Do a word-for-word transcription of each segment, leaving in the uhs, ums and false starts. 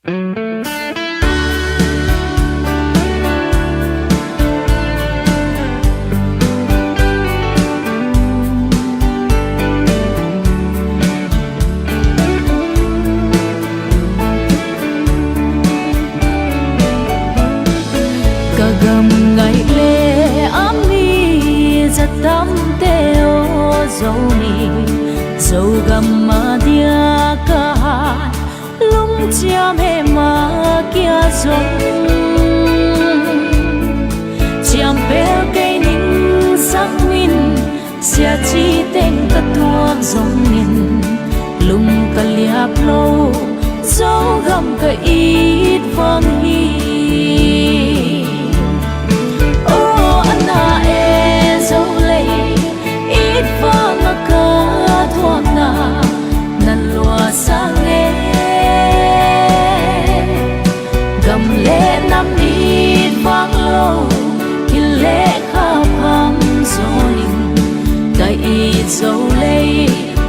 Ka gam ngaih le a mi zatamte aw, Zomi Zogam a dia ka hai lungciam he mah kia zong ciampel kei ning. Sang min siaci teng ka tuak zongin lung ka liap lo, Zogam ka it vang hi. Aw, a na e Zolei, it vang a ka thuakna nan luasa nge. Gam le nam it vang lo, thil le kha phang zawnin ka it Zolei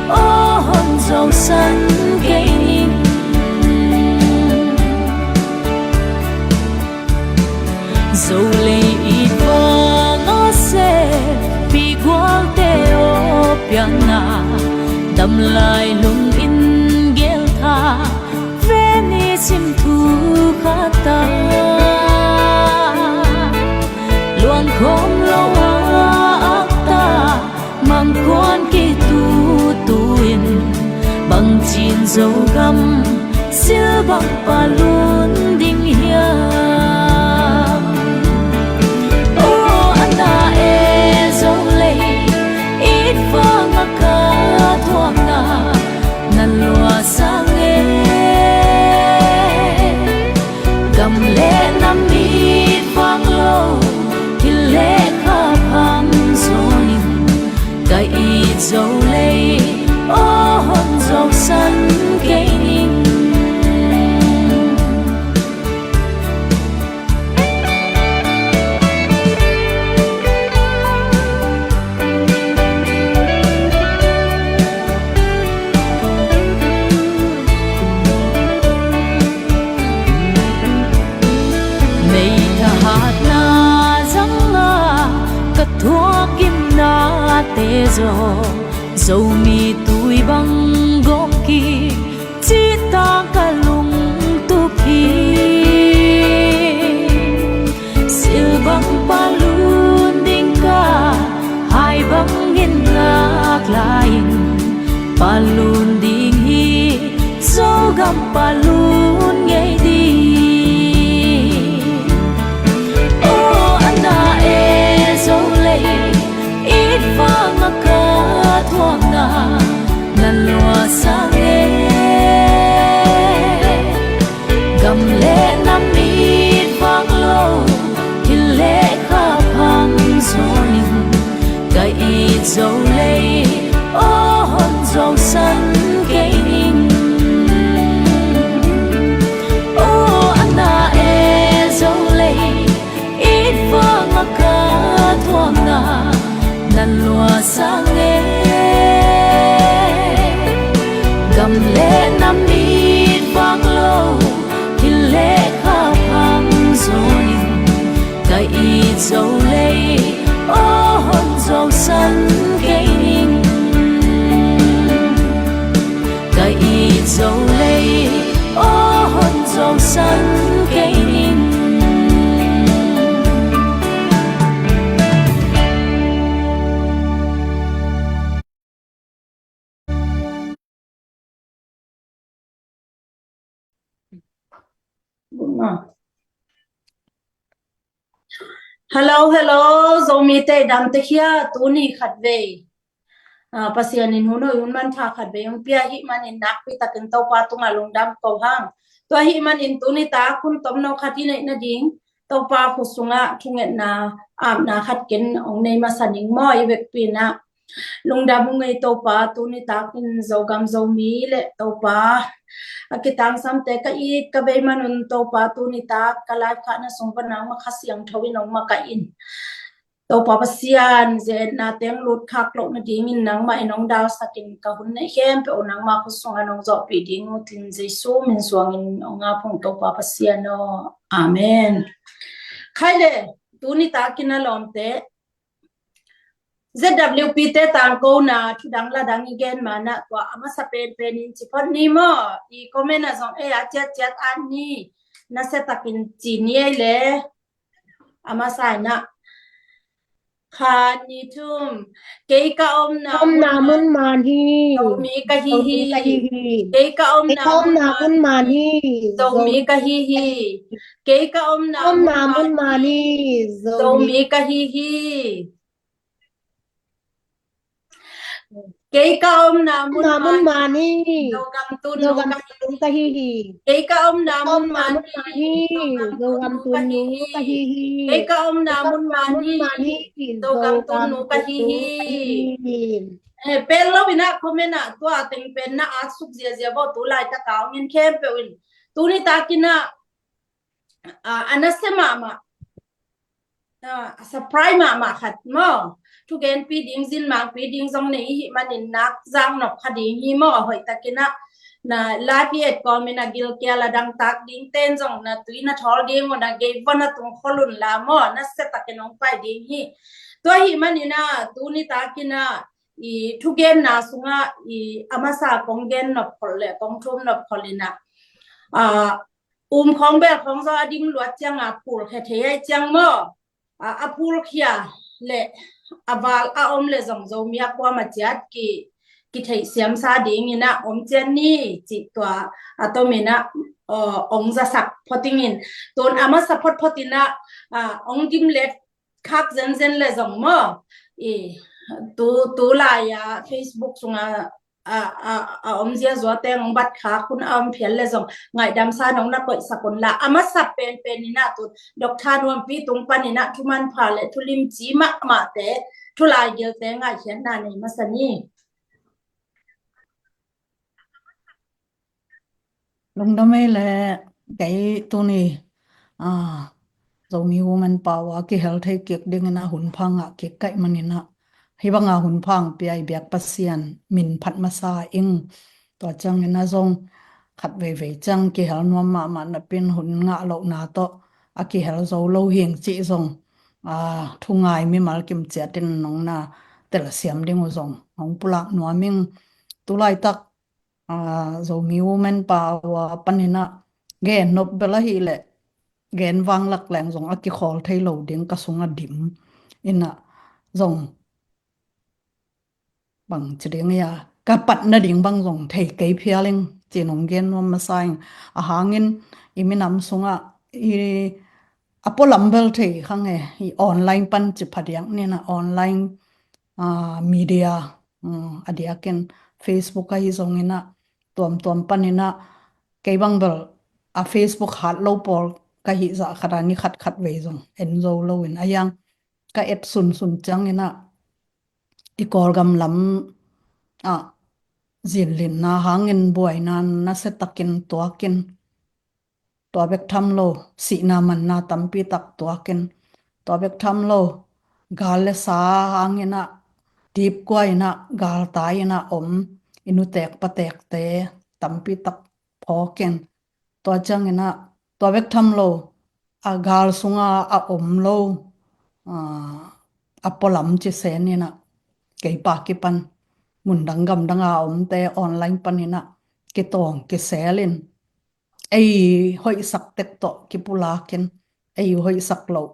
aw hon zosan kei ning. Zolei it vang a se, pi gualte aw pianna, damlai lungin geltha, veni sim thu khata, luang khawm lo a akta, mangkuan kitu tuin, bangcin Zogam silbang palun ding hiam? Aw, a na e Zolei, it vang a ka thuakna nan luasa nge. Gam le nam it vang lo, thil le kha phang zawnin ka it Zolei aw hon zosan kei ning. Nei thahatna zanga ka thuak gimnate zaw, Zomi tui bang gawp kik cihtak ka lungtup hi. Silbang palun ding ka hai bangin ngak lai-in, palun ding hi, Zogam palun ngei ding. Aw, a na e Zolei, it vang a ka thuakna nan luasa nge. Gam le nam it vang lo, thil le kha phang zawnin ka it Zolei aw hon zosan kei ning. Aw, a na e Zolei, it vang a ka thuakna nan luasa nge. Gam le nam it vang lo, thil le kha phang zawnin ka it Zolei aw hon zosan kei ning. Ka it Zolei aw hon zosan kei ning. Hello, hello, Zomite dam te hia, tuni khatvei. Ah, Pasian in hun hoih hun manpha khatvei hong pia ahih manin nakpi takin Topa tungah lungdam ko hang. Tua ahih manin tuni tak hun tomno khat i neih nading Topa khut sungah thungetna apna khat ken hong nei masa ning maw, i vekpi-in ah. Lungdam ung ei Topa, tuni tak in Zogam Zomi le Topa a kitangsamte ka it ka bei manun Topa, tuni tak ka live khahna sung pan nangma Kha Siangtho in hong makaih in. Topa Pasian, zetna teng lutkhak loh nadingin nangmah in hong dalsakin ka hun neih khempeuh nangmah khut sungah nong zawhpih ding uh tin Jesu min suangin hong ngaphung Topa Pasian aw. Amen. Khai le, tuni takin a lawmte, Z W P te tangkona thudang ladang i gen manah tua a masa penpen in ci phot ni maw? I comment ah zong ei a ciatciat at ni, nasia takin ci ni ei le. A masa inah khat ni thum. Kei ka omna omna mun man hi. Zomi ka hi hi. Kei ka omna mun man hi. Zomi ka hi hi. Kei ka omna mun man hi. Zomi ka hi hi. Kei ka omna mun man hi. Zogam tun nu ka hi hi. Kei ka omna mun man hi. Zogam tun nu ka hi hi. Kei ka omna mun man hi. Zogam tun nu ka hi hi. Eh, pel lo inah comment ah tua teng pen na at suk ziazia bo tu laitak a hong in khempeuh in. Tuni takin ah a nasia mahmah, a surprise mahmah khat maw? Thugenpi ding, zinmangpi ding zong nei i hih manin nak zang nop kha ding hi maw? A hoih takin ah na live i et kawmin a gilkial a dangtak ding ten zong na tui na thawl ding uh na gei vua na tung khol un la maw? Nasia takin hong pai ding hi. Tua hih manin ah tuni takin ah i thugenna sungah i a masa kong gen nop kholh le kong thum nop kholh inah, a, um khawng bel khawng zaw a dim luat ciang a phulkhia thei ahi ciang maw? A, a phulkhia le a val a om le zong Zomi a kuama ciat ki, kitheih siamsa dingin ah om ciat ni cih tua a tomin ah, aw, ong zasak phot ingin. Tun a masa photphot inah, a, ong dim let khak zenzen le zong maw? I, tu, tu lai-a Facebook sungah a, a, a om ziazua teng bat khak hun a om phial le zong ngaihdamsa nong na koihsak un la. A masa penpen inah tu Doctor Nuampi tung pan inah thumanpha le thulimci mahmahte, thulaigilte ngaihkhiatna nei masa ni. Lungdam ei le, kei tuni, a, Zomi Women Power kihel thei kik dingin a hunpha ngah kik kaih manin ah hih banga hunpha hong pia i biak Pasian min phat masa ing. Tua ciangin ah zong khat veivei ciang kihel nuam mahmah napi in hun ngah lohna tawh a kihel zo lo hing cih zong, a, thungai mimal kim ciatin nong na telsiam ding uh zong hong pulak nuam ing. Tu laitak, a, Zomi Women Power panin ah gen nop bel ahih leh gen vang lak leng zong a kikhawl thei lo ding ka sung a dim inah zong bang ci ding ia, ka pat nading bang zong thei kei phial ing ci nong gen nuam masa ing. A hangin i minam sungah i a pualam bel thei kha nge, i online pan ci phadiak ni inah online, a, media, um, a diakin Facebook ahi zong inah tuamtuam pan inah kei bang bel a Facebook hat lo pawl ka hih zah khat a ni khat khat vei zong en zo lo in a iang ka et sunsun ciangin ah i Kawlgam lam ah zinlinna hangin buaina nasia takin tuakin tua bek tham lo, sihna manna tampi tak tuakin tua bek tham lo, gal le sa hangin ah dipkua inah galtai inah om, i nutek patekte tampi tak phawkin tua ciangin ah tua bek tham lo, a gal sunga a om lo, a, a pualam ci sen inah kei pa kipan mun dang gam danga omte online pan inah kitawng kisel in ei hoihsak tek tawh kipulakin ei hoihsak loh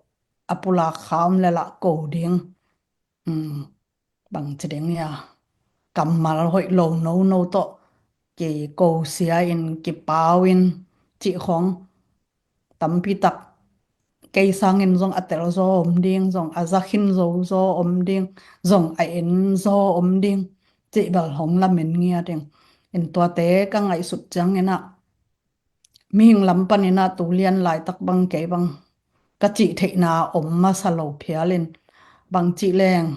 a pulak kha om le lah ko ding. Um, bang ci ding ia, kammal hoih lo nono tawh kikosia in kipau in cih khawng tampi tak kei sangin zong a tel zaw om ding, zong a za khin zo zaw om ding, zong a en zaw om ding cih bel hong lamen ngiat ing. In tuate ka ngaihsut ciangin ah mihing lam panin ah tu lian laitak bang kei bang ka cih theihna om masa lo phial in bang cih leng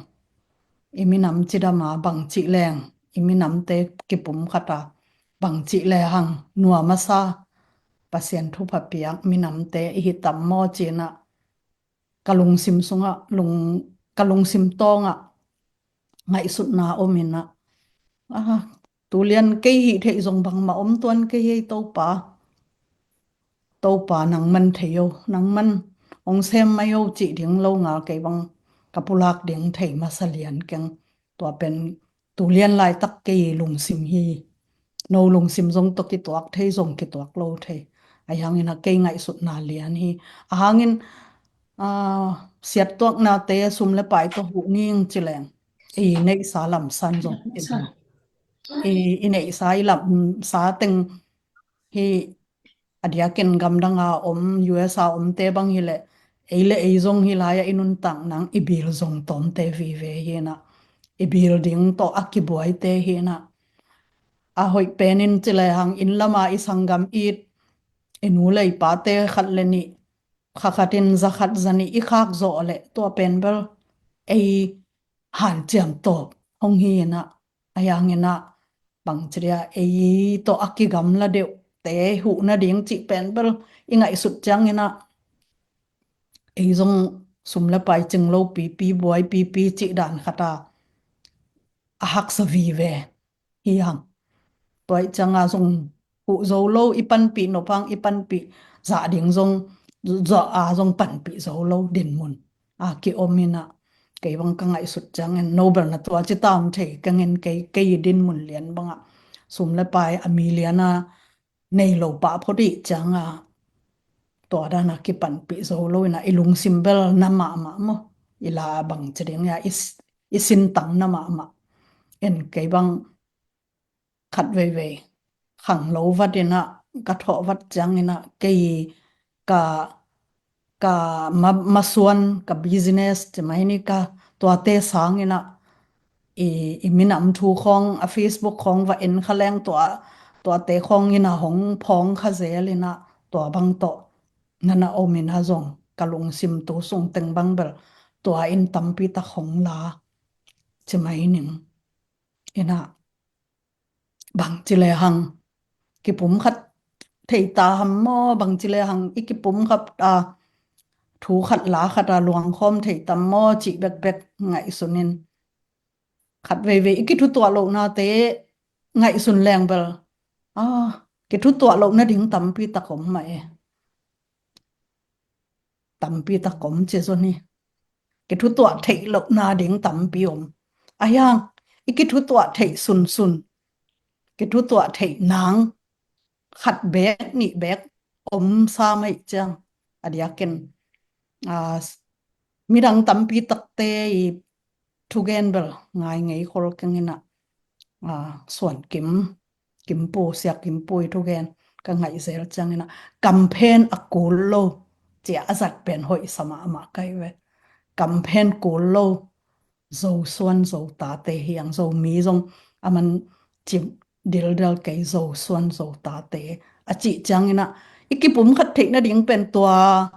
i minam cidam a, bang cih leng i minamte kipumkhat a, bang cih lehang nuam a sa Pasian thupha piak minamte i hi tam maw ci inah ka lungsim sungah lung ka lungsim tawngah ngaihsutna om inah, ah, tulian kei hih theih zong bangmah om tuan kei hi ei Topa. Topa nangman thei o, nangman hong sem mai o cih ding lo ngal kei bang ka pulak ding thei masa lian keng. Tua pen tulian laitak kei lungsim hi. No lungsim zong tawh kituak thei zong kituak lo thei. Ahi hangin a kei ngaihsutna lian hi. Ahangin, ah, siattuaknate sum le pai tawh huh ning ci leng i neihsa lamsan zong i, i neihsa i lamsa teng hi. A diakin gamdanga om, U S a omte bang hileh ei le ei zong hi lai-ah i nuntak nang i bil zong tawmte vive hi inah, i bil ding tawh a kibuaite hi inah, a hoih penin ci lehang inn lama i sanggam it i nu le i pate khat le nih, kha khatin za khat za nih i khak zawh leh tua pen bel ei hanciam tawp hong hi inah, ahi hangin ah bangci dia ei tawh a kigamla deuhte huh nading cih pen bel i ngaihsut ciangin ah ei zong sum le pai cing lo pipi, buai pipi cih dan khat a, a haksa vive hi hang. Tua ih cianga zong huh zo lo, i panpih nop hang i panpih zah ding zong, zah a zong panpih zo lo dinmun a kiom inah, kei bang ka ngaihsut ciangin no bel na tua ci tam thei keng in, kei, kei i dinmun lian bangah sum le pai a mi liana nei lo pah phot ih cianga tua dana kipanpih zo lo inah i lungsim bel na mahmah maw, i la bangci ding ia i, i sintang na mahmah. En kei bang khat veivei khang lo vat inah, ka thawh vat ciang inah kei ka, ka ma, masuan, ka business ci mai ni, ka tuate sang inah i, i minam thu khawng a Facebook khawng va en kha leng tua, tuate khawng inah hong phawng kha zel inah tua bang tawh nana om inah zong ka lungsim tu sung teng bang bel tua in tampi tak hong la ci mai ning inah. Bangci lehang kipumkhat thei ta ham maw, bangci lehang i kipumkhat a thu khat la khat a luangkhawm thei tam maw cih bekbek ngaihsun in. Khat veivei i kithutuah lohnate ngaihsun leng bel, ah, kithutuah loh nading tampi tak om mah e. Tampi tak om ci zon hi. Kithutuah theih loh nading tampi om. Ahi hang i kithutuah theih sunsun, kithutuah theih nang khat bek nih bek om sa mai ciang, a diakin, ah, midang tampi takte i thugen bel ngai ngei khol keng inah, ah, Suan Kim, Kimpu, Sia Kimpu i thugen ka ngaih zel ciang inah kamphen a kul lo cia a zat pen hoih sa mahmah kai ve. Kamphen kul lo Zosuan Zotate hi hang, Zomi zong a man cim dildel kei, Zosuan Zotate a cih ciang inah i kipumkhat theih nading pen tua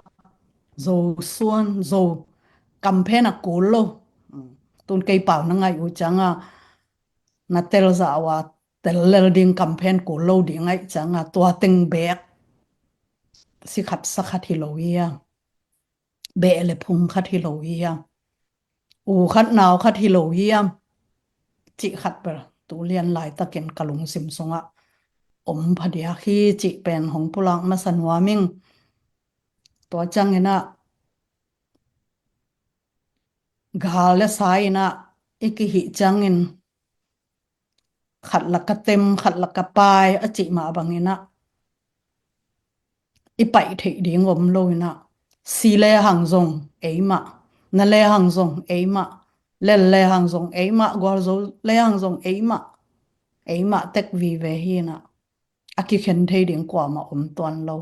Zosuan Zo kamphen a kul lo. Tun kei pau na ngaih uh cianga na tel zah uh a tel lel ding kamphen kul lo ding aih cianga tua teng bek si khat sa khat hi lo hi a, beh le phung khat hi lo hi a, u khat nau khat hi lo hi a, cih khat bel tu lian laitakin ka lungsim sungah om phadiak hi cih pen hong pulak masa nuam ing. Tua ciang inah gal le sa inah i kihih ciangin khat laka tem, khat laka pai a cih mah bang inah i paih theih ding om lo inah, si lehang zong eimah, na lehang zong eimah, lel lehang zong eimah, gualzo lehang zong eimah, eimah tek vive hi inah a kikhen thei ding kuamah om tuan lo.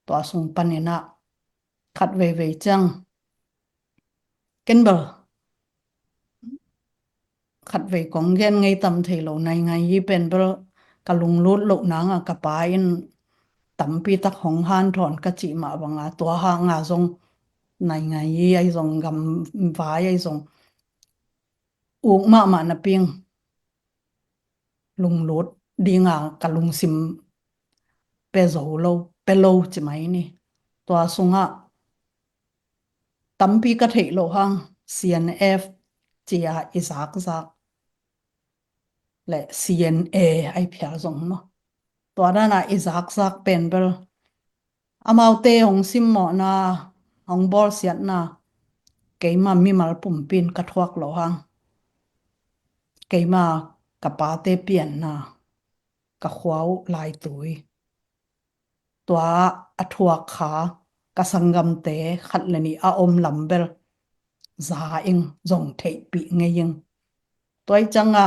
Tua sung pan inah khat veivei ciang ken bel khat vei kong gen ngei tam thei lo, nai ngai hi pen bel ka lunglut loh nanga ka pa in tampi tak hong hanthawn ka cih mah banga tua hanga zong nai ngai hi ahi zong, gam vai ahi zong uk mahmah napi ing lunglut dinga ka lungsim pe zo lo, pe lo ci mai ni. Tua sungah tampi ka theih loh hang C N F cia i zakzak le C N A ai phial zong maw. Tua dana i zakzak pen bel amaute hong simmawhna, hong bawlsiatna, keima mimal pumpi in ka thuak loh hang, keima ka pate pianna, ka khua uh laitui, tua a thuak kha ka sanggamte khat le nih a om lam bel za ing, zong theihpih ngei ing. Tua i canga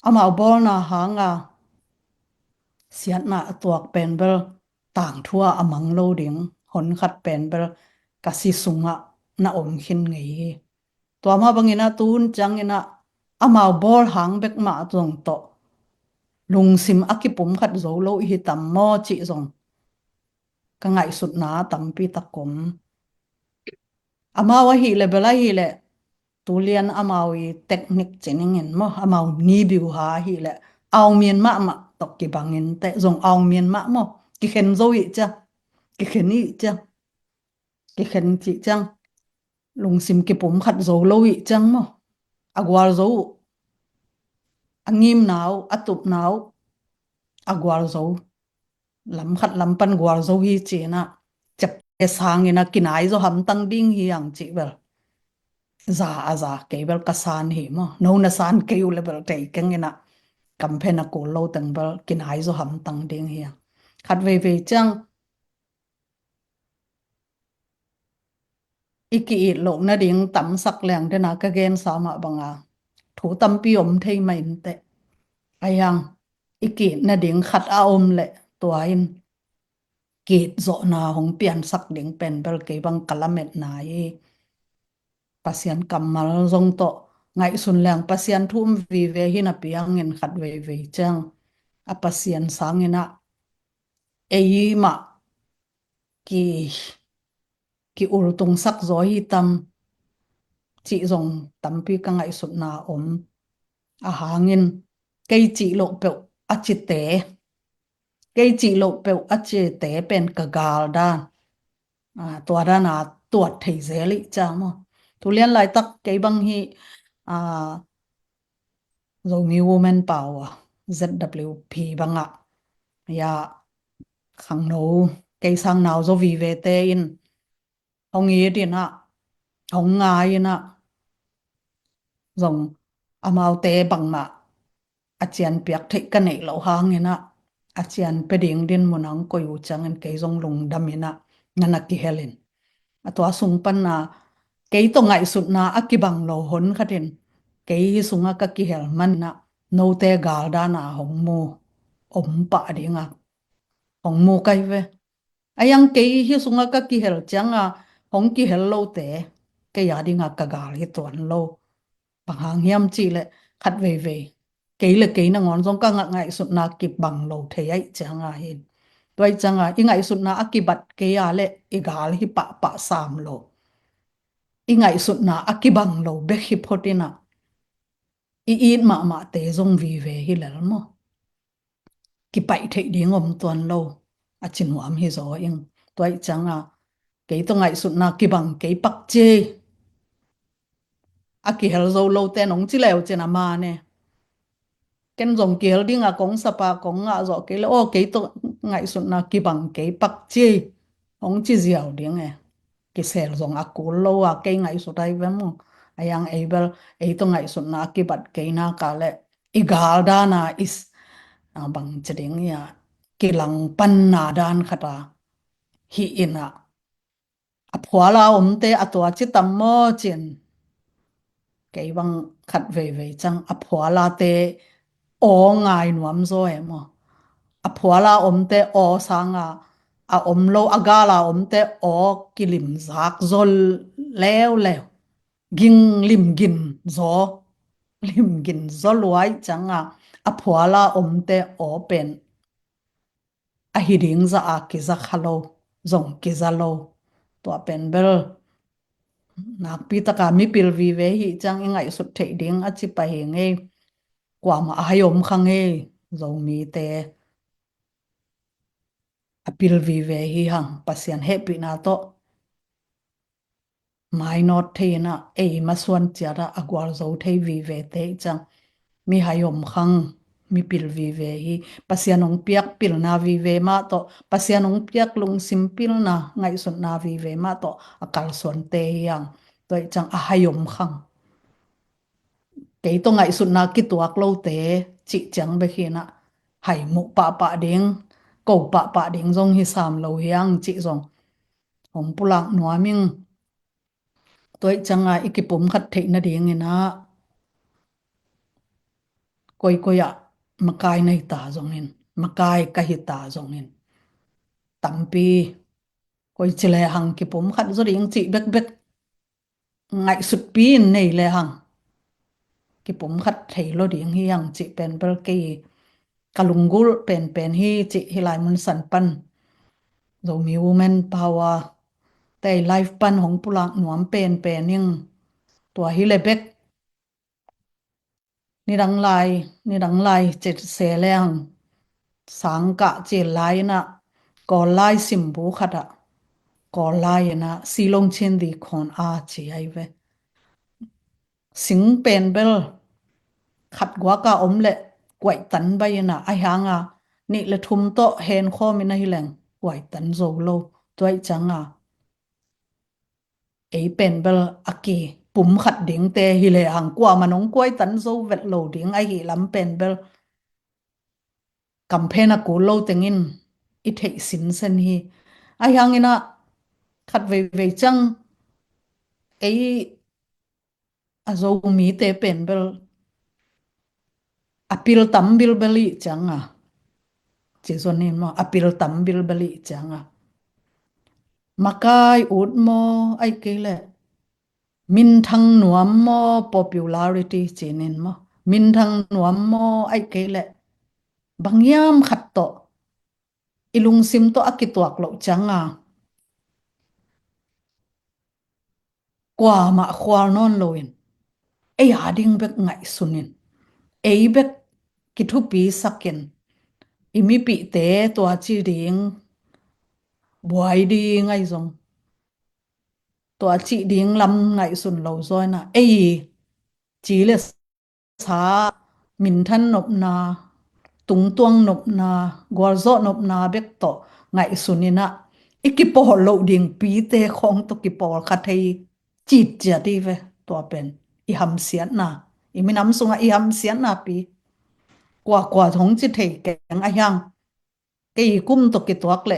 amau bawlna hanga siatna a tuak pen bel tangthu a mang lo ding, honkhat pen bel ka si sungah na om khin ngei hi. Tua mah bangin ah tu hun ciangin ah amau bawl hang bek mah zong tawh lungsim a kipum khat zo lo i hi tam maw cih zong ka ngaihsutna tampi tak om. Amau ahih leh bel ahih leh tulian amau i teknik ci ning in maw, amau ni biuha ahih leh aung mian mahmah tawh kibangin teh zong aung mian mah maw, kikhen zo ih ciang, kikhen ih ciang, kikhen cih ciang lungsim kipum khat zo lo ih ciang maw, a gualzo uh, a ngimna uh, a tupna uh a gualzo, lam khat lam pan gualzo hi ci-in ah, ciapte sangin ah kinai zaw hamtang ding hi hang cih bel za a za kei bel ka san hi maw, no na san kei uh le bel thei keng in ah, kamphen a kul lo teng bel kinai zaw hamtang ding hi hang. Khat veivei ciang i ki-it loh nading tamsak leng dena ka gensa mah banga thu tampi om thei mah inteh. Ahi hang i ki-it nading khat a om leh tua in ki-it zawhna hong piansak ding pen bel kei bang ka lametna hi. Pasian kammal zong tawh ngaihsun leng Pasian thu um vive hi napi hangin khat veivei ciang a Pasian sangin ah ei mah ki, ki ultungsak zaw hi tam cih zong tampi ka ngaihsutna om. A hangin kei cih loh peuh a cite, kei cih loh peuh a cite pen ka gal dan, a, tua dana tuat thei zel ih ciang maw. Tulian laitak kei bang hi, a, Zomi Women Power, Z W P bangah, ya, khangno, kei sang nau zaw vivete in hong it in ah, hong ngai in ah, zong amaute bangmah a cian piak theih ka neih loh hangin ah, a cian pia ding dinmun ah hong koih uh ciangin kei zong lungdam in ah, na na kihel in. A tua sung pan ah, kei tawh ngaihsutna a kibang lo hon khat in, kei hi sungah ka kihel man in ah, note gal dana hong mu om pah ding ah, hong mu kai ve. A yang kei hi sungah ka kihel cianga hong kihel lote, kei a dinga ka gal hi tuan lo. Bang hang hiam cih leh khat veivei kei le kei nangawn zong ka ngah ngaihsutna kibang lo thei aih cianga hi. Tua ih cianga i ngaihsutna a kibat kei a leh i gal hi pahpah sam lo. I ngaihsutna a kibang lo bek hi phot in ah i it mahmahte zong vive hi lel maw. Kipaih theih ding om tuan lo, a ci nuam hi zaw ing. Tua ih cianga kei tawh ngaihsutna kibang kei pak ci. A kihel zo lote nong ci leu cin a man e. Ken zong kihel dinga kong sapa kong ngah zawh kei le aw, kei tawh ngaihsutna kibang kei pak ci, hong ci ziau ding e. Kisel zong a kul lo a, kei ngaihsut ai ve maw. A yang ei bel ei tawh ngaihsutna a kibat kei nak a le i gal dana is, a, bang ci ding ia, kilangpanna dan khat a hi in ah, a phuala omte a tua ci tam maw cin. Kei bang khat veivei ciang a phualate aw ngai nuam zaw e maw. A phuala omte aw sanga a om lo, a gala omte aw kilimzak zaw leuleu. Ging limgin zaw, limgin zaw luai cianga a phuala omte aw pen a hi ding zah a kiza kha lo, zong kiza lo. Tua pen bel nakpi taka mipil vive hi ciang i ngaihsut theih ding a ci pah hi ngei. Kuamah a hai om kha ngei, Zomite a pil vive hi hang, Pasian hehpihna tawh mainawt thei in ah, ei masuan ciat ah a gualzo thei vivete i ciang, mi hai om khang, mi pil vive hi. Pasian hong piak pilna vive mah tawh, Pasian hong piak lungsim pilna, ngaihsutna vive mah tawh a kalsuante hi hang. Tua i ciang a hai om khang. Kei tawh ngaihsutna kituak lote cih ciang bek hi in ah, hai muh pahpah ding, ko pahpah ding zong hi sam lo hi hang cih zong hong pulak nuam ing. Tua i ciang a i kipumkhat theih nading in ah, koikoi ah makai na hi ta zongin, makai ka hi ta zongin, tampi koi ci le hang kipumkhat zaw ding cih bekbek ngaihsutpi in nei le hang, kipumkhat thei lo ding hi hang cih pen bel kei ka lunggulh penpen hi cih hih lai mun san pan Zomi Women Power te live pan hong pulak nuam penpen ing. Tua hi le bek, nidang lai, nidang lai cih se le hang, sangkah cil lai in ah, Kawl lai simbu khat ah, Kawl lai in ah, Silong Chin di khawn a ci ai ve. Sing pen bel khat guak a om le kuaihtan bai in ah, a hi hang a, nih le thum tawh hen khawm in ah hi leng kuaihtan zo lo. Tua i ciang a, ei pen bel a kipumkhat dingte hi le hang, kuamah nong kuaihtan zo vet lo ding ahi lam pen bel kamphen a kul lo tengin i theih sinsen hi. A hi hang in ah, khat veivei ciang ei a Zomite pen bel a pil tam bilbel i ciang a, ci zong in maw, a pil tam bilbel i ciang a, makai ut maw, ai kei le minthang nuam maw, popularity ci nin maw, minthang nuam maw, ai kei le bang hiam khat tawh i lungsim tawh a kituak loh ciang a, kuamah khual nawn lo in, ei a ding bek ngaihsun in, ei bek kithupi sak in, i mipihte tua ci ding, buai ding ai zong, tua ci ding lam ngaihsun lo zaw in ah, ei ci le sa, minthan nopna, tungtuang nopna, gualzawh nopna bek tawh ngaihsun in ah, i kipawl loh ding pite khawng tawh kipawlkha thei citciat i ve. Tua pen i hamsiatna, i minam sungah i hamsiatna pi. Kuakua hong ci thei keng a hi hang, kei kum tawh kituak le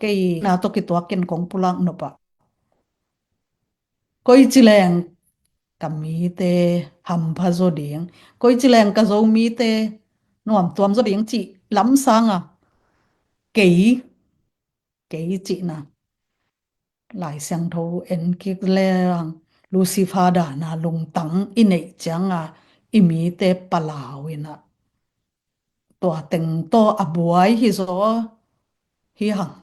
kei na tawh kituak in kong pulak nop ah, koi ci leng ka mite hampha zaw ding, koi ci leng ka Zomite nuamtuam zaw ding cih lam sang a, kei, kei cihna, Lai Siangtho en kik le hang, Lucifer dan a lungtang i neih ciang a, i mite palau in ah, tua teng tawh a buai hi zaw hi hang.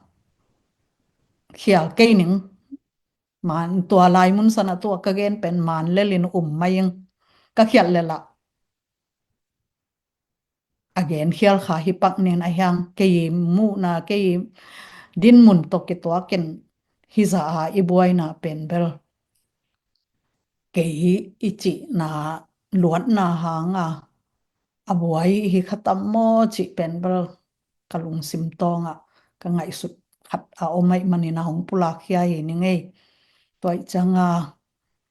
Khial kei ning. Man, tua lai mun san ah tua ka gen pen man lel in um mai ing. Ka khial lel ah a gen khial kha hi pak nin a hi hang, kei muhna, kei dinmun tawh kituak in hi za a, i buaina pen bel kei i cihna luatna hang a, a buai hi kha tam maw cih pen bel ka lungsim tawng ah ka ngaihsut khat a om ahih manin a hong pulak khia hi ning ei. Tua i ciang a,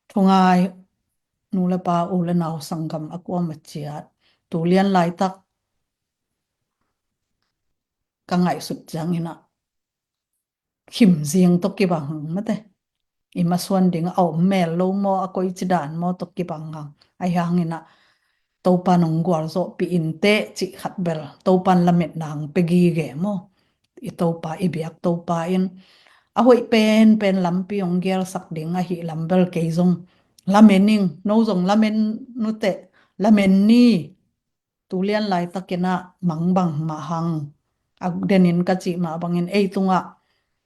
thungai nu le pa, u le nau, sanggam a kuamah ciat, tu lian laitak ka ngaihsut ciang in ah, khimzing tawh kibang hang mate. I masuan ding a om mel lo maw, a koi ci dan maw tawh kibang hang. A hi hang in ah, Topa nong gualzawhpih in teh cih khat bel, Topa in lametna hong pia gige maw. I Topa, i biak Topa in a hoih penpen lampi hong gelsak ding ahih lam bel kei zong lamen ing, no zong lamen nuteh, lamen ni. Tu lian laitak in ah mangbang mah hang. A denin ka cih mah bangin ei tungah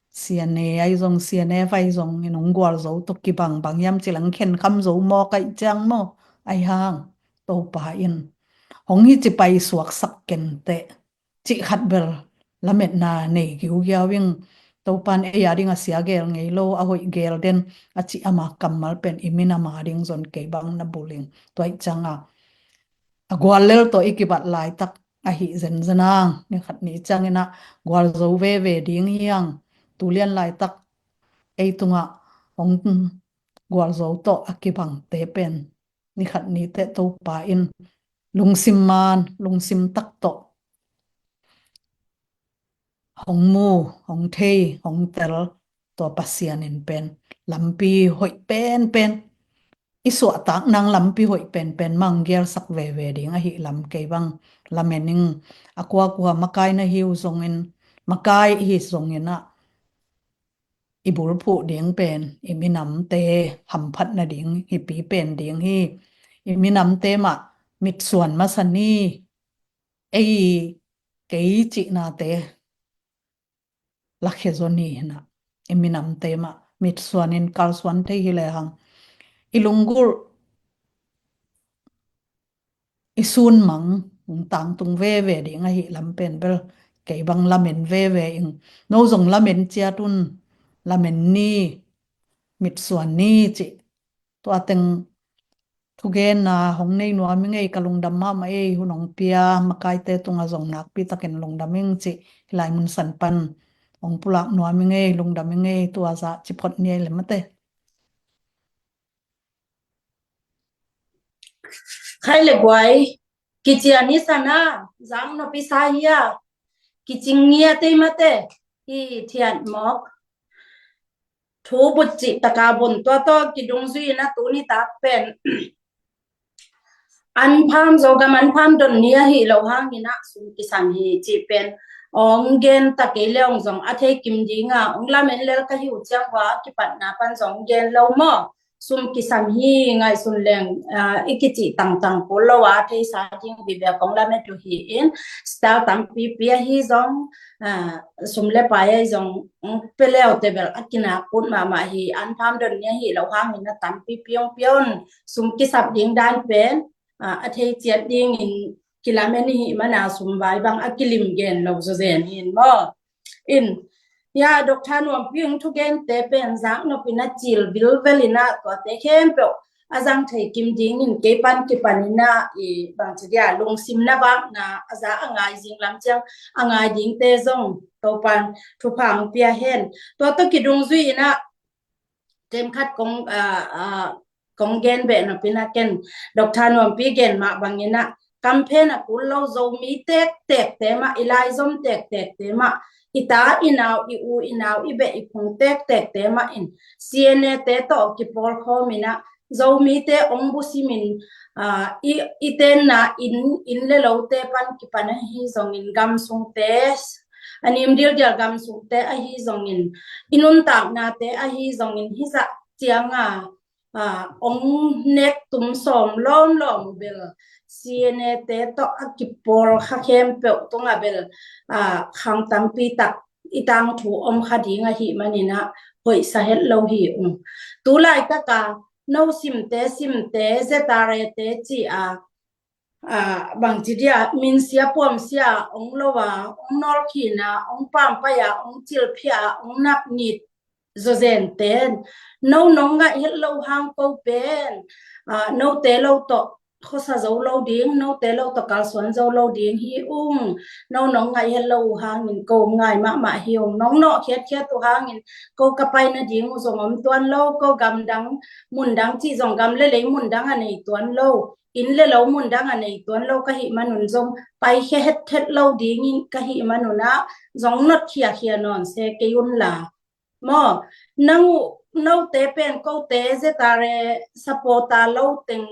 C N A ahi zong, C N F ahi zong in hong gualzo tawh kibang, bang hiam cih leng khenkham zo mawk ahih ciang maw. A hi hang, Topa in hong hi ci paisuaksak ken teh cih khat bel lametna nei giugiau ing. Topan ei a ding a sia gel ngei lo, a hoih gel den a cih ama kammal pen i minam a ding zong kei bang na bul ing. Tua ih cianga a gual lel tawh i kibat laitak ahi zenzen ang, ni khat ni ciangin ah gualzo veve ding hi ang. Tulian laitak ei tungah hong gualzo tawh a kibangte pen ni khat ni teh Topa in lungsim man, lungsim tak tawh hong mu, hong thei, hong tel, tua Pasian in pen lampi hoih penpen, i suahtak nang lampi hoih penpen mang gelsak veve ding ahi lam kei bang lamen ing. A kuakua makai na hi uh zongin, makai hi zongin ah i bulphuh ding pen i minamte hamphat nading hi, pi pen ding hi. I minamte mah mitsuan masa ni, ei kei cihnate lakhia zaw ni hi na. I minamte mah mitsuanin kalsuan thei hi lehang i lunggulh, i sunmang hong tangtung veve ding ahi lam pen bel kei bang lamen veve ing. No zong lamen ciat un, lamen ni, mitsuan ni cih. Tua teng thugenna hong nei nuam ing ei, ka lungdam mahmah ei, hun hong pia makaite tungah zong nakpi takin lungdam ing cih hilai mun san pan hong pulak nuam ing ei, lungdam ing ei, tua zah ci phot ni ei le mate. Khai le guai, kician i sana, zang no pisa hia, kicing ngia tei mate, hi thian mok. Thu butcih taka bun tua tawh kidungzui na tuni tak pen an pham Zogam an pham don ni ahi lo hangin ah sum kisam hi cih pen ong gen ta kei le ong zong a thei kim dinga ong lamen lel ka hi uh ciang hua kipatna pan zong gen lo maw? Sum kisam hi, ngaihsun leng, ah, i kicih tangtang kul lo a theisa ding vive kong lamet uh hi in, style tampipi ahi zong, ah, sum le pai ahi zong, mm, pe leu te bel a kinak kut mahmah hi. An pham don ni ahi lo hangin a tampipi ong pia un. Sum kisap ding dan pen, ah, a thei ciat dingin kilamen i hih mana sum vai bang a kilim gen lo zawzen hi in maw? In, ya, Doctor Nuampi ong thugente pen zak nopin a cil vilvel in ah tuate khempeuh a zang thei kim dingin kei pan kipan in ah i bangci dia lungsim na vakna a za a ngai zing lam ciang a ngai dingte zong Topan thupha ong pia hen. Tua tawh kidungzui in ah kem khat kong, ah, ah, kong gen beh nopin a ken Doctor Nuampi gen mah bangin ah kamphen a kul lo Zomi tektekte mah, i laizom tektekte mah, i ta i nau, i u i nau, i beh i phung tektekte mah in C N A te tawh kipawlkhawm in ah Zomite ong busimin, ah, i, i tenna inn, inn le lote pan kipan ahi zongin gamsungte, a nim dildial gamsungte ahi zongin, i nuntaknate ahi zongin hizah cianga, ah, ong nek tum sawm lawmlawm bel C N A te tawh a kipawl kha khempeuh tunga bel, ah, khang tampi tak i tangthu om kha ding ahi manin ah hoihsa het lo hi ung. Tu laitaka no simte simte Z R A te ci a, ah, bangci dia minsia puamsia ong lo a, ong nawlkhin a, ong pampai a, ong cilphia a, ong nakngit zawzen ten no nong ngaih het lo hang ko pen, ah, note lo tawh khuasa zo lo ding, note lo tawh kalsuan zo lo ding hi ung. No nong ngaih het lo uh hangin ko ngai mahmah hi ung. Nong nawh khiatkhiat uh hangin ko ka pai nading uh zong om tuan lo, ko gamdang mundang cih zong gam le lei mundang a nei tuan lo, inn le lo mundang a nei tuan lo ka hih manun zong paikhia hethet lo dingin ka hih manun ah zong notkhia khia nawn se kei unla. Maw, nang uh, note pen kote Z R A supporter lo teng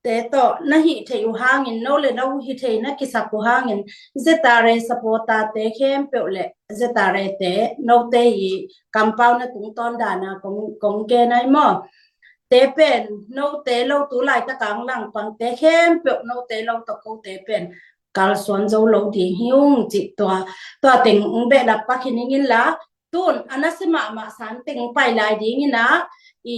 te tawh na hih theih uh hangin, no le no hih theih na kisak uh hangin Z R A supporter te khempeuh le Z R A te note i kampau na tungtawn dana kong, kong gen ai maw? Te pen note lo tu laitaka ong langpangte khempeuh note lo tawh kote pen kalsuan zo lo ding hi ung cih tua, tua teng ong behlap pak hi ning inla, tun a nasia mahmah san teng pai lai dingin ah i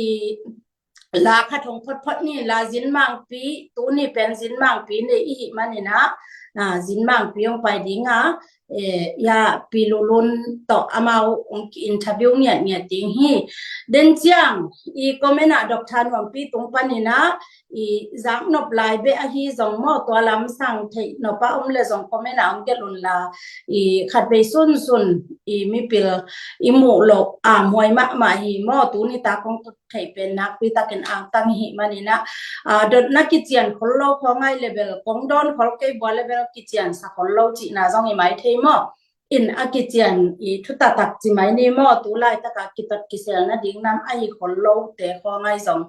la khat hong photphot ni la, Zinmangpi, tuni pen Zinmangpi ni i hih manin ah, a, Zin Mangpi hong pai ding a, eh, ya Pi Lulun tawh amau hong ki-interview ngiatngiat ding hi. Den ciang i comment ah Doctor Nuampi tung panin ah i zak nop lai beh ahi zong maw, tua lam sang theih nop a om le zong comment ah hong gelh un la, i khat vei sunsun i mipil i muh loh a muai mahmah hi maw, tuni tak hong tut theih pen nakpi takin angtang hi manin ah, a, dotna kician khol lo khawngai le bel, kong dawn khol kei bua le bel kician sa khol lo cihna zong i mai thei maw? In a kician i thuta tak ci mai ni maw, tu laitak a kitot kisel nading nam ahi khol lote khawngai zong,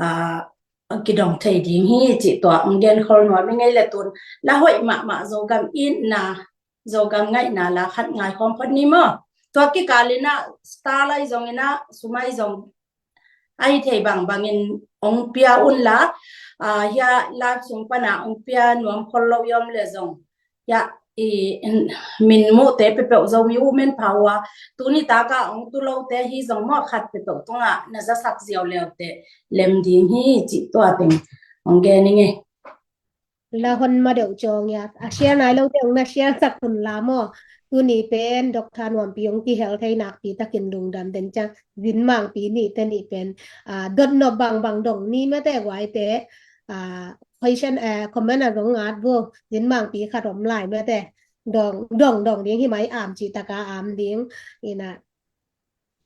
a, kidong thei ding hi cih tua hong gen khol nuam i ngei le tun. La hoih mahmah Zogam itna, Zogam ngaihna la khat ngai khawm phot ni maw? Tua kikal in ah star lai zong in ah sum ai zong ahi thei bangbangin hong pia un la, a, hia live sung pan ah hong pia nuam khol lo i om le zong, ya, i, in, min muhte peuhpeuh Zomi Women Power, tuni tak a hong tu lote hi zong maw, khat peuhpeuh tungah na zasak ziau leute lem ding hi cih tua teng hong gen i ngei. La hon ma deuh cawng ia, a share nai lote hong na share sak un la maw? Tuni pen Doctor Nuampi hong kihel thei nakpi takin lungdam. Den ciang Zin Mangpi nihte nih pen, a, dot nop bangbang dong ni mate guaite, a, question, eh, comment ah zong ngat vo, Zin Mangpi khat om lai mate, dong dong dong ding hi mai, am cih tak a am ding. In ah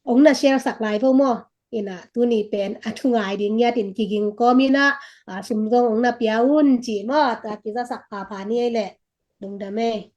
hong na share sak lai vo maw? In ah tuni pen a thu ngai ding ngiat in kiging kawm in ah, a, sum zong hong na pia un ci maw? Tua kizasak phapha ni ei leh. Lungdam ei.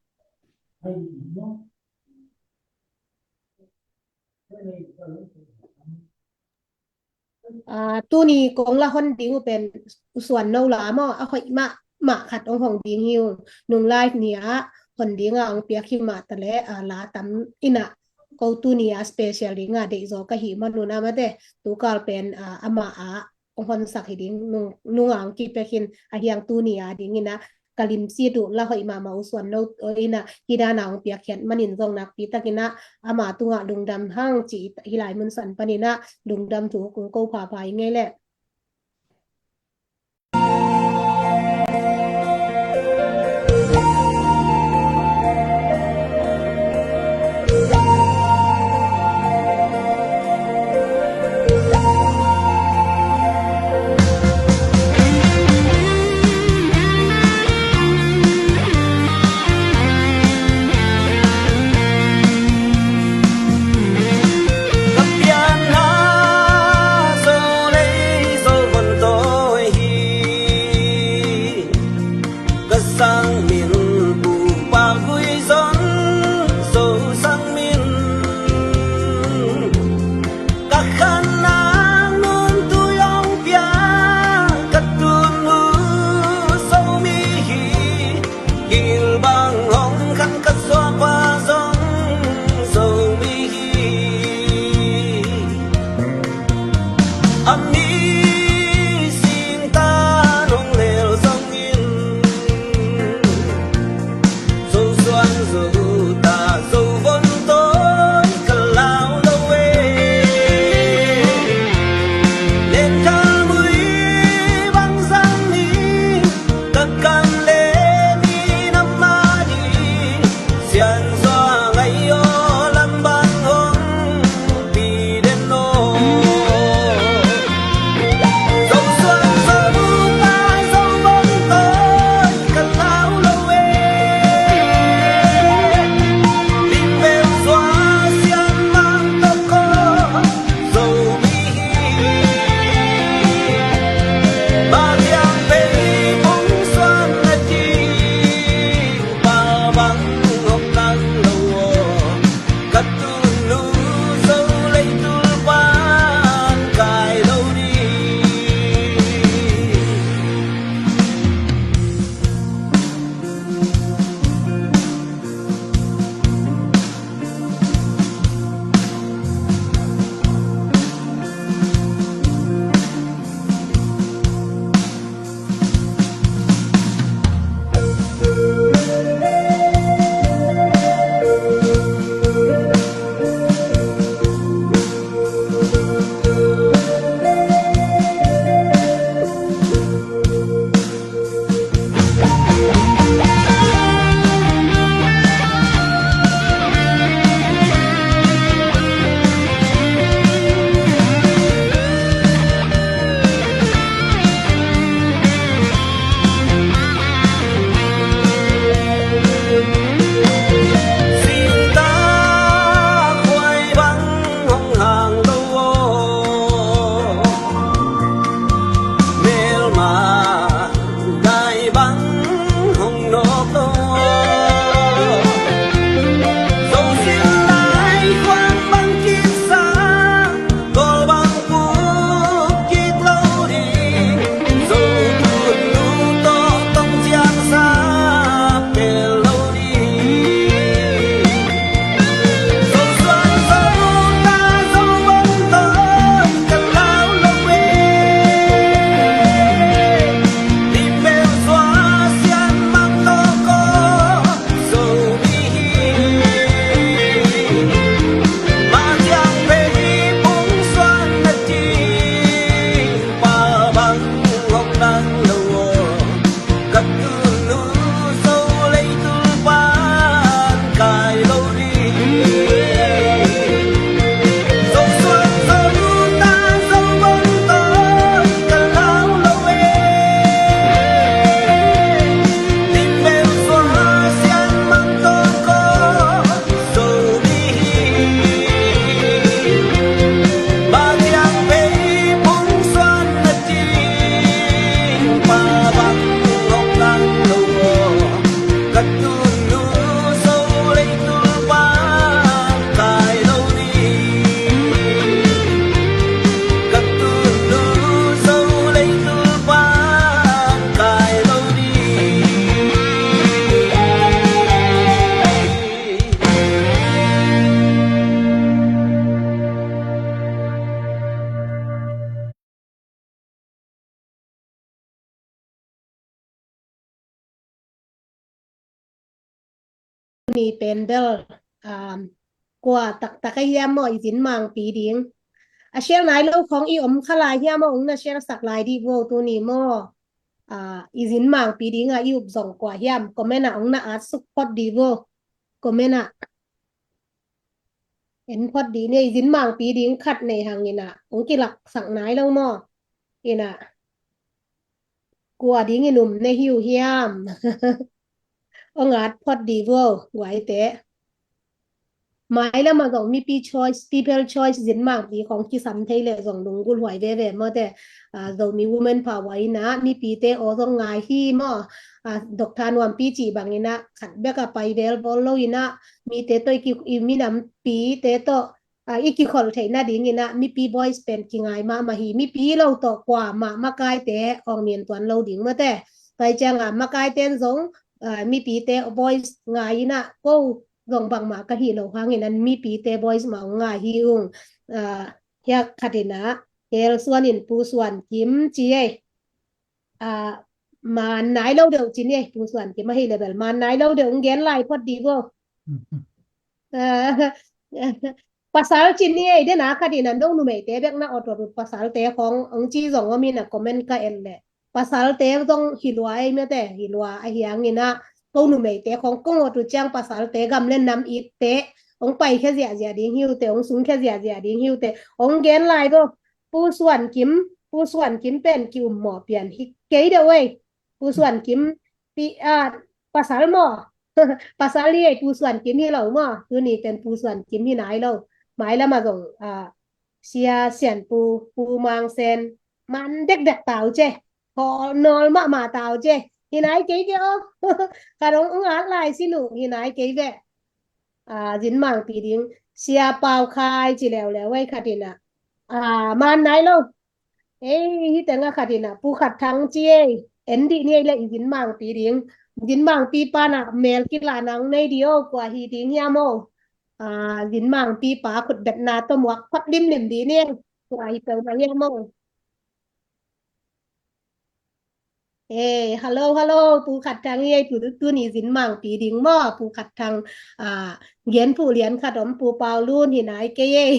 A, tuni kong la hon ding uh pen U Suan No la maw? A hoih mahmah khat hong hong ding hi ung. Nung live ni ah hon ding ah hong piak hi mah ta leh, a, la tam in ah, ko tuni ah special ding ah deih zaw ka hih man un ah mate, tu kal pen, a, amah ah hong honsak hi ding, nung, nung ah hong kipek hi in, a hiang tuni ah ding in ah ka limsit uh. La hoih mahmah U Suan No in ah hih dan a hong piakkhiat manin zong nakpi takin ah ama tungah lungdam hang ci hi lai mun san panin ah lungdam thu kong ko phapha i ngei leh. Ka pianna Zo lei Zo von tawi hi. Ka sang min Pu Pak Vui Zon, Zo sang min. Ka khanna nun tui hong pia, ka tun uh Zomi hi. Gil bang hong khan ka suakpa zong Zomi hi. A mi singtan hong lel zongin, Zo suan Zo ta Zo von tawi ka lau lo e. Len kal mui bang zang ni, ka kam le mi na ma di. Sian Zo ngai aw, lam bang hong pi den aw. tuni pen bel, um, kua taktak a hiam maw i zin mangpi ding? A share nai lo khong i om kha lai hiam maw, ong na share sak lai dih vo tuni maw? Ah, i zin mangpi ding a i up zong kua hiam? Comment ah ong na at suk phot dih vo. Comment ah en phot dih ni, i zin mangpi ding khat nei hang in ah ong kilaksak nai lo maw? In ah kua ding i num ne hiu hiam? Ong at phot dih vo guaite. Mailam ah zong mipi choice, people choice zin mangpi khong kisam thei leh zong lunggulh huai veve maw te. Ah, Zomi Women Power in ah mipite aw zong ngai hi maw? Ah, Doctor Nuampi cih bang in ah khat bek a pai vel bawl lo in ah mite tawh i ki, i minampite tawh, ah, i kikholh theih nading in ah mipi voice pen kingai mahmah hi. Mipi lo tawh kua mah makaite awng min tuan lo ding maw te. Tua ciang ah makaite in zong, ah, mipite voice ngai in ah ko zong bangmah ka hi lo hang in ah mipite voice mah ong ngai hi ung. Ah, hiah khat in ah Hel Suan in Pu Suan Kim ci ei. Ah, man nai lo deuh ci ni ei, Pu Suan Kim ahi leh bel man nai lo deuh ong gen lai phot dih vo. Ah, pasal ci ni ei, den a khat in ah no numeite bek na awt awt uh pasalte khong ong ci zong om in ah comment ka en leh. Pasalte zong hi lua ei maw te, hi lua ahi hang in ah ko numeite khong kong awt uh ciang pasalte gam le nam itte ong pai khia ziahziah ding hi uh te, ong sung khia ziahziah ding hi uh te, ong gen lai vo. Pu Suan Kim, Pu Suan Kim pen ki um mawh pian hi kei deuh ei. Pu Suan Kim pi, ah, pasal maw? Pasal hi ei, Pu Suan Kim hi lo maw? Tuni pen Pu Suan Kim hi nai lo. Mailam ah zong, ah, Sia Sian Pu, Pu Mang Sen, man dekdek tau ce. Haw nawl mahmah tau ce. Hi nai kei ve aw. Ka dong ong at lai sin uh, hi nai kei ve. Ah, zin mangpi ding. Sia Pau Khai ci leuleu ei khat in ah. Ah, man nai lo. Ei, hi teng ah khat in ah Pu Khat Thang ci ei. En dih ni ei leh i zin mangpi ding. Zin mangpi pa na mel kilah nang nei dih aw, kua hi ding hiam aw? Ah, zin mangpi pa khutbetna tawh muak phot limlim dih ni ei. Kua hi peuhmah hiam aw? Eh, hello, hello, Pu Khat Thang hi ei, tu, tu, tuni zin mangpi ding maw, Pu Khat Thang, ah, gen phuh lian khat om, Pu Pau Lun hi nai kei ei.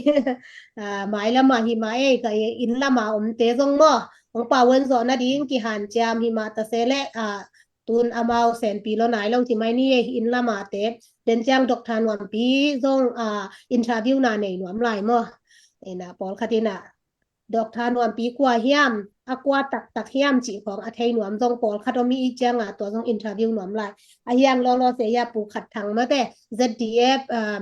Ah, mailam ah hi mah ei, ka inn lam ah omte zong maw, ong pau wen zawh nading kihanciam hi mah ta se leh, ah, tun amau senpi lo nai lo ci mai ni ei, inn lam ah te. Den ciang Doctor Nuampi zong, ah, interview na nei nuam lai maw. Ei na pawlkhat in ah Doctor Nuampi kua hiam, a kua taktak hiam cih khawng a thei nuam zong pawlkhat om i ciang a tua zong interview nuam lai. A hiang lawlaw se hia Pu Khat Thang mate, Z D F, um,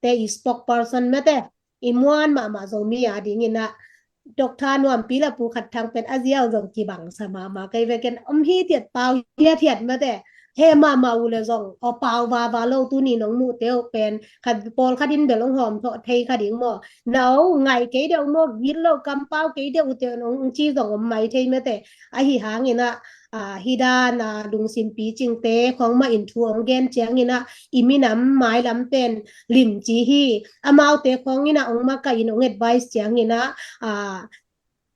te i spokesperson mate, i muan mahmah Zomi a ding in ah Doctor Nuampi la Pu Khat Thang pen a ziau zong kibang sa mahmah kei ve ken om hi tiat pau hiat hiat mate. He mahmah uh le zong aw pau vava lo tuni nong muhte uh pen khat pawlkhat in bel ong hawm thawh thei kha ding maw? Na aw ngai kei deuh maw, gilo kampau kei deuh uh te ong ci zong om mai thei mate. Ahi hang in ah, ah, hi dan a lungsim picingte khawng mah in thu ong gen ciang in ah i minam mailam pen lim ci hi. Amaute khawng in ah ong makaih in ong advice ciang in ah, ah,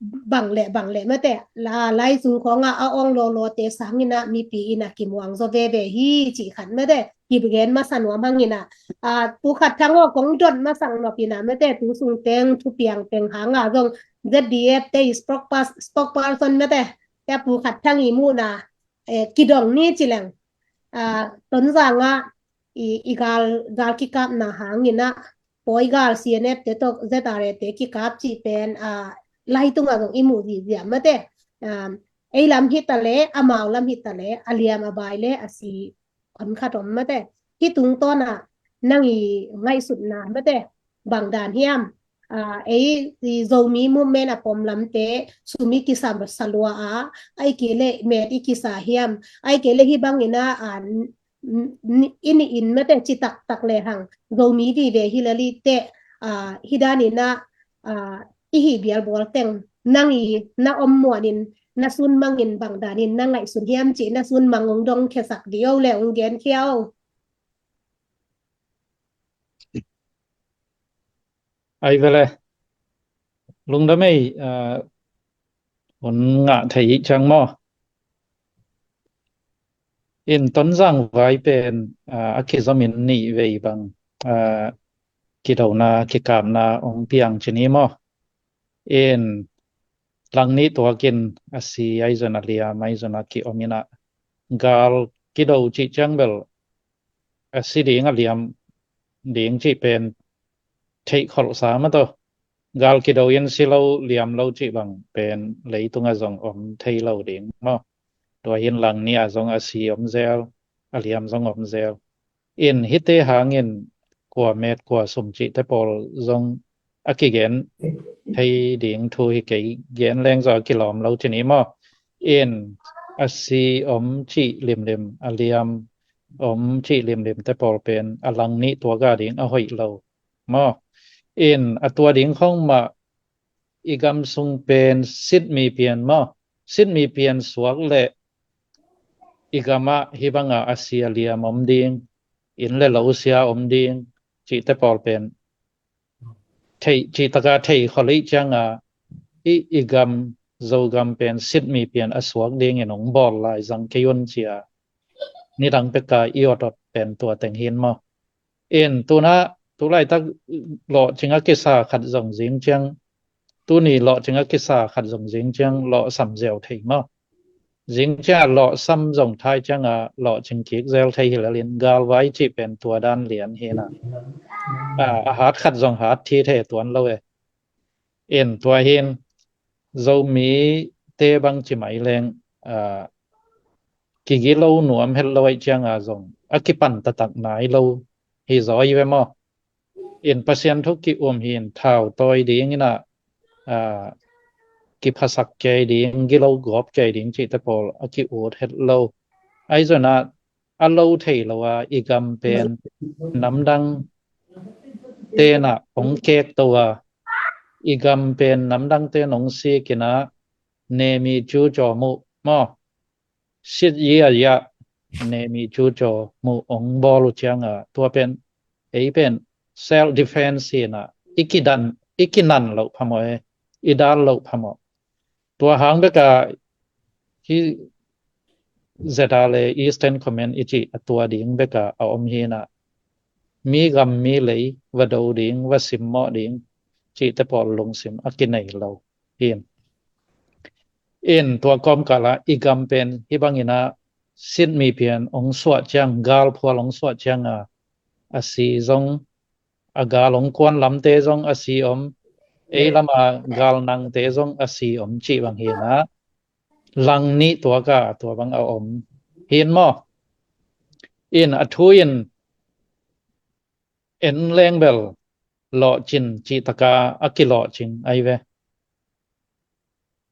bang le bang le mate, la, lai sung khawng ah a ong lawlawte sang in ah mipi in ah kimuang zaw veve hi cih khat mate, kigen masa nuam hang in ah, ah, Pu Khat Thang aw kong dot masa nop in ah mate, tu sung teng thupiang teng hang ah zong Z D F te i spokesperson mate, tua Pu Khat Thang i muhna, eh, kidong ni ci leng, ah, Tonzang ah i, i gal, gal kikapna hang in ah Pawi gal C N F te tawh Z R A te kikap cih pen, ah, lai tung ah zong i muh zihziah mate. Ah, ei lam hi ta le, amau lam hi ta le, a liam a bai le a si hon khat om mate. Hih tungtawn ah nang i ngaihsutna mate, bang dan hiam? Ah, ei i Zomi movement a pom lamte sum i kisa sa lua a, ahih kei leh met i kisa hiam? Ahih kei leh hih bang in ah, ah, n-, n-, i nih in mate ci taktak le hang Zomi vive hi lel i teh, ah, hih dan in ah, ah, i hih bialbual teng nang i na om muan in, na sun mang in bang dan in na ngaihsun hiam cih na sun mang ong dong khiasak dih o le ong gen khia o. Ai vele. Lungdam ei, ah, hun ngah thei ciang maw. In Tonzang vai pen a kizomin nih vei bang kidona kikapna ong piang ci ni maw? In lang nih tuakin a si ahi zong a liam ahi zong a ki-om in ah, gal kido cih ciang bel a si ding a liam ding cih pen theih kholhsa mah tawh, gal kido in si lo liam lo cih bang pen leitungah zong om thei lo ding maw? Tua hi in lang nih ah zong a si om zel, a liam zong om zel. In hihte hangin kua met kua sum cihte pawl zong a kigen thei ding thu hi kei, gen leng zong a kilawm lo ci ni maw? In a si om cih limlim, a liam om cih limlimte pawl pen a lang nih tuak a ding a hoih lo maw? In a tua ding khong mah i gam sung pen sitmi pian maw? Sitmi pian suak leh i gamah hih bangah a si a liam om ding, inn le lo sia om ding cihte pawl pen thei, cih taka thei kholh ih cianga i, i gam, Zogam pen sitmi pian a suak dingin ong bawl lai zang kei un cia nidang peka i awt awt pen tua teng hin maw? In tuna tulaitak lawhcing a kisa khat zong zing ciang, tuni lawhcing a kisa khat zong zing ciang lawhsam ziau thei maw? Zing ciang a lawhsam zong thai cianga lawhcing kik zel thei hi lelin galvai cih pen tua dan lian hina. A hat khat zong hat thi thei tuan lo e. In tua hin Zomi te bang ci mai leng kigilo nuam het lo aih cianga zong a kipan taktak nai lo hi zaw hi ve maw? In Pasian thu ki-um hi in thau tawi ding inah kiphasak kei ding, gilo gawp kei ding cihte pawl a ki-ut het lo. Ahi zonah a lo thei lo a i gam pen namdang tenah ong kek to a, i gam pen namdang ten ong sik inah nemi cu caw muh maw? Sit yia yia nemi cu caw muh ong bawl uh cianga tua pen ei pen self defense hinah i kidan, i kinan loh phamawh e, i dal loh phamawh. Tua hang beka hi zeta le Eastern Command i cih a tua ding beka a om hinah mi gam mi lei va do ding, va simmawh ding cihte pawl lungsim a kinei lo hin. In tua kawmkalah i gam pen hih banginah sitmi pian ong suah ciang, galphual ong suah cianga a si zong, a gal ong kuan lamte zong a si om, ei lama gal nangte zong a si om cih bang hinah lang nih tuaka tua bang a om hin maw? In a thu in en leng bel lawhcin cihtaka a kilawhcing ahi ve.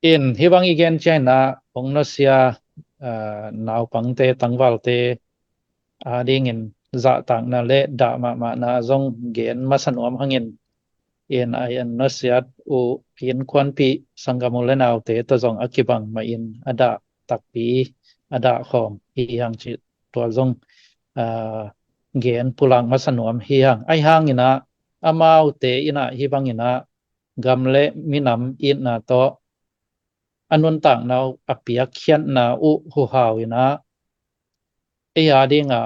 In hih bang i gen cianginah ong nusia naupangte, tangvalte a dingin zahtakna le dah mahmahna zong gen masa nuam hangin in a en nusiat uh innkuanpih sanggam u le naute tawh zong a kibang mahin a dah takpi a dah khawm hi hang cih tua zong gen pulak masa nuam hi hang. Ahi hanginah amaute inah hih banginah gam le minam itna tawh a nuntakna uh a piakkhiatna uh huhau inah ei a dinga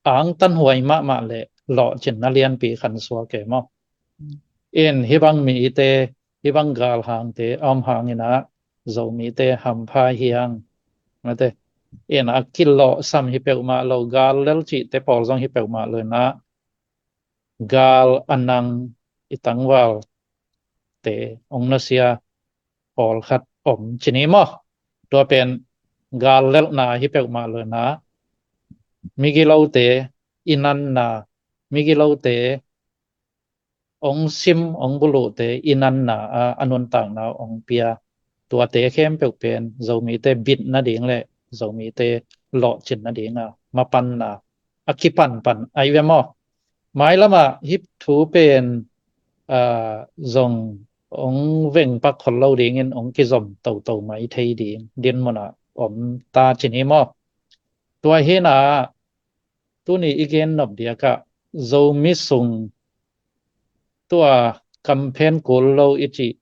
angtanhuai mahmah le lawhcinna lianpi khansuak e maw? In hih bang mite, hih bang galhangte a om hanginah Zomite hampha hi hang. Mate in a kilawhsam hi peuhmah lo, gal lel cihte pawl zong hi peuhmah lo inah gal a nang i tangvalte ong nusia pawlkhat om ci ni maw? Tua pen gal lelhna hi peuhmah lo inah migilote i nanna, migilote ong sim ong buluhte i nanna a a nuntakna ong pia, tuate khempeuh pen Zomite bit nading le Zomite lawhcin nadinga mapanna a kipanpan ahi ve maw? Mailamah hih thu pen zong ong vengpak khol lo dingin ong kizom toto mai thei ding dinmunah om ta ci ni maw? Tua hinah tuni i gen nop diakah Zomi sung tua kamphen kul lo i cih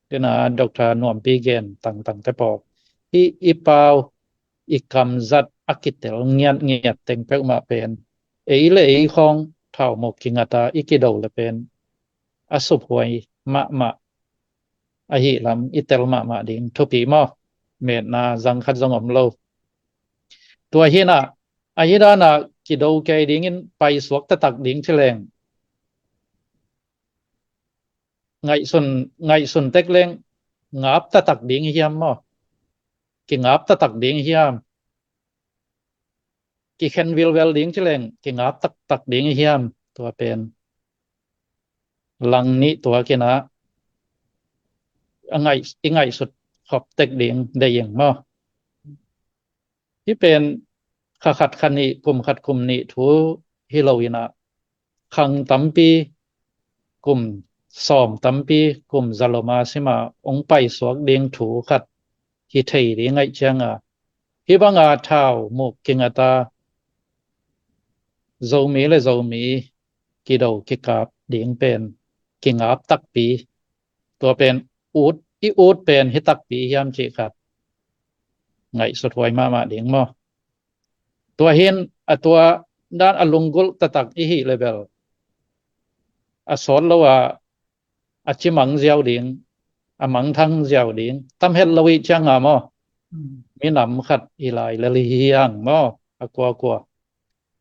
dina Doctor Nuampi gen tangtangte pawl hih i pau i kamzat a kitel ngiatngiat teng peuhmah pen ei le ei khawng thaumuk kingata i kido le pen a suphuai mahmah ahi lam i tel mahmah ding thupi maw? Metna zang khat zong om lo. Tua hinah ahi danah kido kei dingin paisuak taktak ding ci leng ngaihsun, ngaihsun tek leng ngap taktak ding hiam maw? Kingap taktak ding hiam? Kikhen vilvel ding ci leng kingap taktak ding hiam? Tua pen lang nih tua kinah a ngaih, i ngaihsut khop tek ding deih ing maw? Hih pen kha khat kha nih, kum khat kum nih thu hi lo inah khang tampi, kum sawm tampi, kum zaloma sima ong paisuak ding thu khat hi thei ding ngaih cianga hih banga thaumuk kingata Zomi le Zomi kido kikap ding pen kingap takpi. Tua pen ut, i ut pen hi takpi hiam cih khat ngaihsut huai mahmah ding maw? Tua hin a tua dan a lunggulh taktak i hih le bel a sawt lo a a cimang ziau ding, a mangthang ziau ding tam het lo i cianga maw? Minam khat i lai le li hiang maw? A kuakua.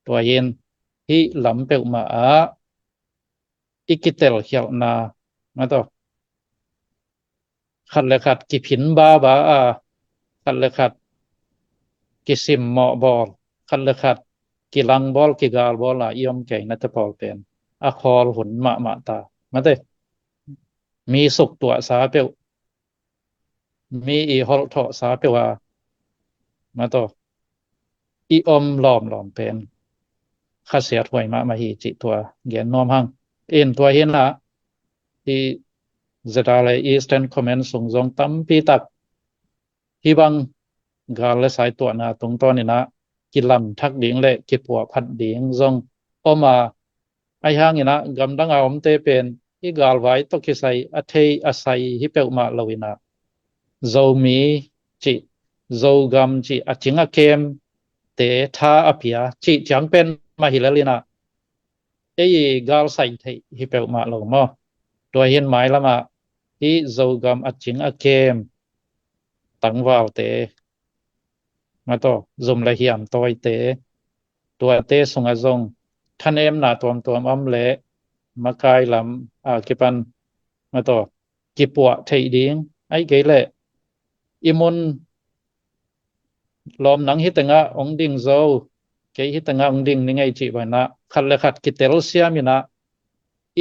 Tua hin hih lam peuhmah ah i kitel khialhna, mataw, khat le khat kiphin baba a, khat le khat kisimmawh bawl, khat le khat kilangbawl kigalbawl a i om kei nate pawl pen a khawl hun mahmah ta. Mate, mi suktuahsa peuh, mi i holhthawhsa peuh a, mataw, i om lawmlawm pen khasiat huai mahmah hi cih tua gen nuam hang. In tua hinah i ZRA Eastern Command sung zong tampi tak hih bang gal le sai tuahna tungtawn inah kilamthak ding le kipuahphat ding zong om a, ahi hanginah gamdang a omte pen i galvai tawh kisai a thei a sai hi peuhmah lo inah Zomi cih, Zogam cih a cing a kemte tha a pia cih ciang pen mah hi lel inah ei i galsai theih hi peuhmah lo maw? Tua hin mailamah hih Zogam a cing a kem tangvalte, mataw, zum le hiam tawite, tuate sungah zong thanemna tuamtuam om leh makai lam a kipan, mataw, kipuah theih ding, ahih kei leh i mun lawm nang hi tengah ong ding zo, kei hi tengah ong ding ni ngei cih banah khat le khat kitelsiam inah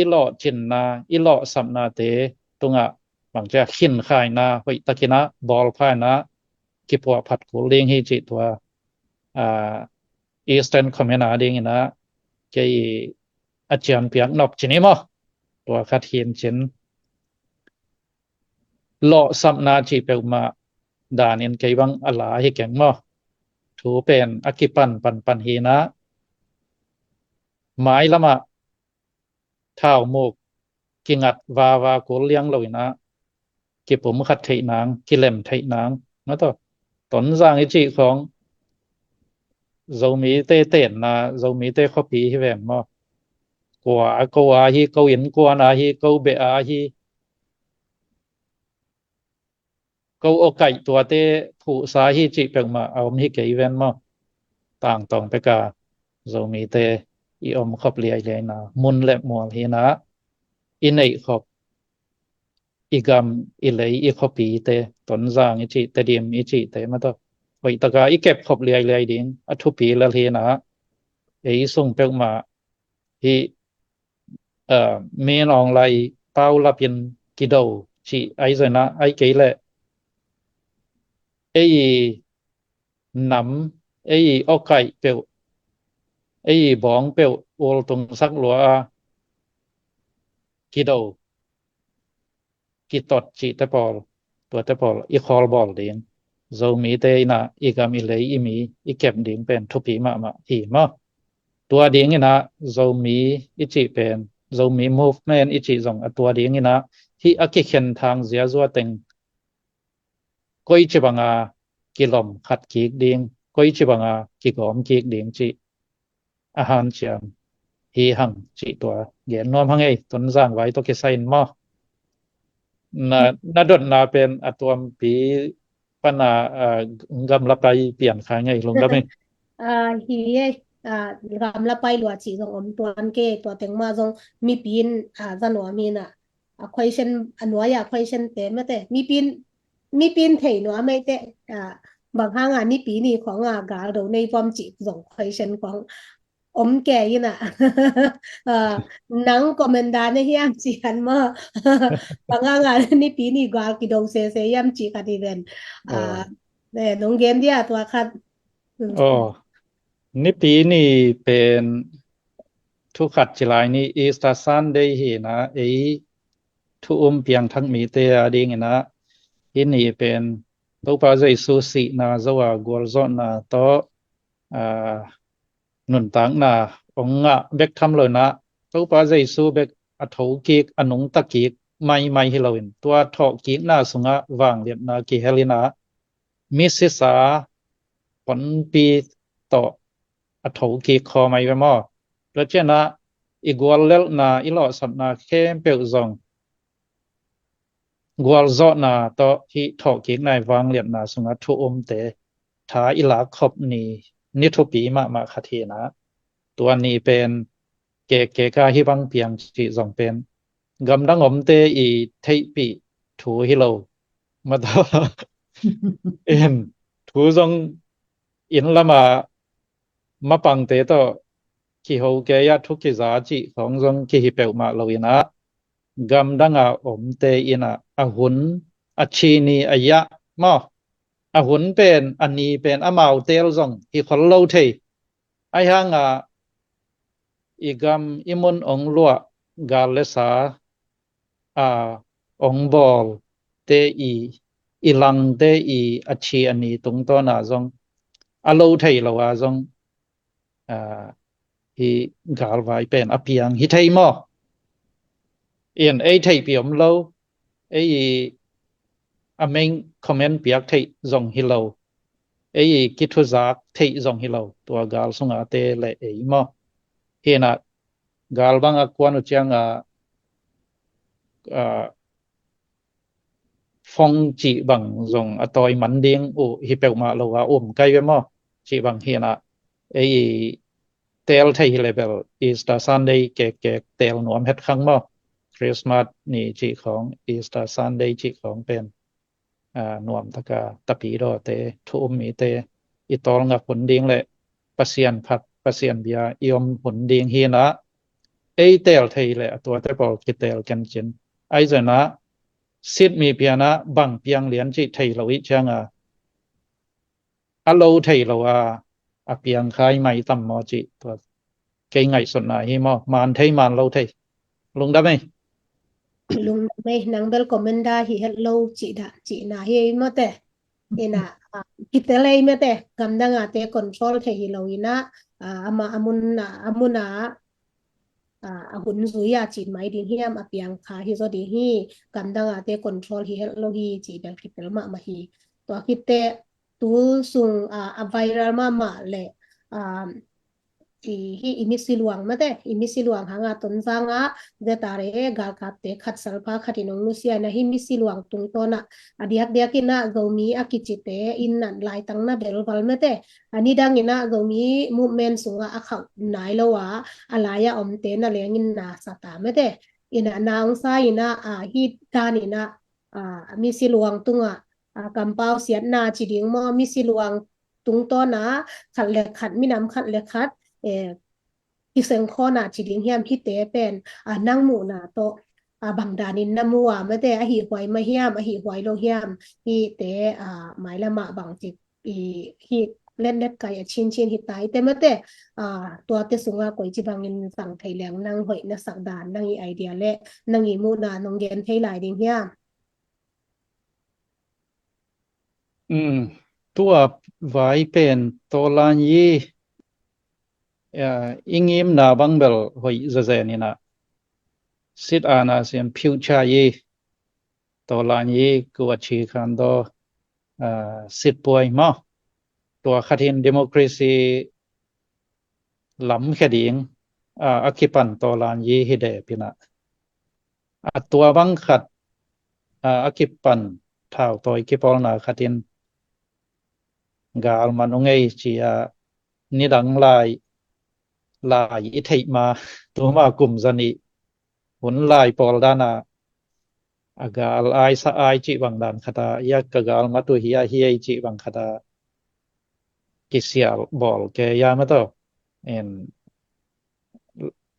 i lawhcinna, i lawhsapnate tungah bangcia khinkhaina hoihtakinah bawlphaina kipuahphat kul ding hi cih tua, aa, Eastern Command a dinginah kei a ciampiak nop cin hi maw? Tua khat hin cin. Lawhsapna cih peuhmah danin kei bang a la hi keng maw? Thu pen a kipan panpan hinah mailamah thaumuk kingat vava kul liang lo inah kipumkhat theih nang, kilem theih nang, mataw, Tonzang i cih khawng Zomite tenna, Zomite khuapi hi ven maw? Kua a ko a hi, ko innkuan a hi, ko beh a hi, ko awkaih tuate phuhsa hi cih peuhmah a om hi kei ven maw? Tangtawng peka Zomite i om khop liailiaina mun le mual hinah i neih khop i gam i lei i khuapite, Tonzang i cih, Tedim i cihte, mataw, hoihtaka i kep khop liailiai ding a thupi lel hinah ei sung peuhmah hih, aa, Min Aung Hlaing paulapin kido cih ahi zongin ah, ahih kei leh ei i nam, ei i awkaih peuh, ei i bawng peuh ultungsak lua a kido, kitot cihte pawl, tuate pawl i khawlbawl ding, Zomite inah i gam i lei i mi i kep ding pen thupi mahmah hi maw? Tua dinginah Zomi i cih pen, Zomi movement i cih zong a tua dinginah hih a kikhen thang ziazua teng koici banga kilom khat kik ding, koici banga kigawm kik ding cih a hanciam hi hang cih tua gen nuam hang ei, Tonzang vai tawh kisai in maw. Na, na dotna pen a tuampi pana, ah, gamla pai pian kha ngei lungdam hi. Ah, hi ei, ah, gamla pai lua cih zong om tuan ke, tua teng mah zong mipi in, ah, za nuam hi na. A question, a nuai a question te mate, mipi in, mipi in thei nuam ei te, ah, bang hanga Nipi ni khawng a gal do nei vuam cih zong question khawng om ke ina. Ah, nang comment dan na hiam ci han maw. Bang hanga Nipi ni gal kido sese hiam ci khat hi ven. Ah, eh, nong gen dia tua khat. Hmm. Oh, Nipi ni pen thu khat ci lai ni, Easter Sunday hi na, ei thu um piangthak mite a ding ina, hih ni pen Topa Jesu sihna zo a gualzawhna tawh, ah, nuntakna ong ngah bek tham lo ina, Topa Jesu bek a thokik, a nungta kik maimai hi loin, tua thawhkikna sungah vangliatna kihel ina, misisa honpi tawh a thokik khawm ahi ve maw. Tua ciangin ah i guallelhna, i lawhsapna khempeuh zong gualzawhna tawh hih thawhkikna i vangliatna sungah thu umte tha i lak khop ni, ni thupi mahmah khat hi na. Tua ni pen kekkek a hih bang piang cih zong pen gamdang omte i theihpih thu hi lo. Mataw in thu zong inn lama mapangte tawh kiho kei ah thu kiza cih khawng zong kihi peuhmah lo ina, gamdanga omte ina a hun, a chi ni a yah maw, a hun pen, a ni pen amau teel zong hi khol lo thei. Ahi hanga i gam i mun ong luah, gal le sa a ong bawl te i, i langte i a chi a ni tungtawna zong a lo thei lo a zong, ah, hih galvai pen a piang hi thei maw. In ei theihpih om lo, ei i a main comment piak theih zong hi lo, ei i kithuzak theih zong hi lo, tua gal sunga te le ei maw. Hi na, gal bang a kuan uh cianga, ah, fong cih bang zong a tawi man ding uh hi peuhmah lo a um kai ve maw. Cih bang hi na, ei i teel thei hi le bel Easter Sunday kekkek teel nuam het khang maw. Christmas ni cih khawng, Easter Sunday cih khawng pen, ah, nuam taka tapidawte, thu um mite i tawlngak hun ding le Pasian phat, Pasian bia i om hun ding hi na, ei teel thei le a tuate pawl kiteel kencin. Ahi zongin ah sit mi piana bang piang lian cih thei lo i cianga a lo thei lo a, a piang khai mai tam maw cih tua kei ngaihsutna hi maw. Man thei man lo thei. Lungdam ei. Lungdam ei, nang bel comment da hi het lo cih da, cihna hi ei maw te. Ina, ah, kitel ei maw te, gamdanga te control thei hi lo ina, ah, ama, a mun a, a mun a, ah, a hun zui a cin mai ding hiam, a piang kha hi zaw ding hi, gamdanga te control hi het lo hi cih bel kitel mahmah hi. Tua khit teh tul sung, ah, a viral mahmah le, ah, i, hih i misi luang maw te, i misi luang hanga Tonzang ah Z R A galkapte khat salpha khat in ong nusia ina, hih misi luang tungtawn ah a diakdiak ina Zomi a kicite in na laitang na belval maw te, a nidang ina Zomi movement sungah a khauh nai lo a, a lai a omte na leng in na sa ta maw te. Ina na ong sa ina, ah, hih dan ina, ah, misi luang tungah, ah, kampau siatna ci ding maw, misi luang tungtawn ah khat le khat, minam khat le khat, eh, kiseng khawna ci ding hiam, hihte pen, ah, nang muhna tawh, ah, bang danin na mu a maw te, a hih huai mah hiam, a hih huai lo hiam, hihte, ah, mailam ah bang ci, i, hih letlet kai a cincin hi ta i te maw te, ah, tuate sunga koici bangin zang thei leng nang hoih na sak dan, nang i idea le nang i muhna nong gen thei lai ding hiam? Um, tua vai pen tawlan yi, ah, i ngimna bang bel hoih zazen ina, sit ana siam future yi, tawlan yi kua ci khan daw, ah, sitpuai maw. Tua khat in democracy lamkhia ding, ah, a kipan tawlan yi hi dep in ah. A tua bang khat, ah, a kipan thautawi kipawlna khat in gal man ung ei ci-a nidang lai, lai i theih ma, tuma kum zanih hun lai pawl dana a gal ai sa ai cih bang dan khata, ia ka gal matu hi a hi ei cih bang khata kisial bawl ke ia mataw. En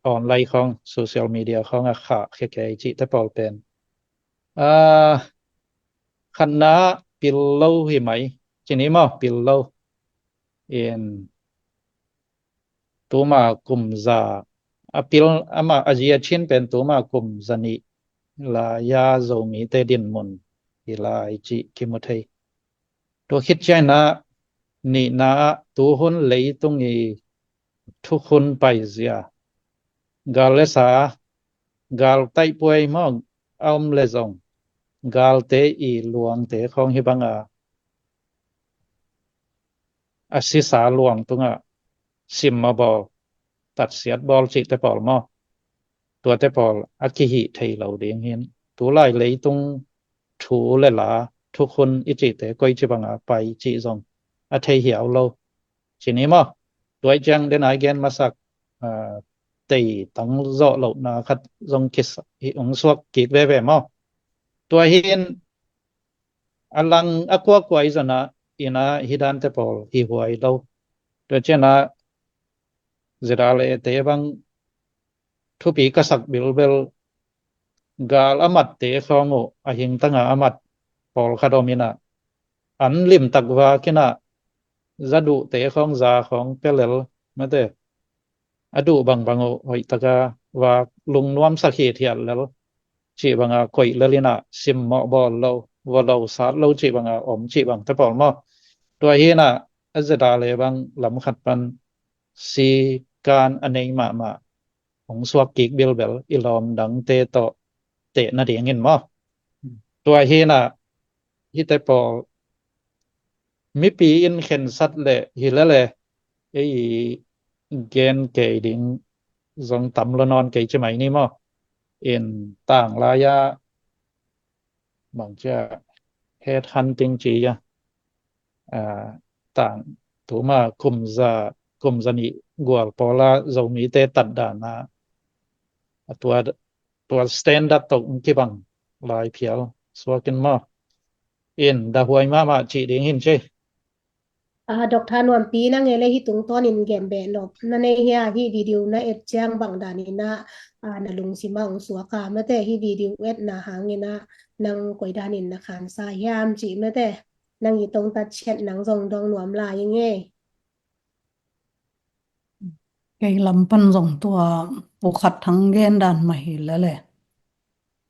online khawng, social media khawng a khah khia ke cihte pawl pen, ah, khatna pil lo hi mai, cini maw pil lo. In tuma kum za a pil, ama a zia chin pen tuma kum zanih lai-a Zomite dinmun hi lai cih kimu thei. Tua khit ciangin ah nihna ah tuhun leitung i thukhun paizia, gal le sa, gal taihpuai maw a om le zong, galte i luangte khawng hi banga a sisa luang tungah sim a bawl, tatsiat bawl cihte pawl maw. Tuate pawl a kihih thei lo ding hin, tulai leitung thu le la, thukhun i cihte koici banga pai cih zong a thei hiau lo. Cini maw, tua i ciang den ai gen masak, ah, tei tang zawh lohna khat zong kisa hi ung suak kik veve maw. Tua hin a lang a kuakua i zana ina hi dante pawl hi huai lo. Tua ciana zeda le te bang thupi ka sak bilbel, gal a matte khawng uh a hingtanga a mat pawlkhat om ina, an limtak vak ina, za duhte khawng za khawng pelel mate, a duh bangbang uh hoihtaka vak lungnuamsak hithiat lel cih banga koih lel ina, simmawh bawl lo, vawlo sat lo cih banga om cih bangte pawl maw. Tua hina a zeda le bang lam khat pan si kan a nei mahmah hong suak kik bilbel i lawm dangte tawh teh nadingin maw. Tua hina hite pawl mipi in khensat le hi lele ei gen kei ding zong tam lo nawn kei ci mai ni maw. In tang lai-a bang cia head hunting ci ia, ah, tang tuma kum za, kum za nih gual pawla Zomite tatdana a tua, tua standard tawh kibang lai phial suakin maw. In dahuai mahmah cih ding hin ci. Ah, Doctor Nuampi, na ngei le hi tungtawnin gen beh nop na nei hia, hi video na et ciang bang danin ah, ah, na lungsim ah hong suak a mate, hi video etna hangin ah nang koi danin na khansa hiam cih mate, nang i tongtat ciat nang zong dong nuam lai i ngei. Kei lam pan zong tua pukhat thang gen dan mah hi lele.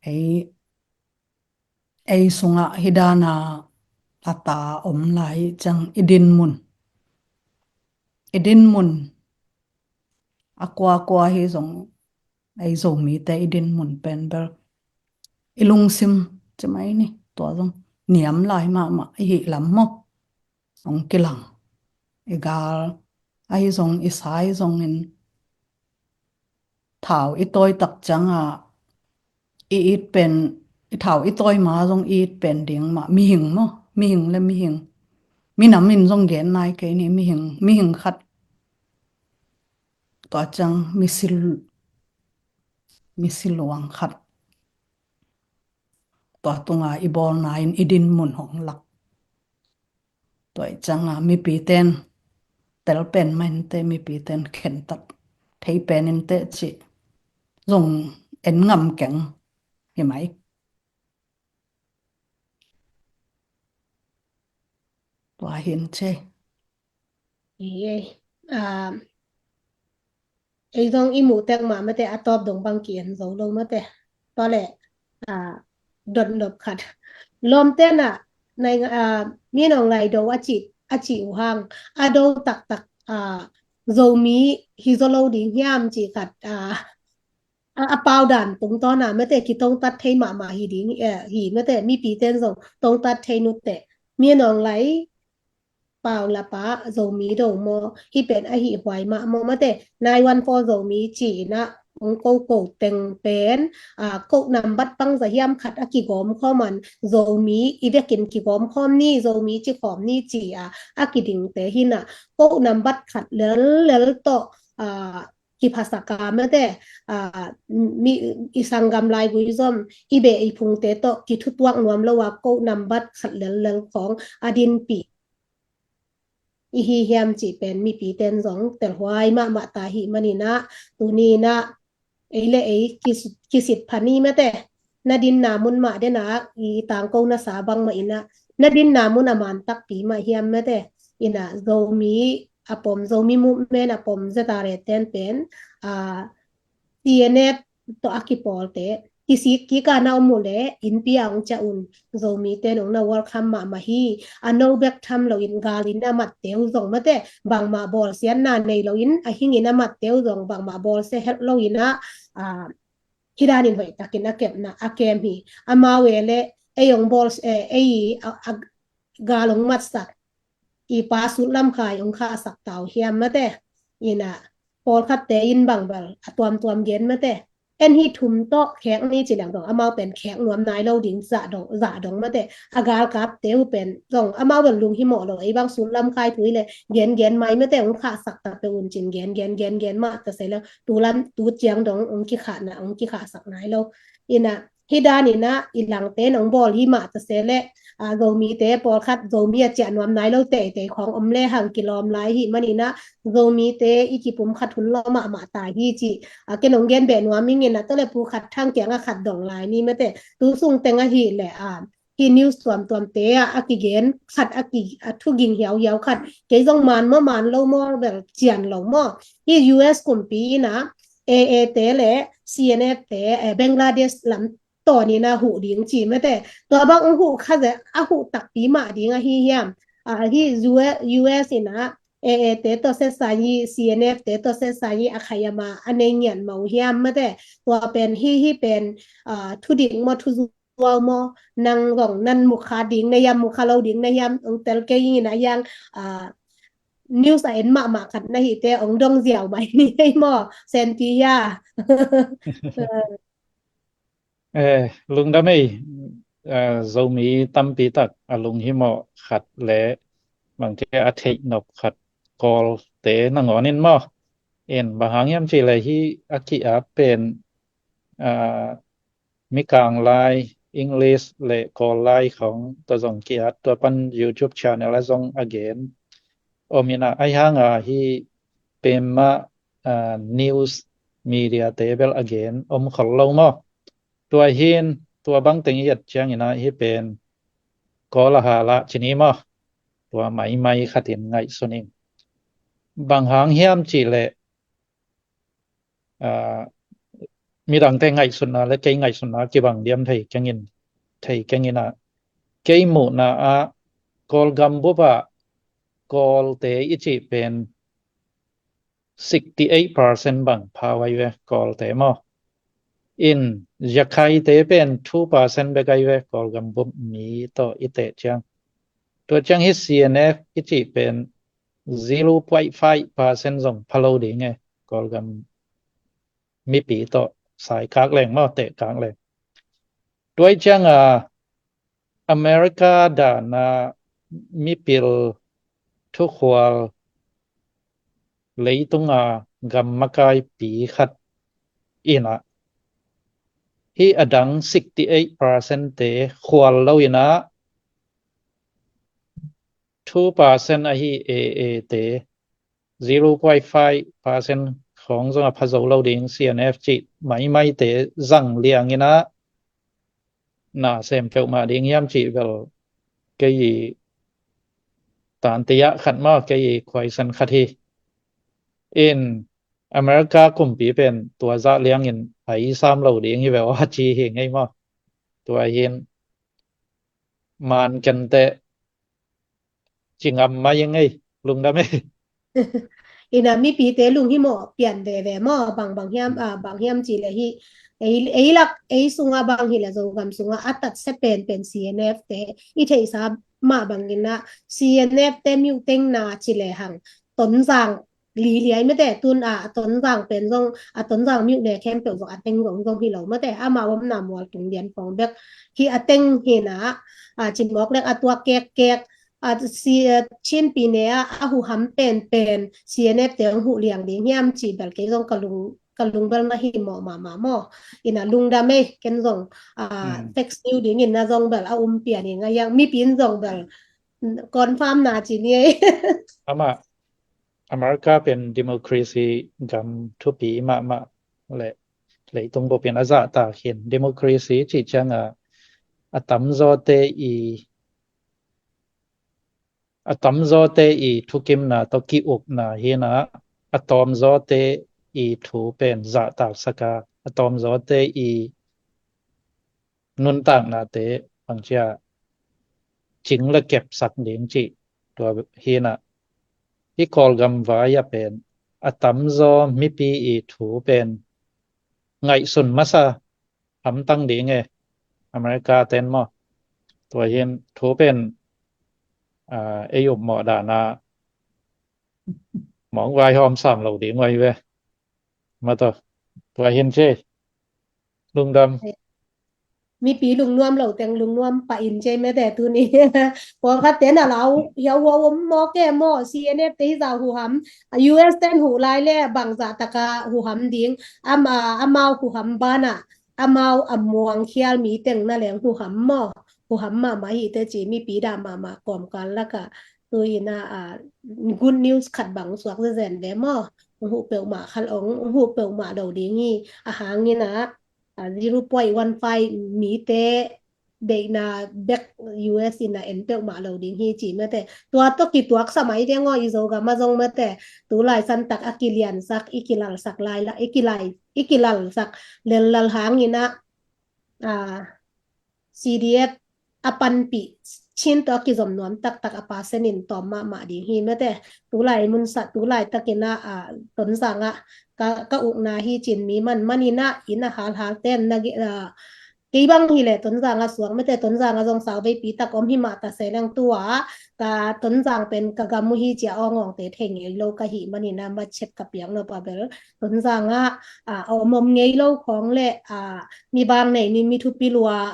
Ei, ei sungah hi dana a ta om lai ciang i dinmun, i dinmun a kuakua hi zong ei Zomite i dinmun pen bel i lungsim ci mai ni, tua zong niam lai mahmah i hih lam maw. Hong kilang i gal ahi zong i sai zongin thau i tawi tak cianga i it pen, i thau i tawi ma zong i it pen ding mah mihing maw, mihing le mihing, minam in zong gen nai kei ni, mihing, mihing khat tua ciang misi, misi luang khat tua tunga i bawlna in i dinmun hong lak. Tua i cianga mipiten tel pen mah inte, mipiten khentat thei pen inte cih zong en ngam keng hi mai. Tua hin ci. Ei, ei. Ah, ei zong i muh tek mah mate, a tawp dong bang ki-en zo lo mate. Tua le, ah, dot nop khat. Lawmte na, nai, ah, mi nong ngai do a ci, a ci uh hang, a do taktak, ah, Zomi hi zo lo ding hiam ci khat, ah, a, a pau dan tungtawna mate, kitongtat thei mahmah hi ding, eh, hi mate, mipiten zong tongtat thei nute. Min Aung Hlaing, Paulapa, Zomi do maw, hih pen a hih huai mah maw, mate, nine one four Zomi ci-in ah hong koko teng pen, a, code nambat bangzah hiam khat a kigawm khawm a, Zomi i vekin kigawm khawm ni, Zomi ci khawm ni ci-a a kidingte hi-in ah, code nambat khat lellel tawh, a, kiphasak a, mate, a, mi, i sanggam laigui zom, i beh i phungte tawh kithutuak nuam lo a, code nambat khat lellel khawng a dinpih i hi hiam cih pen mipite in zong telhuai mahmah ta ahih manin ah, tuni-in ah ei le ei kis-, kisit pha ni, mate. Na dinna mun mah den ah i tangko na sa bangmah in ah, na dinna mun a man takpi mah hiam, mate. In ah Zomi a pom, Zomi movement a pom ZRA ten pen, a, TNF tawh a kipawlte kisik kik a na om uh leh innpi ah hong ciah un. Zomite in hong na welcome mahmah hi. A no bek tham loin, galin a matte uh zong, mate, bangmah bawlsiatna nei loin, a hingin a matte uh zong bangmah bawlsia helh loin ah, a, hih danin hoihtakin a kepna a kem hi. Amau e le ei hong bawl, eh, ei a, a gal hong matsak i pa Sut Lam Khai hong khahsak ta uh hiam, mate. In ah pawlkhatte in bang bel a tuamtuam gen, mate. En hi thum tawh khek ni ci leng dong, amau pen khek nuam nai lo ding zah dong, zah dong, mate. A galkapte uh pen zong amau bel lunghimawh lo, ei bang Sut Lam Khai thu hi leh gen gen mai, mate, hong khahsak ta peuh un ci-in gen gen gen gen mah ta se leh, tu lam tu ciang dong hong kikhahna, hong kikhahsak nai lo. In ah hih danin ah i langte in hong bawl hi mah ta se leh, a, Zomite pawlkhat Zomi a ciah nuam nai lo teitei khawng om lehang kilawm lai ahih manin ah, Zomite i kipumkhat hun lawh mahmah ta hi ci, a, ken hong gen beh nuam ing. In ah tua leh Pu Khat Thang kiangah khat dong lai ni, mate. Tu sung teng ahih leh, a, hih news tuamtuamte ah a kigen khat, a ki, a thuging hiauhiau khat, kei zong man maw man lo maw bel cian lo maw, hih U S kumpi in ah A A te le C N F te, eh, Bangladesh lam tawnin a huh ding ci, mate. Tua bang hong huh kha ze, a huh takpi mah ding ahi hiam? A, hih U S, U S in ah A A te tawh setsai hi, C N F te tawh setsai hi, a khai a ma a nei ngiat mah uh hiam, mate. Tua pen hih, hih pen, a, thudik maw, thuzuau maw, nang zong nan mukha ding na hiam, mukha lo ding na hiam, hong tel kei ing. In ah hiang, a, news a en mahmah khat na hihte hong dong ziau mai ni ei maw, Senpi hia? Eh, lungdam ei, eh, Zomi tampi tak a lunghimawh khat le bangte a theih nop khat Kawlte nangawn in maw. In bang hang hiam cih leh hih a ki-at pen, ah, Mikang lai, English le Kawl lai khawng tawh zong ki-at, tua pan YouTube channel ah zong a gen om in ah, ahi hang a hih pen mah, ah, news media te bel a gen om khol lo maw. Tua hi-in, tua bang teng i et ciangin ah hih pen Kawl a hal ah ci ni maw. Tua maimai khat in ngaihsun ing. Bang hang hiam cih leh, ah, midangte ngaihsutna le kei ngaihsutna kibang diam thei keng in, thei keng in ah, kei muhna ah Kawlgam bup ah Kawlte i cih pen sixty eight percent bang pha uh ahi ve, Kawlte maw. In Yakhaite pen two percent bek ahi ve, Kawlgam bup mi tawh i teh ciang. Tua ciang hih C N F i cih pen zero point five percent zong pha lo ding e, Kawlgam mipi tawh saikak leng maw, tehkak leng. Tua hi ciang a, America dan a mipil thukhual leitung a gam makaipi khat in ah, hih a dang sixty eight percent te khual lo in ah, two percent ahi A A te, zero point five percent khawng zong a pha zo lo ding, C N F cih maimaite zang liang in ah, na sem peuhmah ding hiam cih bel kei i tantiah khat maw, kei i khuaisan khat hi. In America kumpi pen tua zah liangin a i sam lo ding hi ve aw, a ci hi ngei maw. Tua hi-in man kenteh ci ngam mai ing ei, lungdam ei. In ah mipite lunghimawh pian veve maw, bang bang hiam, ah, bang hiam cih leh hih Ei, ei lak, ei sungah bang hileh Zogam sungah a tatsia penpen C N F te i theihsa mah bangin ah C N F te miuh tengna ci lehang Tonzang liliai mate tun a, a Tonzang pen zong, a Tonzang miuh ne khempeuh zong a teng zong zong hi lo mate, amau omna mual tung lian khawng bek hi a teng hi na, a, cimawk lek a tuak kekkek, a, si, a, Chin pi ne a, a huham penpen C N F te hong huh liang ding hiam ci bel kei zong ka lung, ka lung bel na hi mawh mahmah maw. Ina lungdam ei, ken zong, a, fax niu dingin na zong bel a um pian ing a iang, mipi in zong bel confirm na ci ni ei. Amah America pen democracy gam thupi mahmah le leitung bupin a zahtak hin democracy cih cianga a tamzawte i a tamzawte i thukimna tawh ki-ukna hinah a tawmzawte i thu pen zahtaksaka a tawmzawte i nuntaknate bangcia cing le kepsak ding cih tua hinah i Kawlgam vai a pen a tamzaw mipi i thu pen ngaihsun masa hamtang ding e America ten maw. Tua hin thu pen a, ei upmawh dana mawng vai hawm sam lo ding vai ve. Mataw, tua hin ci lungdam. Mipi lungnuam lo teng lungnuam pah in ci mate tuni. Pawlkhat ten a lau hiau huau om maw ke maw, C N F te hi zah huham, U S ten huh lai le bangzah taka huham ding, ama, amau huham bana amau a muangkhial mi teng na leng huham maw, huham mahmah hi te ci mipi dah mahmah kawmkal laka. Tu ina, a, good news khat bang suak zezen ve maw. Ong huh peuhmah khal ong, ong huh peuhmah lo ding hi. A hangin a, a, zero point one five mite deihna bek U S ina en peuhmah lo ding hi ci mate. Tua tawh kituaksa mai deng aw i Zogam a zong mate. Tulai santak a kiliansak, i kilalsak lai la, i kilai, i kilalsak lellal hangin a, a, C D F a panpih Chin tawh a kizom nuam taktak a percent in tawm mahmah ding hi mate. Tulai munsa, tulai takin a, a, Tonzang ah ka, ka ukna hi cin mi man manin a, inn a halhal ten na gi, a, kei bang hileh Tonzang a suak mate, Tonzang a zong sauveipi tak om hi mah ta se leng tua ka Tonzang pen ka gam uh hi cia awngawngte thei ngei lo ka hih manin a machet ka piak nop a bel Tonzang ah, a, a om om ngei lo khawng le, a, mi bang nei ni mi thupi lua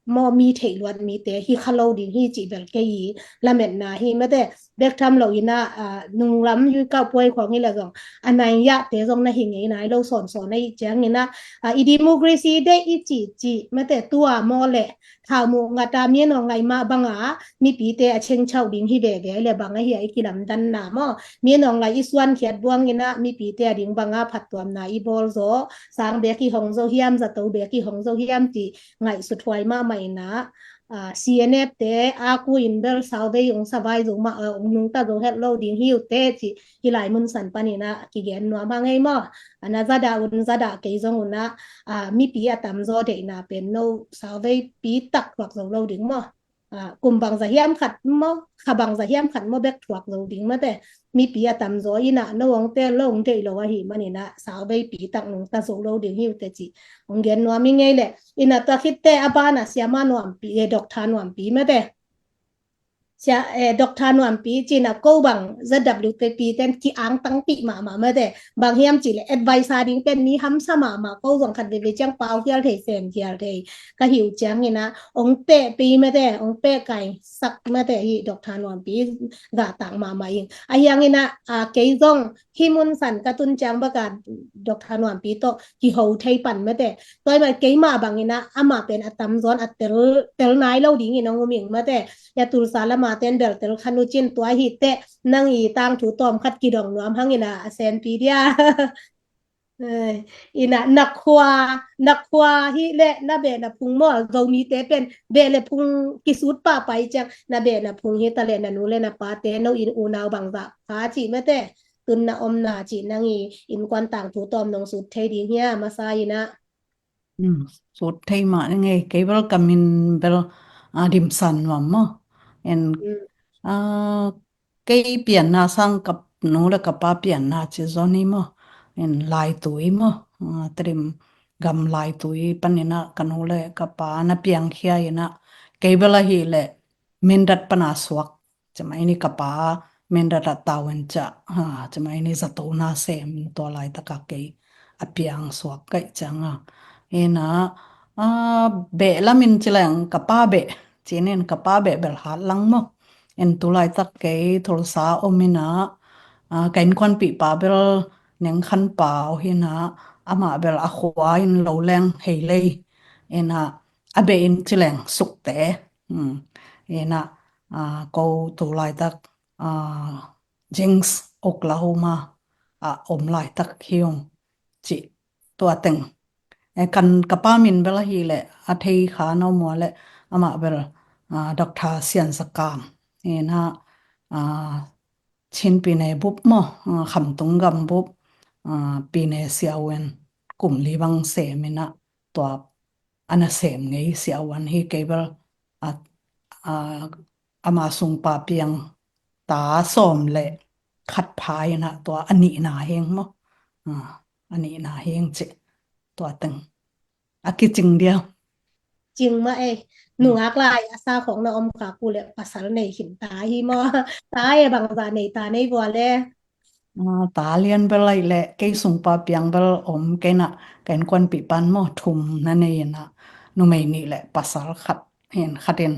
maw mi theih luat mite hi kha lo ding hi cih bel kei i lametna hi mate. Bek tham lo ina, a, nunglam yui kau puai khawng hi la zong a nai yahte zong na hi ngei nai lo sawnsawn a ih ciangin a, a, i democracy deih i cih cih mate tua maw le thau muh ngata mianawng ngai mah banga mipite a chengchauh ding hi veve le bang ahi a i kilamdanna maw. Mianawng lai i suankhiat buangin a mipite a ding banga phattuamna i bawl zaw, sang bek i hong zo hiam, zato bek i hong zo hiam ti ngaihsut huai mahmah ina, a, C N F te a ku in bel sauvei ong savai zo mah, a, ong nungta zo het lo ding hi uh te ci hi lai munsan panin a kigen nuam hang ei maw. A na zadah un zadah kei zong un a, a, mipi a tamzaw deihna pen no sauveipi tak thuak zo lo ding maw. A, kum bangza hiam khat maw, kha bangza hiam khat maw bek thuak zo ding mate. Mipi a tamzaw ina no ong tel lo ong deih lo ahi manin a sauveipi tak nungta zo lo ding hi uh te ci ong gen nuam i ngei le. Ina tua khitte a bana siama nuampi, e, Doctor Nuampi mate. Sia, e, Doctor Nuampi cina ko bang Z W T P ten ki angtangpih mahmah mate. Bang hiam cih le advice a ding pen mi hamsa mahmah ko zong khat veve ciang pau khial thei sem khial thei ka hi uh ciangin a ong peh pi mate, ong peh kai sak mate hi Doctor Nuampi zahtak mahmah ing. A hiangin a, a, kei zong hi munsan ka tun ciang baka Doctor Nuampi tawh kiho thei pan mate. Tua i mah keimah bangin a, amah pen a tamzawn a tel, tel nai lo dingin ong um ing mate. Ya Tulsa lama ten bel tel khan uh cin tua hi teh nang i tangthu tawm khat kidong nuam hangin a, a senpi dia. Ina na khua, na khua hi le na beh na phung maw, Zomite pen beh le phung kisut pahpah i ciang na beh na phung hi ta le na nu le na pate no in unau bangzah pha cih mate. Tun na omna cih nang i innkuan tangthu tawm nong sut thei ding hia masa ina. Hmm, sut thei mah ngei kei bel ka min bel a dimsan nuam maw. En, a, kei pianna sang ka nu le ka pa pianna ci zaw ni maw. En lai tui maw. A, trim gamlai tui panin ah ka nu le ka pa na piangkhia in ah, kei bel ahih leh Mindat pan a suak, cima ini ka pa Mindat ah tau in ciah, ha, cima ini zato na sem, tua laitak a kei a piang suak ka hih ciang a, in ah, a, beh lam in ci leng ka pa beh cin in, ka pa beh bel hat lang maw. In tu laitak kei Tulsa om in ah, a, ka innkuanpihpa bel Neng Khan Pau hi in ah, amah bel a khua in lo leng hei lei in ah, a beh in ci leng Sukte. Hmm. In ah, a, ko tu laitak, a, Jenks, Oklahoma ah om laitak hi ung, ci, tua teng. E, kan ka pa min bel ahih leh a thei kha na om ua leh amah bel, a, Doctor Sian Za Kam. In ah, a, Chin Pyine bup maw, a, Khamtung gam bup, a, Pyine Siavuan kum li bang sem in ah, tua a na sem ngei Siavuan hi. Kei bel, a, a, ama sungpa piang ta sawm le khat pha in ah tua a nihna hi ing maw. A, a nihna hi ing ci, tua teng. A kicing diam? Cing mah ei. Nungak lai a sa khawng na om kha uh leh pasal nei khin ta hi maw? Ta e, bangzah nei ta na hi uh a le? A, ta lian bel ahih leh kei sungpa piang bel om kei in ah, ka innkuanpihpa'n maw thum na nei in ah, numei nih le pasal khat, hin khat in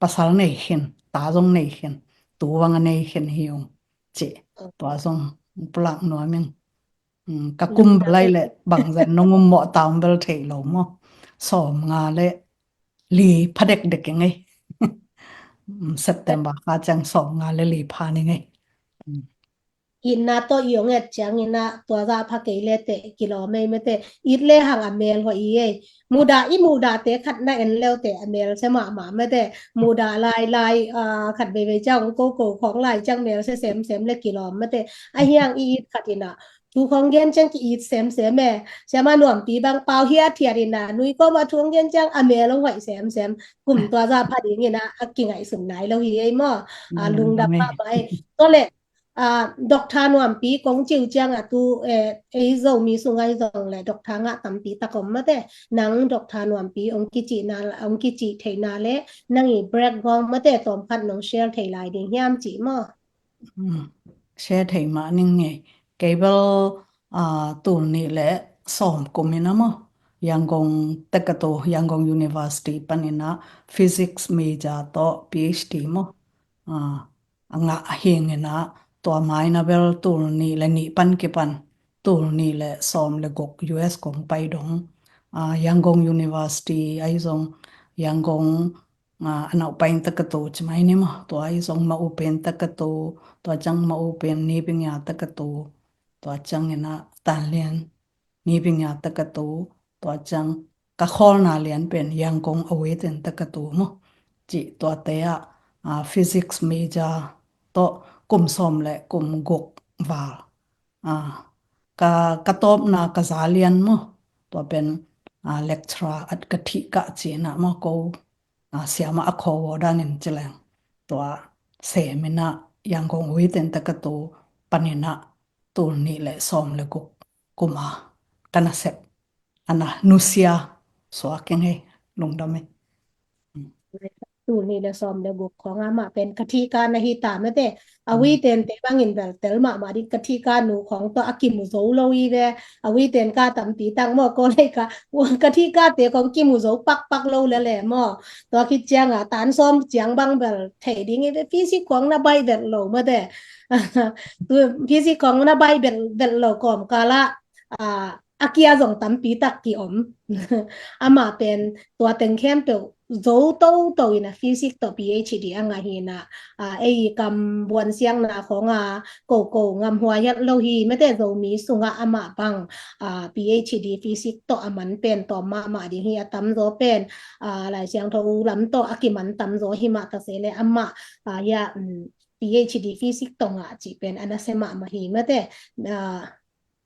pasal nei khin, ta zong nei khin, tu bang a nei khin hi ung, ci. Tua zong pulak nuam ing. Hmm, ka kum bel ahih leh bangzah nong um mawh ta om bel thei lo maw. Sawmnga le li pha dekdek ing ei. Hmm, September kha ciang sawmnga le li pha ning ei. Hmm. Itna tawh i hong et ciangin ah tua zah pha kei le teh kilawm ei mate. It le hang a mel hoih i ei. Mudah, i muhdahte khat na en le uh teh a mel se mahmah mate. Mudah lai lai, a, khat veivei ciang koko khawng lai ciang mel se semsem le kilawm mate. A hiang i it khat in ah thu khawng gen ciang ki-it semsem e. Siama Nuampi bang pau hiathiat in ah, nui kawm ah thu khawng gen ciang a mel hong hoih semsem. Kum tua zah pha dingin ah a kingaihsun nai lo hi ei maw. A, lungdam mahmah ei. Tua leh, a, Doctor Nuampi kong ci uh ciang ah tu, e, ei Zomi sung ah hi zong leh doctor ngah tampi tak om mate. Nang Doctor Nuampi hong kicihna, hong kicih theihna le nang i background mate tawmkhat nong share thei lai ding hiam ci maw? Hmm. Share thei mah ning ei. Kei bel, a, tul nih le sawm kum in ah maw, Yangon tekatu, Yangon University panin ah physics major tawh PhD maw, a, a ngah hi ing in ah, tua ma in ah bel tul nih le nih pan kipan tul nih le sawm le guk US kong pai dong, a, Yangon University ahi zong, Yangon, a, a nauh pai in tekatu cimai ni maw, tua ahi zong Maw U Pen tekatu, tua ciang Maw U Pen Nibingia tekatu, tua ciang in ah Tan Lian Nibingia tekatu, tua ciang ka khawlna lian pen Yangon Awiten tekatu maw, ci, tuate ah, a, physics major tawh kum sawm le kum guk val. A, ka, ka tawpna ka za lian maw, tua pen, a, lecturer at ka thih kah ci in ah maw, ko, a, siama a khaw aw dan in ci leng. Tua sem in ah Yangon Awiten tekatu panin ah tul nih le sawm le guk kum a ka nasep a na nusia suak ing ei, lungdam ei. Tul nih le sawm le guk khawng amah pen ka thihka na hi ta mate. A Awiten te bangin bel tel mahmah ding, ka thihka nu khawng tawh a kimu zo lo hi ve. A Awiten ka tampi tak maw, ko lei ka, ka thihka te khawng kimu zo pakpak lo le le maw. Tua khit ciang a tan sawm ciang bang bel thei ding hi ve, physics khawng na baih vet lo mate. Tu physics khawng na baih vet, vet lo kawmkal ah, a, a kia zong tampi tak ki-om. Amah pen tua teng khempeuh zo toto in a physics tawh PhD a ngah hi in ah, a, ei kam buansiangna khawng a koko ngamhuai hiat lo hi mate, Zomi sungah amah bang, a, PhD physics tawh a man pen tawm mahmah ding hi. A tamzaw pen, a, Lai Siangtho lam tawh a kiman tamzaw hi mah ta se le amah, a, hia, um, PhD physics tawh ngah cih pen a nasia mahmah hi mate. A,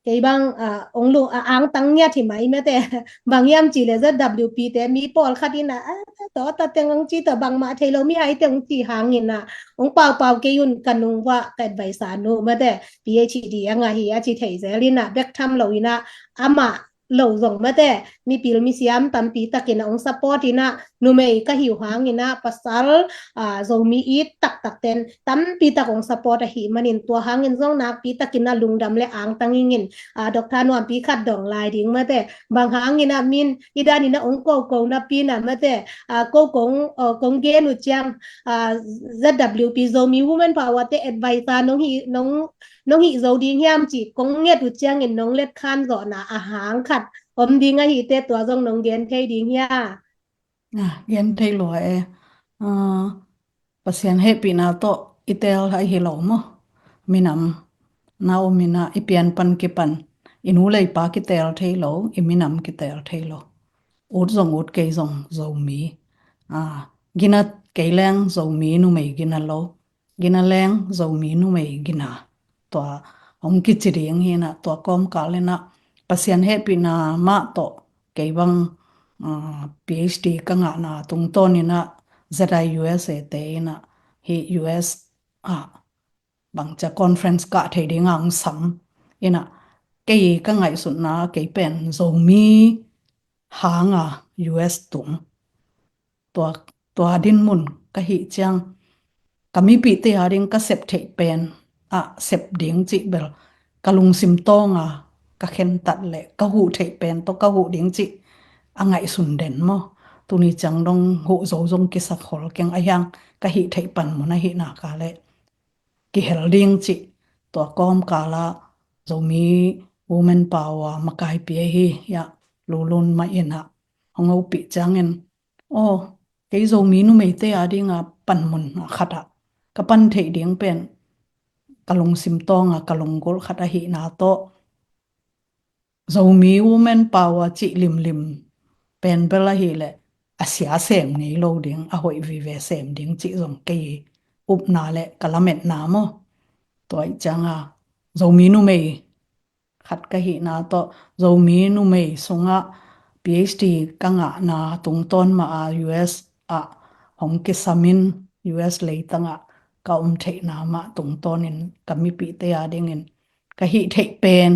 kei bang, a, ong lu, a, angtang ngiat hi mai mate. Bang hiam cih leh ZWP te mi pawlkhat in ah, a, tawh ta teng ong ci tawh bangmah thei lo mi hai teng ong ci hangin ah, ong paupau kei un, ka nung uah ka advisor nu mate, PhD a ngah hi a ci thei zel in ah, bek tham lo in ah, amah lo zong mate, mipil misiam tampi takin a hong support in ah, numei ka hi uh hangin ah pasal, aa, Zomi it taktak ten tampi tak hong support ahih manin, tua hangin zong nakpi takin ah lungdam le angtang ing in, aa, Doctor Nuampi, khat dong lai ding mate, bang hangin ah min i danin ah hong koko napi in ah mate, aa, ko kong, aa, kong gen uh ciang, aa, Z W P, Zomi Women Power te advisor nong hi, nong, nong hih zo ding hiam cih kong nget uh ciangin nong letkhan zawhna a hang khat om ding ahih teh, tua zong nong gen thei ding hia? Ah, gen thei lua e. Ah, Pasian hehpihna tawh i teel ahi lo maw? Minam na om in ah i pian pan kipan i nu le i pa kiteel thei lo, i minam kiteel thei lo. Ut zong ut, kei zong Zomi. Ah, gina kei leng Zomi numei gina lo, gina leng Zomi numei gina, tua hong kici ding hi in ah, tua kawmkal in ah Pasian hehpihna mah tawh kei bang, ah, P H D ka ngahna tungtawn in ah Z I U S A te in ah hih U S ah bangcia conference kah thei ding a hong sam in ah, kei ka ngaihsutna, kei pen Zomi hanga U S tung, tua, tua dinmun ka hih ciang, ka mipihte a ding ka sep theih pen ah sep ding cih bel ka lungsim tawnga ka khentat le ka huh theih pen tawh ka huh ding cih a ngaihsun den maw? Tuni ciang dong huh zo zong kisak khol keng, a hiang ka hih theih panmun ahih nak leh kihel ding cih, tua kawmkal ah Zomi Women Power makaipi ahi, hiah Lulun mah in ah hong hopih ciangin, aw, kei Zomi numeite a dinga panmun a khat ah ka pan theih ding pen ka lungsim tawnga ka lunggulh khat ahihna tawh, Zomi Women Power cih limlim pen bel ahih leh a sia sem ngei lo ding, a hoih vive sem ding cih zong kei upna le ka lametna maw? Tua ih cianga Zomi numei khat ka hihna tawh, Zomi numei sungah P H D ka ngahna tungtawn mah a U S ah hong kisamin, U S leitangah ka om theihna mah tungtawnin ka mipihte a dingin ka hih theih pen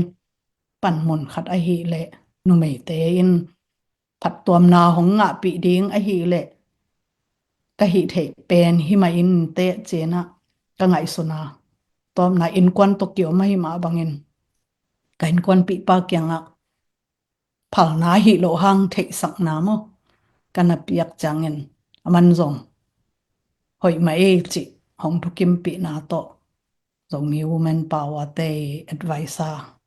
panmun khat ahih leh, numeite in phattuamna hong ngahpih ding ahih leh ka hih theih pen hi mah inteh ci-in ah ka ngaihsun a, tawpna innkuan tawh kiom ahih mah bangin ka innkuanpihpa kiangah phalna ahih loh hang theihsakna maw ka na piak ciangin, aman zong hoih mah ei cih hong thukimpihna tawh, Zomi Women Power te advisor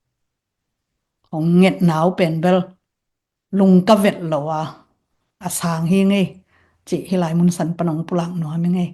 hong ngetna uh pen bel lung ka vet lo a, a sang hi ngei, cih hih lai mun san pan hong pulak nuam hi ngei.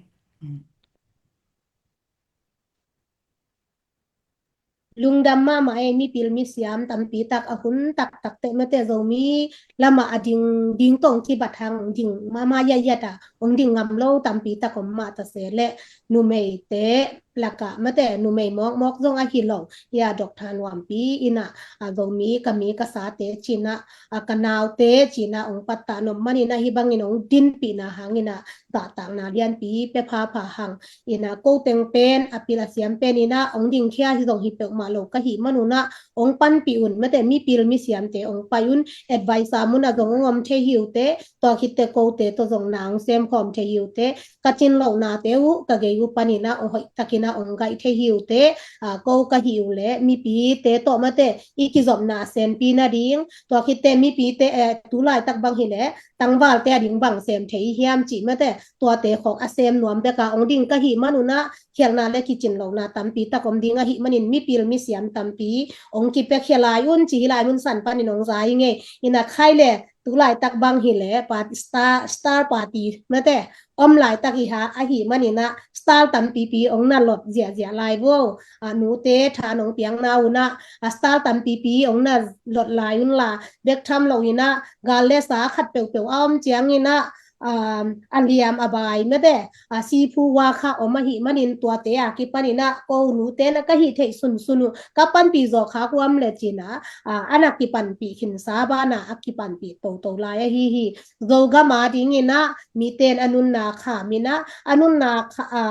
Lungdam mahmah ei, mipil misiam tampi tak a hun taktak teh mate Zomi lamah a ding, ding tawh hong kibat hang, hong ding mahmah yayat a, hong ding ngam lo tampi tak om mah ta se leh, numeite lakah mate numei mawkmawk zong ahi lo, hia Doctor Nuampi in ah, a, Zomi ka mi ka sate ci-in ah, a, ka naute ci-in ah hong pattah nop manin ah hih bangin hong dinpihna hangin ah zahtakna lianpi pia phapha hang. In ah ko teng pen a pil a siam pen in ah hong dingkhia hi zong hi peuhmah lo ka hih manun ah hong panpih un, mate mipil misiamte hong pai un, advisor mun ah zong hong om thei hi uh teh, tua khit teh kote tawh zong na hong semkhawm thei hi uh teh, ka cin lohnate uh ka gei uh panin ah hong hoihtakin ah hong gaih thei hi uh teh, a, ko ka hih uh leh mipite tawh mate i kizopna senpi nading, tua khit teh mipite, eh, tu laitak bang hi leh tangvalte a ding bang sem thei hiam cih mate, tuate khawk a sem nuam bek a hong ding ka hih manun ah khialhna le kicin lohna tampi tak om ding ahih manin mipil misiam tampi hong kipiakhia lai un ci hih lai mun san panin hong za hi ngei. In ah khai le tu laitak bang hi leh part-, star, star party mate om laitak hi hang ahih manin ah star tampipi hong na lot ziahziah lai vo. A, nute tha nong piakna un ah, a, star tampipi hong na lot lai un la, bek tham loin ah gal le sa khat peuhpeuh a om ciangin ah, um, a liam a bai mate, a, siphu wa kha om ahih manin tuate a kipanin ah ko nute na ka hih theih sunsun uh ka panpih zawh kha huam le ci-in ah, a, a na kipanpih khinsa banah a kipanpih toto lai ahi hi. Zogam a dingin ah mite in a nunna kham in ah, a nunna kha-, a,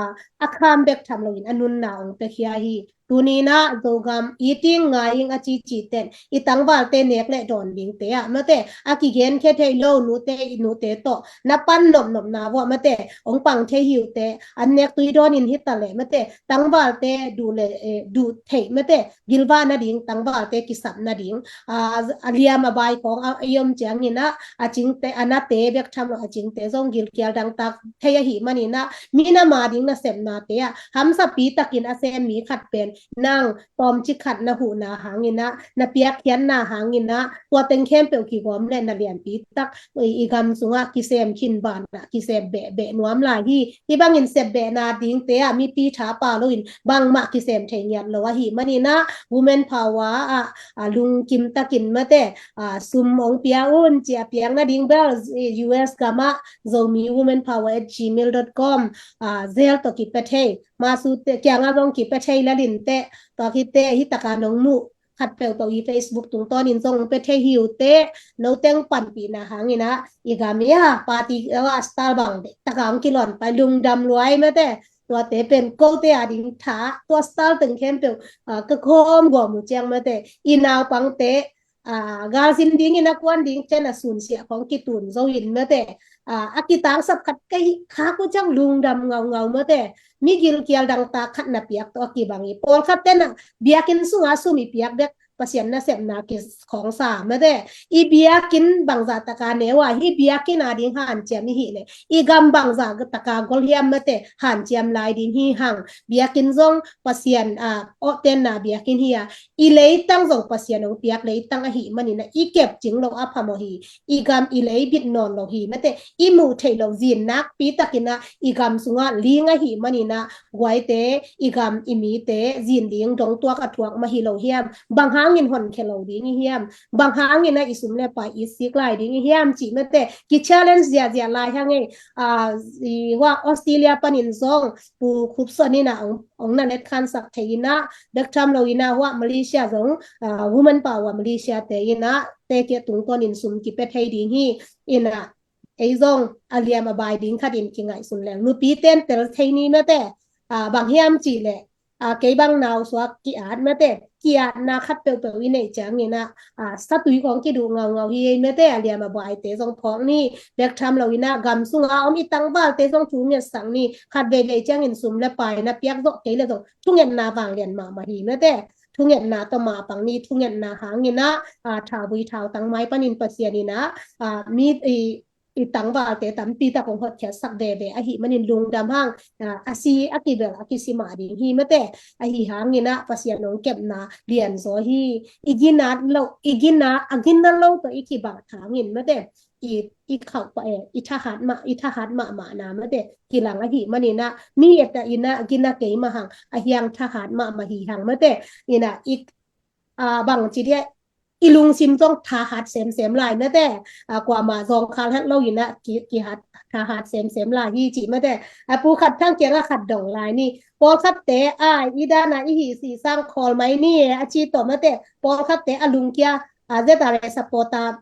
a kham bek tham loin a nunna hong piakhia hi. Tuni-in ah Zogam i ting ngai ing a cici ten i tangvalte nek le dawn dingte ah mate, a kigenkhia thei lo nute, i nute tawh na pan nopnopna vuah mate, hong pang thei hi uh teh, an nek tui dawnin hi ta leh mate, tangvalte duh le, eh, duh theih mate, gilvah nading, tangvalte kisap nading, a, a liam a bai khawng a, a i om ciangin ah, a cingte, a nate bek tham lo, a cingte zong gilkial dangtak thei ahih manin ah, mi na ma ding nasepnate ah hamsapi takin a sem mi khat pen nang tawmcik khat na huhna hangin ah, na piakkhiatna hangin ah, tua teng khempeuh kigawm le na lianpi tak i, i gam sungah kisem khin banah kisem behbeh nuam lai hi. Hih bangin sepbehna dingte ah mipi tha pha loin bangmah kisem thei ngiat lo ahih manin ah, women power ah, a, lungkim takin mate, a, sum hong pia un, ci a piak nading bel, eh, U S gam ah Zomi Women Power at gmail dot com, a, Zelle tawh kipia thei, Masu te kiangah zong kipia thei lel in teh, tua khit teh hih takah nong muh khatpeuh tawh i Facebook tungtawnin zong hong pia thei hi uh teh, no teng panpihna hangin ah i gam i a party a style bang deih takah hong kilawn pai, lungdam lua ei mate. Tuate pen kote a ding tha, tua style teng khempeuh, a, ka khawm gawm uh ciang mate, i naupangte, a, galzin dingin a kuan ding ciang a sunsiah khawng kitun zo in mate, a, a kitangsap khat ka hih khak uh ciang lungdam ngaungau mate. Mi gilkial dangtak khat na piak tawh a kibang hi. Pawlkhat ten ah biakinn sungah sum i piak bek Pasian nasepna kikhawngsa mate. I biakinn bangzah taka neu a, hih biakinn a ding hanciam i hih leh, i gam bangzah taka gol hiam mate, hanciam lai ding hi hang. Biakinn zong Pasian, a, awhtenna biakinn hi a, i leitang zong Pasian hong piak leitang ahih manin ah, i kepcing loh a phamawh hi. I gam i lei bit nawn lo hi mate, i muh theih loh zin nakpi takin ah i gam sungah ling ahih manin ah, guaite, i gam i mite zin ling dong tuak a thuak mah hi lo hiam? Bang hangin honkhia lo ding i hiam? Bang hangin ah i sum le pai i sik lai ding i hiam cih mate, ki challenge ziahziah lai hang ei. A, i hua Australia panin zong Pu Khupson in ah hong, hong na letkhansak thei in ah, bek tham lo in ah hua Malaysia zong, a, Women Power Malaysia te in ah te kia tungtawnin sum kipia thei ding hi. In ah ei zong a liam a bai ding khatin kingaihsun leng, nupi ten tel thei ni mate, a, bang hiam cih leh, a, kei bang nausuak ki-at mate, ki-atna khat peuhpeuh i neih ciangin ah, a, satui khawng kiduh ngaungau hi ei mate, a liam a baite zong phawk ni, bek tham lo in ah gam sunga om i tangvalte zong thungetsak ni, khat veivei ciangin sum le pai na piak zawh kei leh zong thungetna vanglian mahmah hi mate. Thungetna tawh mapang ni, thungetna hangin ah, a, thauvui thautang mai panin Pasian in ah, a, mi, i, i tangvalte tampi tak hong hotkhiatsak veve ahih manin lungdam hang, a, a si a kibel a kisi mah ding hi mate. Ahi hangin ah Pasian hong kepna lianzaw hi. I ginat lo, i gina, a gina lo tawh i kibang hangin mate, i, i khauh pah e, i thahat mah, i thahat mahmahna mate kilang ahih manin ah, mi et a in ah gina kei mah hang, a hiang thahat mahmah hi hang mate. In ah i, a, bang ci dia, i lungsim zong thahat semsem lai mate. A, kuamah zawngkhal het lo in ah ki, kihat, thahat semsem lai hi cih mate. A, Pu Khat Thang kiangah khat dong lai ni. Pawlkhatte a, i dan a i hih sih sang khawl mai ni e a ci tawh mate. Pawlkhatte a lungkia, a, Z R A supporter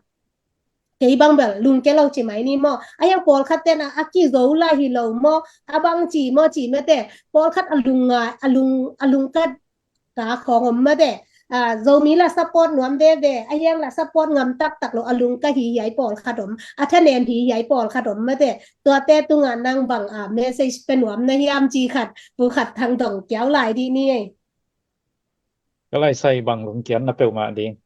kei bang bel lungkia lo ci mai ni maw? A hiang pawlkhat ten a, a kizo lai hi lo maw? A bang ci maw ci mate. Pawlkhat a lung ngai, a lung, a lungkat ka khawng om mate. A, Zomi la support nuam veve, a hiang la support ngam taktak lo, a lungka hi hiai pawlkhat om, a thanem hi hiai pawlkhat om mate. Tuate tungah nang bang, a, message pe nuam na hiam ci khat, Pu Khat Thang dong kiau lai dih ni ei. Ka lai sai bang lungkiatna peuhmah ding.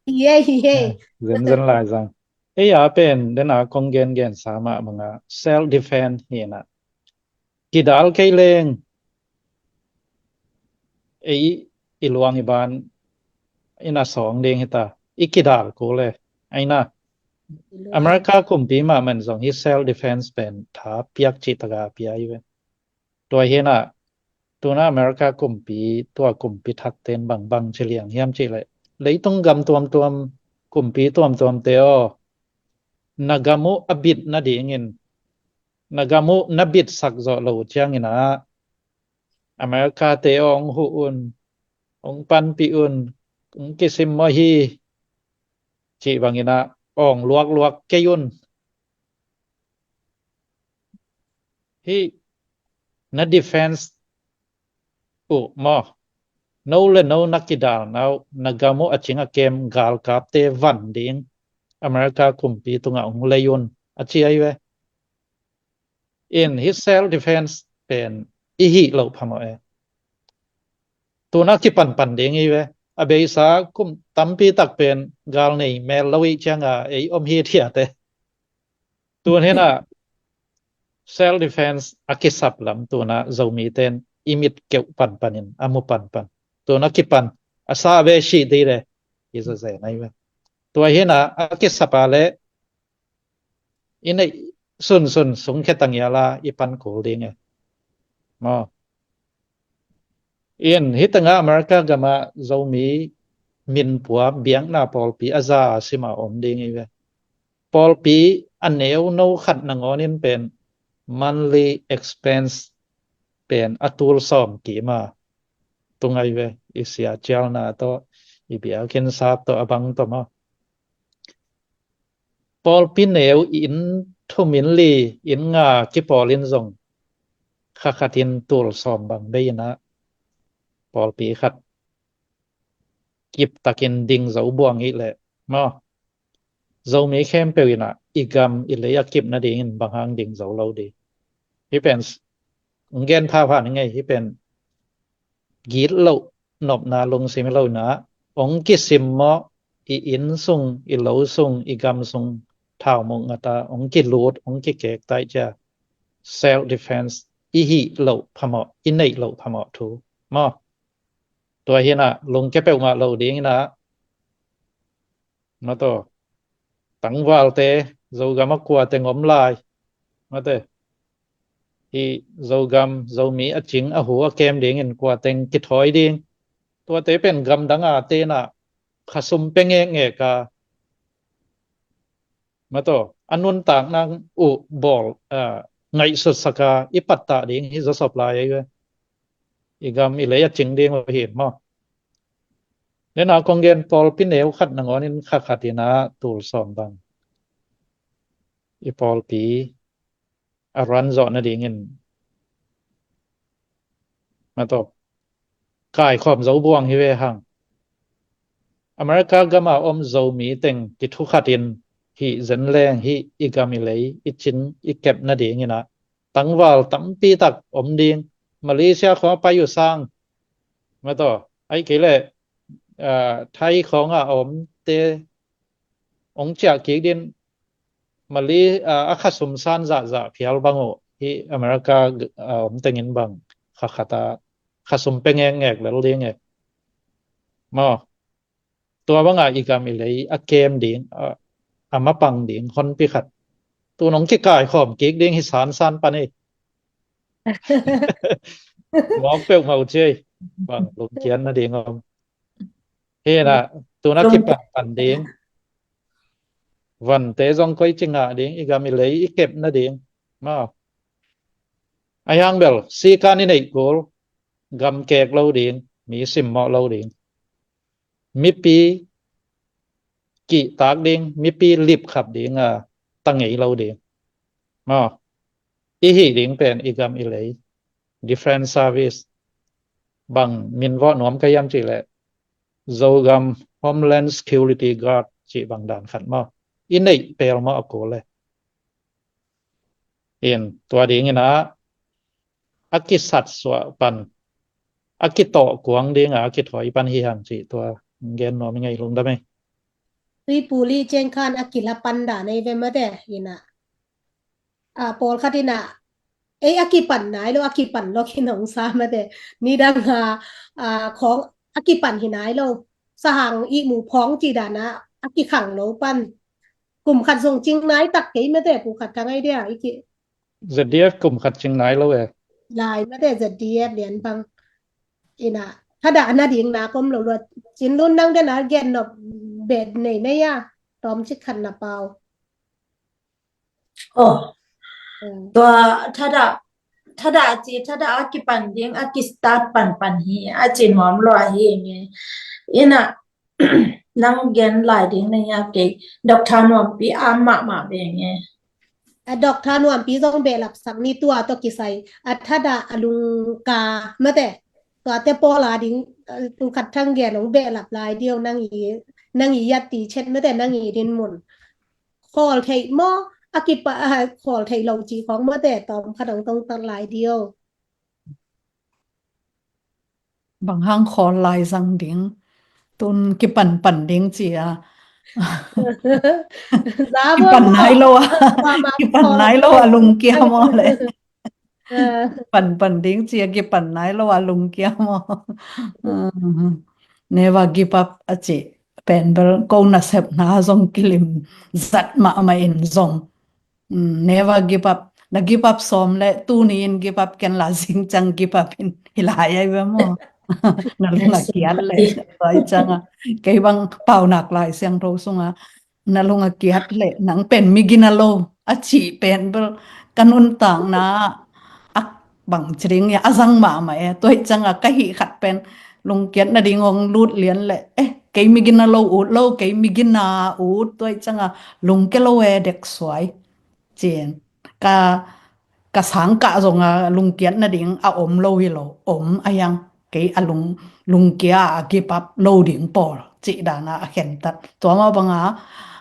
Hi ei, hi ei. Zenzen lai zang. Ei a pen, den a kong gengensa mahmah a, self defense hi na. Kidal kei leng, ei i luang i ban in a sawng ding hi ta. I kidal kul e. Ai na. America kumpi mahmah in zong hi self defense pen tha piak cih taka pia hi ve. Tua hi na, tuna America kumpi, tua kumpi thak ten bangbang ci liang hiam cih leh, leitung gam tuamtuam, kumpi tuamtuamte aw, na gam uh a bit nadingin, na gam uh na bitsak zawh lo ciangin ah, America te aw hong huh un, hong panpih un, hong kisim mawh hi, cih bangin ah, awng luakluak kei un. Hih na defense uh maw, no le no na kidalna uh, na gam uh a cing a kem galkapte van ding America kumpi tungah hong lei un, a ci ahi ve. In hih self defense pen i hih loh phamawh e. Tuna kipanpan ding hi ve. A beisa kum tampi tak pen gal nei mel lo ih cianga ei om hithiate. Tun hinah self defense a kisap lam tuna Zomiten i mit keuh panpanin a mu panpan. Tuna kipan a sa ve sih dei le i zazen ahi ve. Tua hinah a kisap a le i neih sunsun sungkhia tangiala i pan kul ding e. Maw. In hih tengah America gamah Zomi minpua biakna pawlpi a za a sima om ding hi ve. Pawlpi a neu no khat nangawn in pen monthly expense pen a tul sawm kima tung ahi ve. I sia cialna tawh, i biakinn sap tawh, a bang tawh maw. Pawlpi neu inn thum inn li inn nga kipawl in zong kha khatin tul sawm bang bei inah pawlpi khat kiptakin ding zo buang ih leh maw. Zomi khempeuh inah i gam i lei a kip nadingin bang hang ding zo lo di. Hih pen s-, hong gen phapha ni ngei, hih pen gitloh nopna lungsim hi lo inah hong kisimmawh i inn sung, i lo sung, i gam sung thau muk ngata hong kilut, hong kikek taih cia self defense i hih loh phamawh, i neih loh phamawh thu maw. Tua hinah lungkia peuhmah lo ding inah mataw, tangvalte Zogam a kua teng om lai mate, hih Zogam Zomi a cing a hu a kem dingin kua teng kithawi ding. Tuate pen gamdang a tenah khasum pia ngekngek a mataw, a nuntakna uh bawl, a, ngaihsutsak a i pattah ding hi zawsop lai ahi ve. I gam i lei a cing ding uh hi maw. Nena kong gen pawlpi neu khat nangawn in kha khat inah tul sawm bang i pawlpi a run zawh nadingin mataw, kaikhawm zo buang hi ve hang. America gama om Zomi teng kithukhatin hih zenleng hih i gam i lei i cin i kep nading inah tangval tampi tak om ding. Malaysia khawng a pai uh sang mataw, ahi kei leh, ah, Thai khawng a omte hong ciah kik din Mali, ah, a khasum san zahzah phial bang uh hih America, ah, om tengin bang kha khata khasum pia ngekngek lel ding e. Maw, tua banga i gam i lei a kem ding, a, a mapang ding honpi khat tu nong kikaikhawm kik ding hi sansan pan hi. Mawk peuhmah uh ci ei. Bang lungkian nading om. Hinah tuna kipanpan ding, vante zong koi ci ngah ding, i gam i lei i kep nading maw. Ahi hang bel sikan i neih kul, gam kek lo ding, mi simmawh lo ding, mipi kihtak ding, mipi lipkhap ding a ta ngei lo ding maw. I hih ding pen i gam i lei defense service, bang min vawh nuam ka hiam cih leh Zogam Homeland Security Guard cih bang dan khat maw. I neih pel maw a kul le. In tua ding inah a kisatsuah pan, a kitawh kuang dinga a kithawi pan hi hang cih tua gen nuam i ngei, lungdam ei. Tuipu li ceng khan a kila pan dan ei ve mate inah. A, pawlkhat inah ei a kipan nai lo, a kipan lo khin hong sa mate. Nidang a, a, khawng a kipan hi nai lo. Sahang ihmu phawng cih dana a kikhang lo pan. Kum khat zong cing nai tak kei mate, pu khat ka ngai dia i ki. Z D F kum khat cing nai lo e. Lai mate Z D F lian bang. Inah thadah nading na kom lo luat. Cin Lun nang dena gen nop bet nei nei a. Tawm cik khat na pau. Oh. Mm. Tua thadah, thadah ci, thadah a kipan ding, a kistart panpan hi, a ci nuam lo ahi nge. Inah nang gen lai ding na hia kei, Doctor Nuampi a mahmah ve nge. A Doctor Nuampi zong behlapsak ni tua tawh kisai, a thadah a lungka mate. Tuate pawl a ding, eh, tu khat thang gen hong behlap lai ding, nang i, nang i yat ti chet mate, nang i din mun. Khawl theih maw, a kipa, ah, khawl theih lo ci khong mate, tawm khat hong tong tat lai ding. Bang hang khawl lai zang ding, tun kipan pan ding ci a. Za kipan maw, nai lo a, ma, ma, kipan khawl nai lo a, lungkia maw le. Eh. Pan pan ding ci a, kipan nai lo a, lungkia maw. Mm. Never give up a ci pen bel ko nasepna zong kilim zat mahmah in zong. Mm, never give up. Na give up sawm le tuni in give up ken la, zing ciang give up in hi lai ai ve maw. Na lung a kiat le, tua i ciang a. Kei bang Paunak Lai Siangtho sung a, na lung a kiat le nang pen mi gina lo a cih pen bel ka nuntakna a bang ci ding ia, a zang mahmah e. Tua i ciang a ka hih khat pen lungkiat nading hong lut lian le, eh, kei mi gina lo ut lo, kei mi gina ut, tua i ciang a lungkia lo e, dek suai. Ci-in ka, ka sangkah zong a lungkiat nading a om lo hi lo, om a hiang, kei a lung, lungkia a give up lo ding pawl cih dan a a khentat. Tua mah bang a,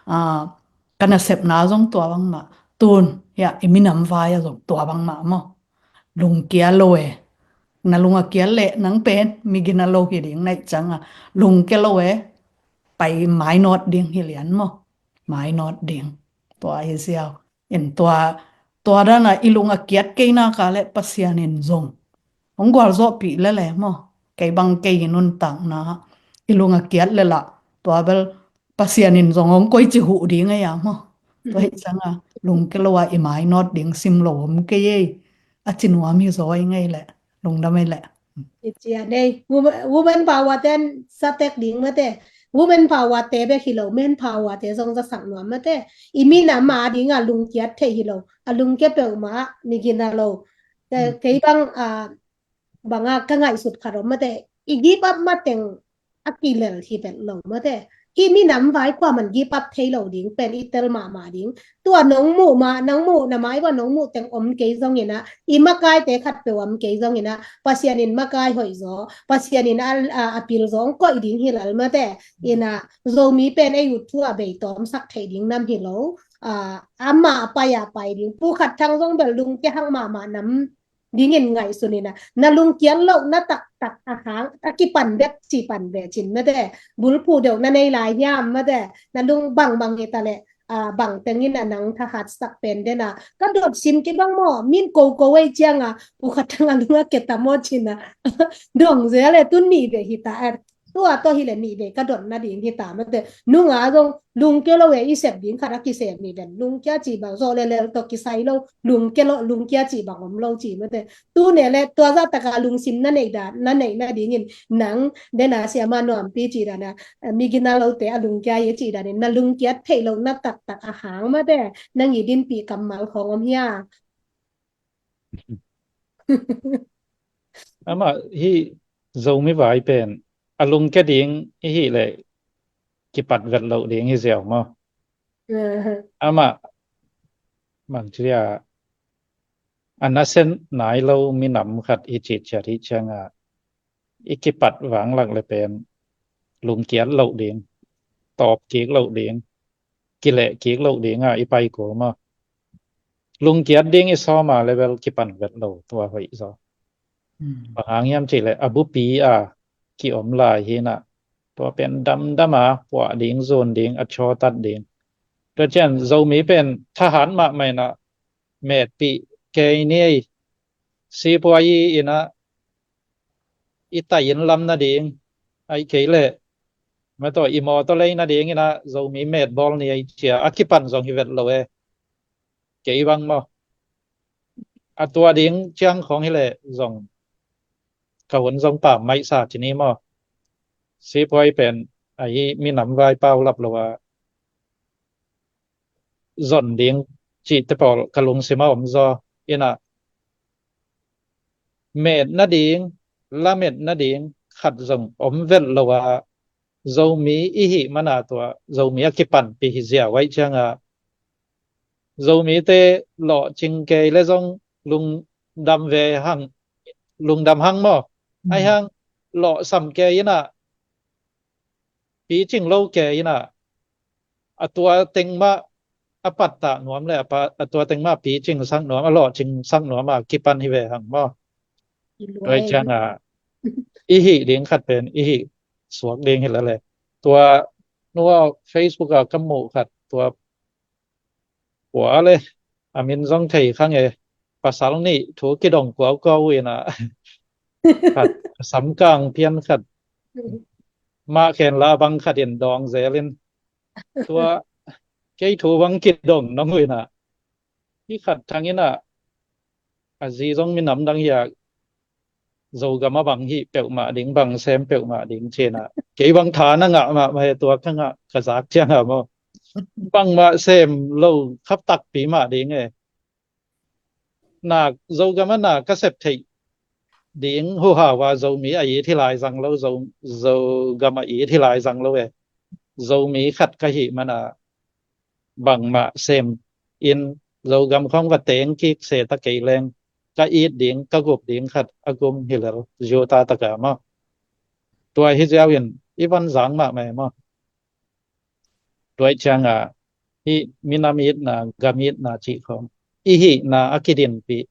ah, ka nasepna zong tua bang mah, tun hia i minam vai a zong tua bang mah maw. Lungkia lo e. Na lung a kiat le nang pen mi gina lo hi ding na i ciang a, lungkia lo e, pai mainawt ding hi lian maw. Mainawt ding. Tua hi ziau. In tua, tua dan a i lung a kiat kei nak a le Pasian in zong hong gualzawhpih le le maw. Kei bang kei i nuntakna i lung a kiat le la, tua bel Pasian in zong hong koici huh ding a ia maw. Tua hi ciang a lungkia lo a i mainawt ding sim lo om kei ei. A ci nuam hi zaw i ngei le, lungdam ei le. I cian ei, woman, woman power ten sa tek ding mate. Woman power te bek hi lo, man power te zong zasak nuam mate. I minam a ding a lungkiat theih hi lo, a lungkia peuhmah mi gina lo. Te, mm, kei bang, ah, bang a ka ngaihsut khat om mate. I give up mateng a kilel hi vet lo mate. Hih minam vai kua man give up thei lo ding pen i tel mahmah ding. Tua nong muh mah, nang muh na mai bang nong muh teng om kei zongin a, i makaite khat peuh om kei zongin a, Pasian in makai hoih zaw, Pasian in a, a, a pil zaw hong koih ding hi lel mate. In a, Zomi pen ei ut thu a bei tawmsak theih ding nam hi lo. A, amah a pai a pai ding. Pu Khat Thang zong bel lungkia hak mahmah nam dingin ngaihsun in a, na lungkiat lohna taktak a hang a kipan bek ci pan ve cin mate. Bulphuh deuh na nei lai hiam mate. Na lung bangbang hi ta le, ah, bang tengin a nang thahatsak pen den a. Ka dot sim kibang maw, min koko ei ciang a, Pu Khat Thang a lung a keta maw cin a. Dong zel e, tun nih ve hi ta, eh. Tua tawh hi le nih ve ka dot nading hi ta mate. Nung a zong lungkia lo e, i sep ding khat a kisem hi ven. Lungkia ci bang zawh le lel tawh kisai lo. Lungkia lo, lungkia ci bang om lo ci mate. Tu ne le tua zah taka lungsim na neih dan, na neih nadingin nang den a siama nuampi ci dan a, eh, mi gina lote a lungkia hi ci danin na lungkiat theih lohna taktak a hang mate. Nang i dinpih kammal khong om hia? Amah hih Zomi vai pen a lungkia ding i hih leh kipat vet loh ding hi ziau maw. Amah bang ci dia, a nasep nai lo minam khat i cih ciat hih ciang a, i kipat vanglak le pen lungkiat loh ding, tawp kik loh ding, kileh kik loh ding a i pai kul maw. Lungkiat ding i sawm a le bel kipan vet lo, tua hoih zaw. Hmm. Bang hang hiam cih leh a bupi a kiom lai hi na, tua pen damdam a puah ding, zun ding, a cawtat ding. Tua ciang Zomi pen thahat mahmah in a, metpih kei ni ei, sipuai in a, i tai inn lam nading, ahih kei leh mawtaw, i mawtaw lei nading in a, Zomi met bawl ni ei ci a, a kipan zong hi vet lo e. Kei bang maw, a tua ding ciang khong hi leh zong ka hun zong pam maihsa ci ni maw. Sipuai pen ahi minam vai paulap lo a zon ding cihte pawl ka lungsim a om zaw in a, met nading, lamet nading khat zong om vet lo a, Zomi i hih man a tua Zomi a kipanpih hi ziau ahih ciang a, Zomite lawhcing kei le zong lungdam ve hang, lungdam hang maw. Hmm. Ahih hang lawhsam kei in ah, picing lo kei in ah, a tua teng mah a pattah nuam le a pa, a tua teng mah picing sak nuam, a lawhcing sak nuam a kipan hi ve hang maw. Tua hi ciang a i hih ding khat pen i hih suak ding hi lel e. Tua nua Facebook a ka muh khat, tua kua le, a min zong thei kha nge, pasal nih thu kidong kuaukuau in ah, khat samkang pian khat, mah khen la bang khat in dawng zel in, tua kei thu bang kidong nong uh in ah, hih khat thang in ah, a zi zong minam dang hi a, Zogam a bang hih peuhmah ding, bang sem peuhmah ding ci in ah, kei bang tha na ngah mahmah hi, tua ka ngah ka zak ciang a maw, bangmah sem lo khap takpi mah ding e. Na, Zogam a na ka sep theih ding huhau a, Zomi a it hi lai zang lo, Zo, Zogam a it hi lai zang lo e. Zomi khat ka hih man a, bangmah sem in Zogam khawng va teng kik se ta kei leng, ka it ding, ka gup ding khat a gum hi lel, zuta tak a maw. Tua hi ziau in i van zang mahmah e maw. Tua hi ciang a, hih minam itna, gam itna cih khawng, i hihna a kidinpih.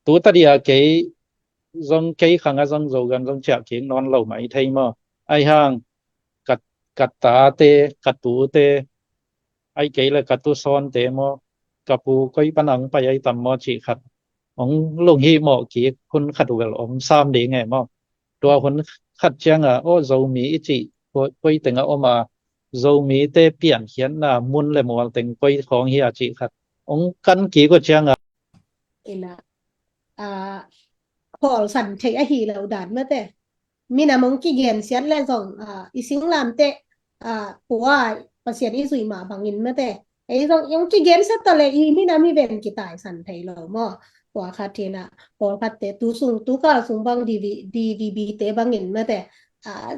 Tu ta dia kei zong, kei khang a zong Zogam zong ciah kik nawn lo mah i thei maw. Ahi hang ka, ka tate, ka tute, ahih kei le ka tusawnte maw, ka pu koi pan a hong pai ahi tam maw cih khat hong lunghimawh kik hun khat uh vel om sam ding e maw. Tua hun khat ciang a, aw, Zomi i cih koi, koi teng a om a, Zomite piankhiatna mun le mual teng koi khawng hi a cih khat hong kan kik uh ciang a, in ah, ah, khawl san theih ahi lo dan mate. Minam hong kigensiat le zong, ah, i singlamteh, ah, pua Pasian i zuih mah bangin mate. Ei zong hong kigensiat ta le i minam hi ven kitaisan thei lo maw. Tua khat hi in ah, pawlkhatte tu sung, tu kal sung bang D V, D V B te bangin mate. Ah,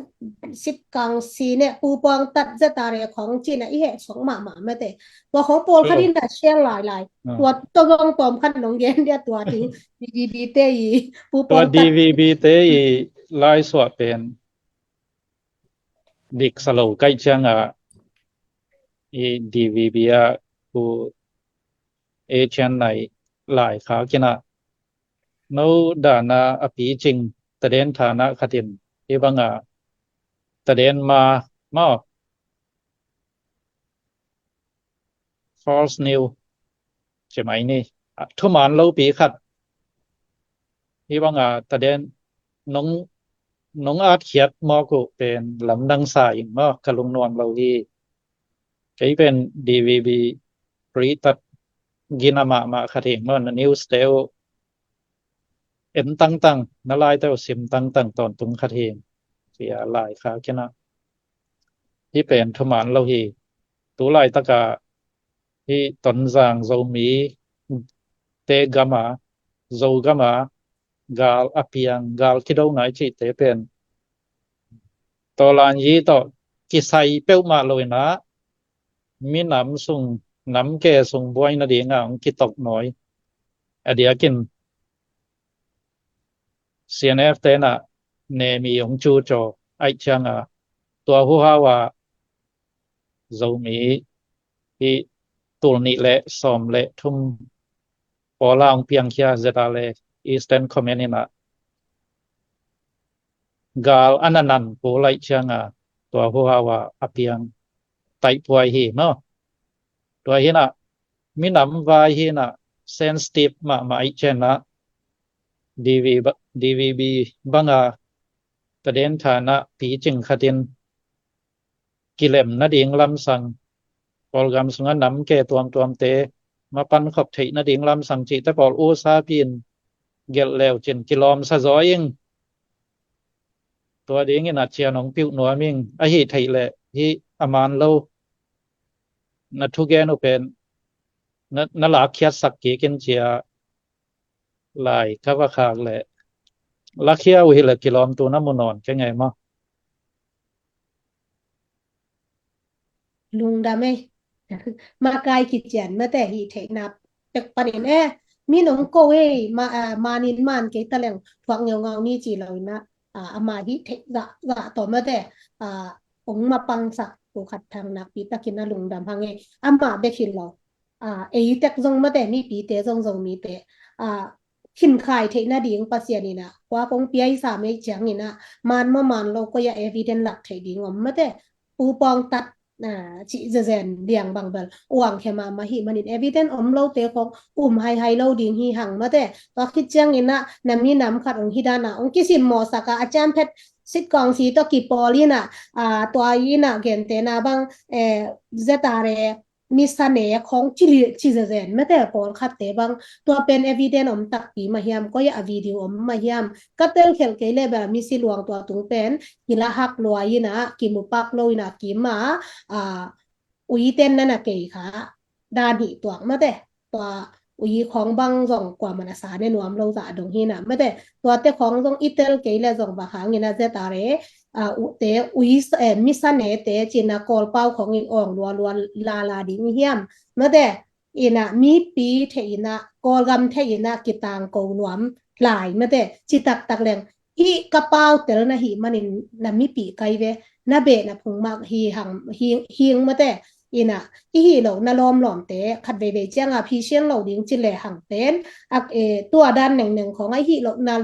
sitkang si ne pu puang tat zeta re khawng ci in ah i heh suak mahmah mate. Tua khawng pawlkhat in ah share lailai. Ah. Tua tawh zong tawm khat nong gen dia tua ding. D V B te i pu puang tat. Tua D V B te i lai suah pen dik sa lo kaih ciang a, i D V B a ku Asian nai lai kha kin a, no dana a picing taden thana khatin i banga taden ma, maw, false news ci mai ni. A, thuman lopi khat i banga taden nong, nong atkhiat mawk uh pen lamdang sa ing maw, ka lungnuam lo hi. Kei pen D V B ritat gina mahmah khat hi ing maw, na news te uh en tangtang, na laite uh sim tangtang tawntung khat hi ing. Cia lai kha kina. Hi pen thuman lo hi. Tu laitaka hi Tonzang Zomi te gama, Zo gama gal a piang, gal kido nai cihte pen tawlan yi tawh kisai peuhmah lo ina, minam sung, namke sung buai nadinga hong kitok nawi. A diakin C N F tena nemi hong cucaw aih cianga tua huhau a Zomi hi tul nih le sawm le thum pawla hong piangkhia zeta le Eastern Command ina gal a na nan kul aih cianga tua huhau a a piang taihpuai hi maw. Tua hina minam vai hina sensitive mahmah aih cianga D V B, D V B banga taden thana picing khatin kilem nading lamsang, Kawlgam sunga namke tuamtuamte mapan khop theih nading lamsang cihte pawl usa pin gelh leu cin kilawmsa zaw ing. Tua dingin a cian hong piuh nuam ing, ahi theih leh hi a man lo na thugen uh pen na, na lakkhiatsak kik in cia lai ka va khak leh lakhia uh hileh kilawmtu na mu nawn kei ngei maw? Lungdam ei. Makai kician mate hi theihna pek panin e, min hong ko ei, ma, ah, manin man kei taleng thuak ngeungau ni ci lo ina. a, amah hih theih zahzah tawh mate, a, ong mapangsak tu khat thang nakpi takin a lungdam hang e. Amah bek hi lo, a, ei tek zong mate, mipite zong, Zomite, a, khinkhai theih nading Pasian in a kua kong pia i sam ei ciangin a, man maw man lo, koi a evidence lak theih ding om mate, pu pawng tat, a, cih zezen liang bang bel uang khia mahmah hi manin evidence om lote khong um haihai lo ding hi hang mate. Tua khit ciangin a, na minam khat ong hi dan a ong kisimmawhsak a, a ciamphet sitkawng si tawh kipawl in a, a, tua in a gentehna bang, eh, Z R A misa ne khong ci li, ci zezen mate, pawlkhatte bang tua pen evidence om takpi mah hiam, koi a video om mah hiam, ka telkhelh kei leh bel misi luang tua tung pen kila hak lua in a, kimu pak lo in a, kim a, a, uiten na na kei kha dan hi tuak mate. Tua ui khong bang zong kuaman a sa ne nuam lo zah dong hi na mate. Tuate khong zong i tel kei leh zong bang hangin a Z R A, a, ute, ui s-, eh, misa nete cin a Kawlpau khong in awng lualua lala ding hiam mate. In a mipi theih in a, Kawlgam theih in a kitangko nuam lai mate, ci taktak leng, hih ka pau tel na hih manin na mipih kai ve, na beh na phung mah hi hang, hing, hing mate. In a, i hih loh na lawmlawmte khat veivei ciang a phisian lo ding ci lehang pen, a, eh, tua dan nengneng khong a i hih loh na,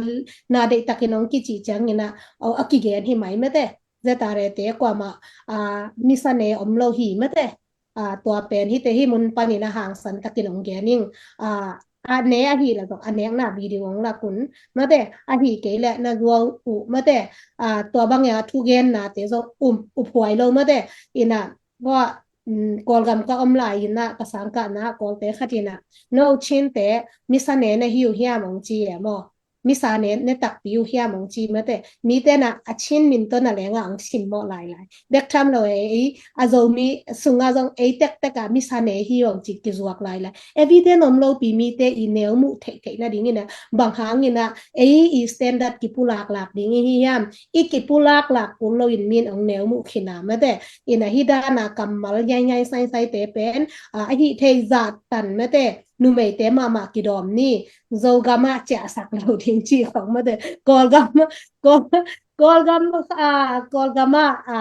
na deihtakin ong kici ciangin a, a, a kigen hi mai mate. Z R A te kuamah, a, misa ne om lo hi mate. A, tua pen hihte hih mun panin a hangsan takin ong gen ing. A, a ne ahih leh zong a nekna video ong lak un mate, ahih kei leh na zuau uh mate. A, tua bang a thugennate zong um, uphuai lo mate. In a, bua, mm, Kawlgam ka om lai in a, ka sangkahna Kawlte khat in a, no Chinte misa ne na hi uh hiam ong ci e maw. Misa ne, ne takpi uh hiam ong ci mate. Mite na a Chin min tawh na leng a ong simmawh lailai. Bek tham lo e, ei, a Zomi sung a zong ei tektek a misa ne hi ong ci kizuak lailai. Evidence om lopi mite i neu muh theihtheih nadingin a, bang hangin a, ei i standard kipulaklak ding i hi hiam. I kipulaklak kul lo in min ong neu muh khin a mate. In a hih dan a kammal nyainyaisaisaite pen, a, ahih theih zah tan mate. Numeite mahmah kidawm ni, Zogam ah ciahsak lo ding ci khong mate. Kawlgam, Kawl, Kawlgam, a, Kawlgam ah, a,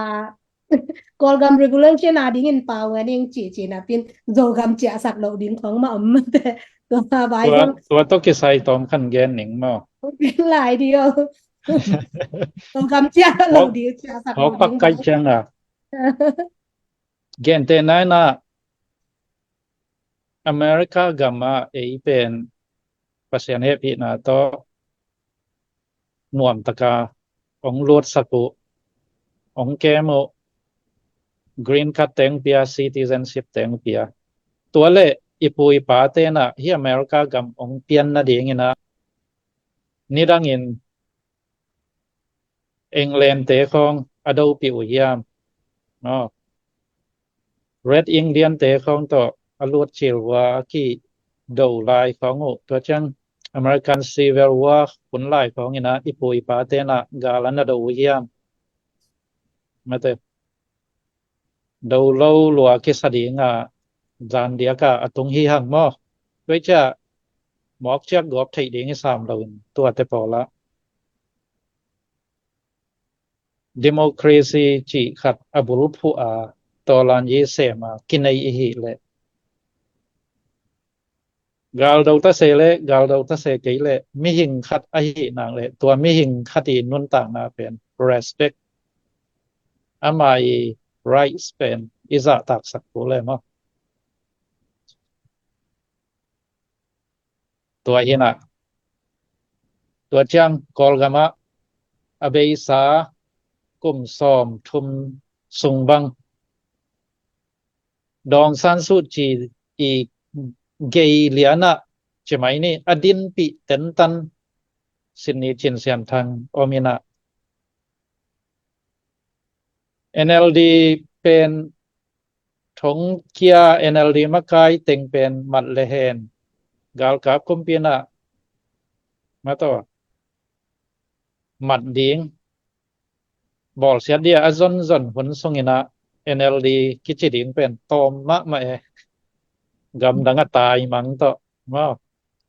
Kawlgam revolution a dingin pau ngan ing ci, ci napin Zogam ciahsak lo ding khong mah om mate. Tua bai tua, zong tua tawh kisai tawm khan gen ning maw. Gen lai ding o. Zogam ciah lo ding, ciahsak lo ding. Hawk pak kai ciang a. Gentehna in a, America gam ah ei pen Pasian hehpihna tawh nuamtaka ong lutsak uh, ong kem uh, green card teng pia, citizenship teng pia. Tua leh i pu i pate na hih America gam ong pian nadingin a, nidangin England te khong a dopih uh hiam? Aw. Red Indian te khong tawh a lut cil vua a kido lai khong uh. Tua ciang American Civil War hun lai khong in a i pu i pate na gal an a do uh hiam? Mate. Do lo lua kisa ding a, zan diak a a tung hi hang maw. Tua i ciah mawk ciak gawp theih ding i sam lo in tuate pawl ah democracy cih khat a bulphuh a, tawlanyi sem a kinei i hih leh, galdo ta se leh galdo ta se kei leh mihing khat ahih nak leh tua mihing khat i nuntakna pen respect, ama i rights pen i zahtaksak kul e maw. Tua hi na, tua ciang Kawlgam ah a beisa kum sawm thum sung bang Daw Aung San Suu Kyi i gei lian ah ci mai ni, a dinpih tentan Sydney Cin Sian Thang om in a, N L D pen thong kia, N L D makai teng pen mat le hen, galkap kumpi in a, ma taw, mat ding, bawlsiat dia a zonzon hun sung in a, N L D kici ding pen tawm mahmah e. Gamdang a tai mang tawh, ma,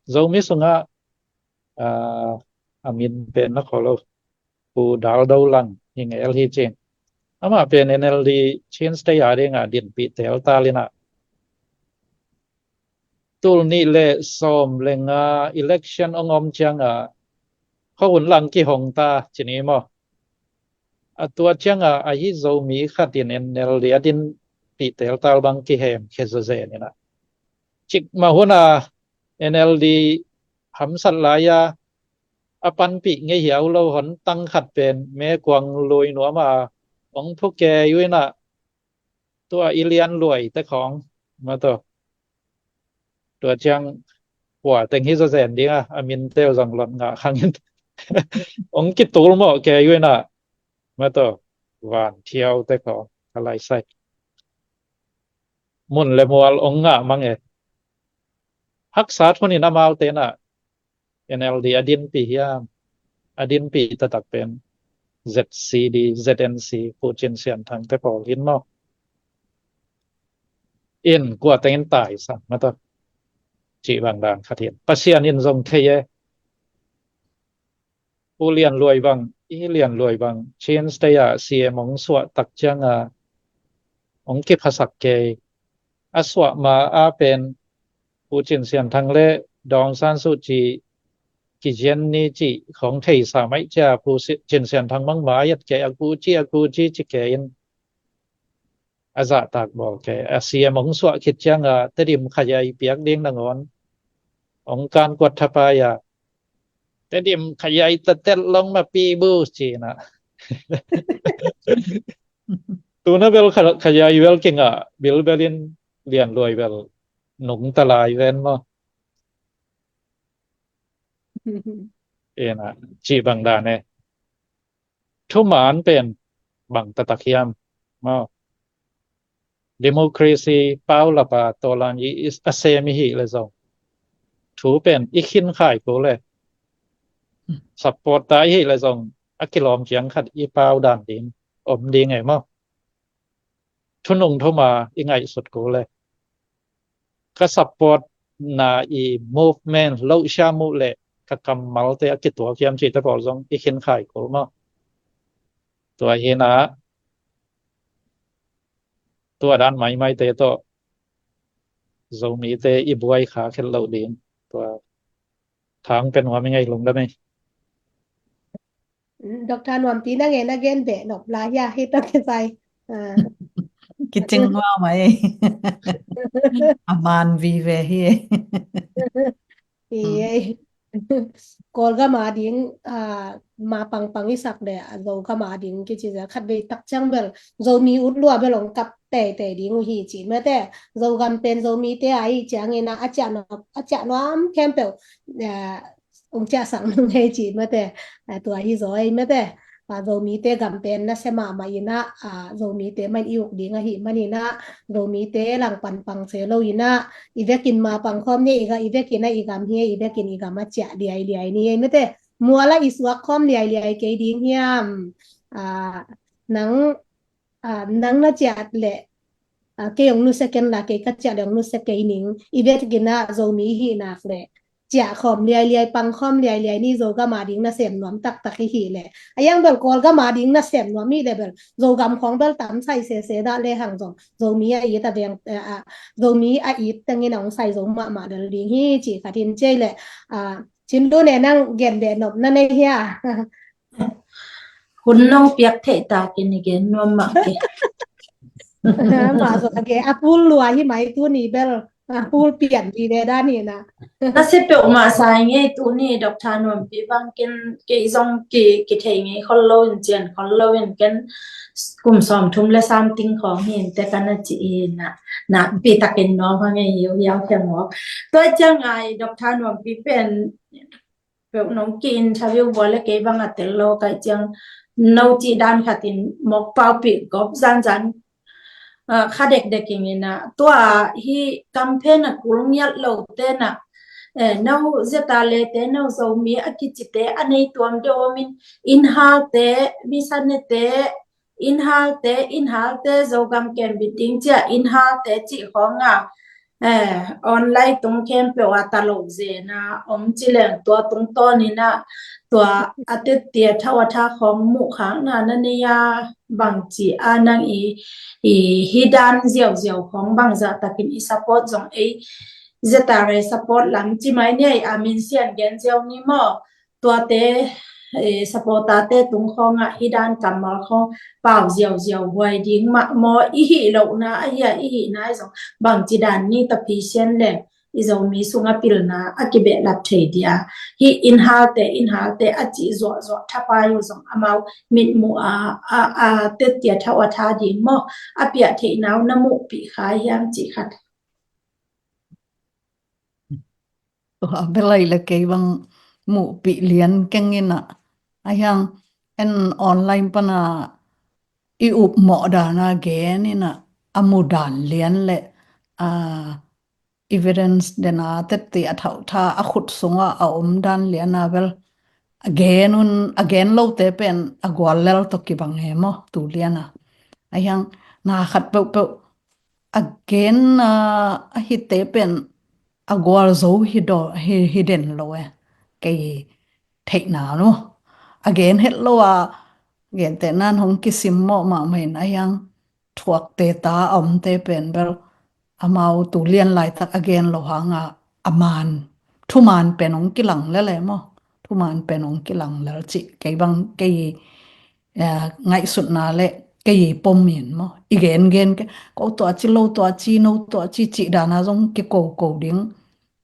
Zomi sungah, ah, a min pen na khaw lo. Pu Dal Do Lang hi ngel hi cin. Amah pen N L D Chin State a dingah dinpih teltal inah, tul nih le sawm le nga election hong om ciangah, khuahun lang kihong ta ci ni maw? A tua ciangah ahi Zomi khat in N L D a dinpih teltal bang kihem khia zawzen inah, cikmah hun a N L D hamsat lai-a a panpih ngei hiau lo hon tang khat pen mekuang lui nuam a hong phu kei uh inah, tua i lianluai te khawng, mataw, tua ciang kua teng hi zawzen ding a, a minte uh zong lot ngah khang in hong kitul mawh kei uh inah, mataw, van thiau te khawng, ka lai sai, mun le mual hong ngah mang e. Haksat hun in amaute inah N L D a dinpih hiam? A dinpih taktak pen Z C D, Z N C, Pu Cin Sian Thang te pawl hi maw? In kua teng in taisan, mataw, cih bang dan khat hi. Pasian in zong thei e. U Lian Luai bang, i Lian Luai bang, Chin State ah C M hong suah tak ciangah hong kiphasak kei. A suah ma a pen Pu Cin Sian Thang le Daw Aung San Suu Kyi kizian ni cih khong theisa maih cia, Pu Si-, Cin Sian Thang bang mai at kei, a gu ci, a gu ci ci kei in a zahtak bawl kei. A C M hong suah khit ciangah Tedim khayaih piak ding nangawn hong kan kuat thapai a, Tedim khayaih tatet long ma pi bu ci inah. Tuna bel kha-, khayaih bel kingah bilbel in Lian Luai bel nungta lai ven maw? Inah, cih bang dan e. Thuman pen bang taktak hiam maw? Democracy paulap a tawlan i, i a sem i hih leh zong, thu pen i khin khai ko leh, support ta i hih leh zong, a kilawm ciang khat i pau dan ding om ding e maw? Thunung thuma i ngaihsut ko leh, ka support na i movement lohsiam uh leh ka kammalte a kituak hiam cihte pawl zong i khin khai ko maw? Tua hi inah, tua dan maimaite tawh Zomite i buai kha khet loh ding, tua thang pen hua mi ngei lungdam ei. Doctor Nuampi, na ngen a gen beh nop lai hia, hi tawh kisai. Ah. Kicing hua mai. A man vive hi. Hi ei. Kawlgam a ding, ah, ma pangpang i sak le, ah, Zogam a ding kici zia khat vei tak ciang bel Zomi ut lua bel hong kap teitei ding uh hi ci mate. Zogam pen Zomite a i ciangin a, a ciah nuam, a ciah nuam khempeuh, ah, hong ciahsak nung hei ci mate. Ah, tua hi zaw ei mate. Ah, Zomite gam pen nasia mahmah inah, ah, Zomite man i uk ding ahih maninah, Zomite langpan pang se lo inah, i vekin ma pang khawm ni, i ga, i vekin a i gam hi, i vekin i gam a ciah liailiai ni ei mate. Mual a i suak khawm liailiai kei ding hiam? Ah, nang, ah, nang na ciah leh, ah, kei hong nusia ken la, kei ka ciah leh hong nusia kei ning. I vekin a Zomi i hih nak leh ciah khawm liailiai, pang khawm liailiai ni, Zogam a ding nasem nuam taktak i hih leh. A iang bel Kawlgam a ding nasem nuam i hih leh bel Zogam khawng bel tam sai sese dah lehang zong, Zomi a it a veng, eh, ah, Zomi a it tengin a hong sai zo mahmah lel ding hi ci khat in ci ei leh, ah, Cin Lun e, nang gen beh nop na nei hia? Hun nong piak theih takin i gen nuam mah ke. Mah zong a ke, a pul lua hi mai tuni bel, a pul pian vive dan hi na. Na si peuhmah sa i ngei tuni, Doctor Nuampi bang ken, kei zong ki, kithei ngei khol lo in, cian khol lo in, ken kum sawmthum le something khawng hi in te ka na ci hi na, nakpi takin nuam hang ei, hiau hiau khia mawk. Tua ciang ai, Doctor Nuampi pen peuh nong ki interview bual le kei bang a tel lo ka hih ciang, no cih dan khat in mawk paupih gawp zanzan, ah, kha dekdek ing inah, tua hi campaign a kul ngiat lo tenah, eh, no Zeta le te, no Zomi a kicite a nei tuam deuh om in, innhalte, misanete, innhalte, innhalte, Zogam kembit ding cia innhalte cih khawng a, eh, online tung khempeuh a ta lo zen a om ci leng, tua tungtawn inah Tua a tette a thau a tha khawng muh khakna na nei a, bangci a nang i, i hi dan ziauziau khawng bangzah takin i support zong ei, ZRA support lam ci mai ni a, i Amin Sian gen ziau ni maw? Tuate, eh, supporter-te tung khawngah hi dan kammal khawng pau ziauziau huai ding mah maw? I hih lohna ahi a, i hihna i zong bangci dan ni ta phi sian leng i Zomi sungah pilna a kibehlap thei dia. Hih in halte, in halte a cih zuahzuah thapai uh zong amau mitmuh a, a, a tette a thau a tha ding maw? A piah theihna uh na muhpih kha hiam cih khat. Tua bel ai le kei bang muhpih lian keng in a, a hiang en online pana i upmawh dana gen in a, a mu dan lian le, a, evidence dena tette a thau tha a khut sungah a om dan liana bel a gen un, a gen lote pen a gual lel tawh kibang e maw tu liana. A hiang na khat peuhpeuh a gen, a, a hite pen a gual zo hi daw, hi, hi den lo e. Kei theihna nu a gen het lo a, gente nan hong kisimmawh mahmah in a hiang thuakte ta a omte pen bel amau tu lian laitak a gen lo hanga a man, thuman pen hong kilang lel e maw? Thuman pen hong kilang lel cih kei bang kei, eh, ngaihsutna le kei pom in maw? I gengen ke, ko tua ci lo tua ci, no tua ci, cih dana zong kikoko ding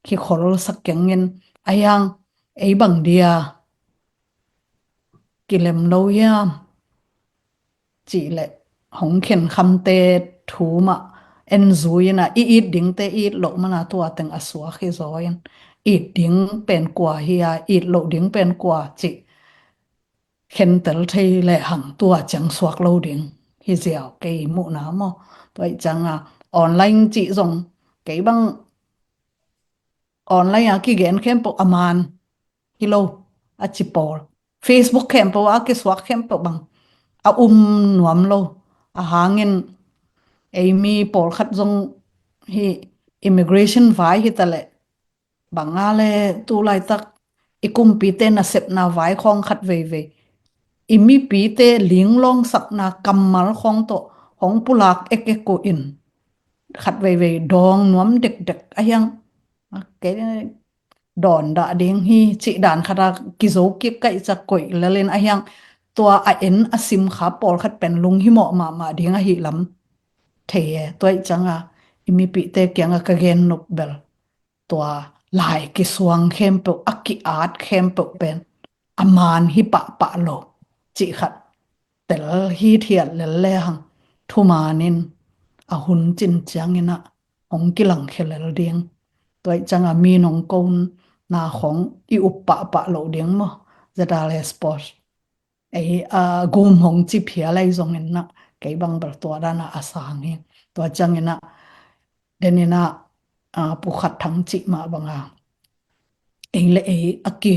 kikhol sak keng in a hiang ei bang dia kilem lo hiam? Cih le hong khenkhamte thu mah en zui in a, i it dingte it loh mana tua teng a suak hi zaw in, it ding pen kua hi a, it loh ding pen kua cih khentel thei le hang tua ciang suak lo ding hi ziau kei muhna maw? Tua ih cianga online cih zong kei bang online a kigen khempeuh a man hi lo, a ci pawl. Facebook khempeuh a kisuak khempeuh bang a um nuam lo. A hangin ei mi pawlkhat zong hi immigration vai hi ta le bang a le tu laitak i kumpite nasepna vai khawng khat veivei i mipite linglawngsakna kammal khawng tawh hong pulak ekek uh in khat veivei dawng nuam dekdek a hiang. Kei dawn dah ding hi cih dan khata kizo kik kaih cak koih lelin a hiang tua a en a sim kha pawlkhat pen lunghimawh mahmah ding ahi lam thei e. Tua ih cianga i mipihte kianga ka gen nop bel tua lai kisuang khempeuh, a ki-at khempeuh pen a man hi pahpah lo cih khat tel hithiat lel le hang thuman in a hun cin ciangin ah hong kilangkhia lel ding. Tua ih cianga mi nong kona khawng i up pahpah loh ding maw? Zedal Espos ei, a, gum hong ci phial ahi zongin ah kei bang bel tua dana a sang hi. Tua ciangin ah denin ah, a, pukhat thang cih mah banga ei le ei a ki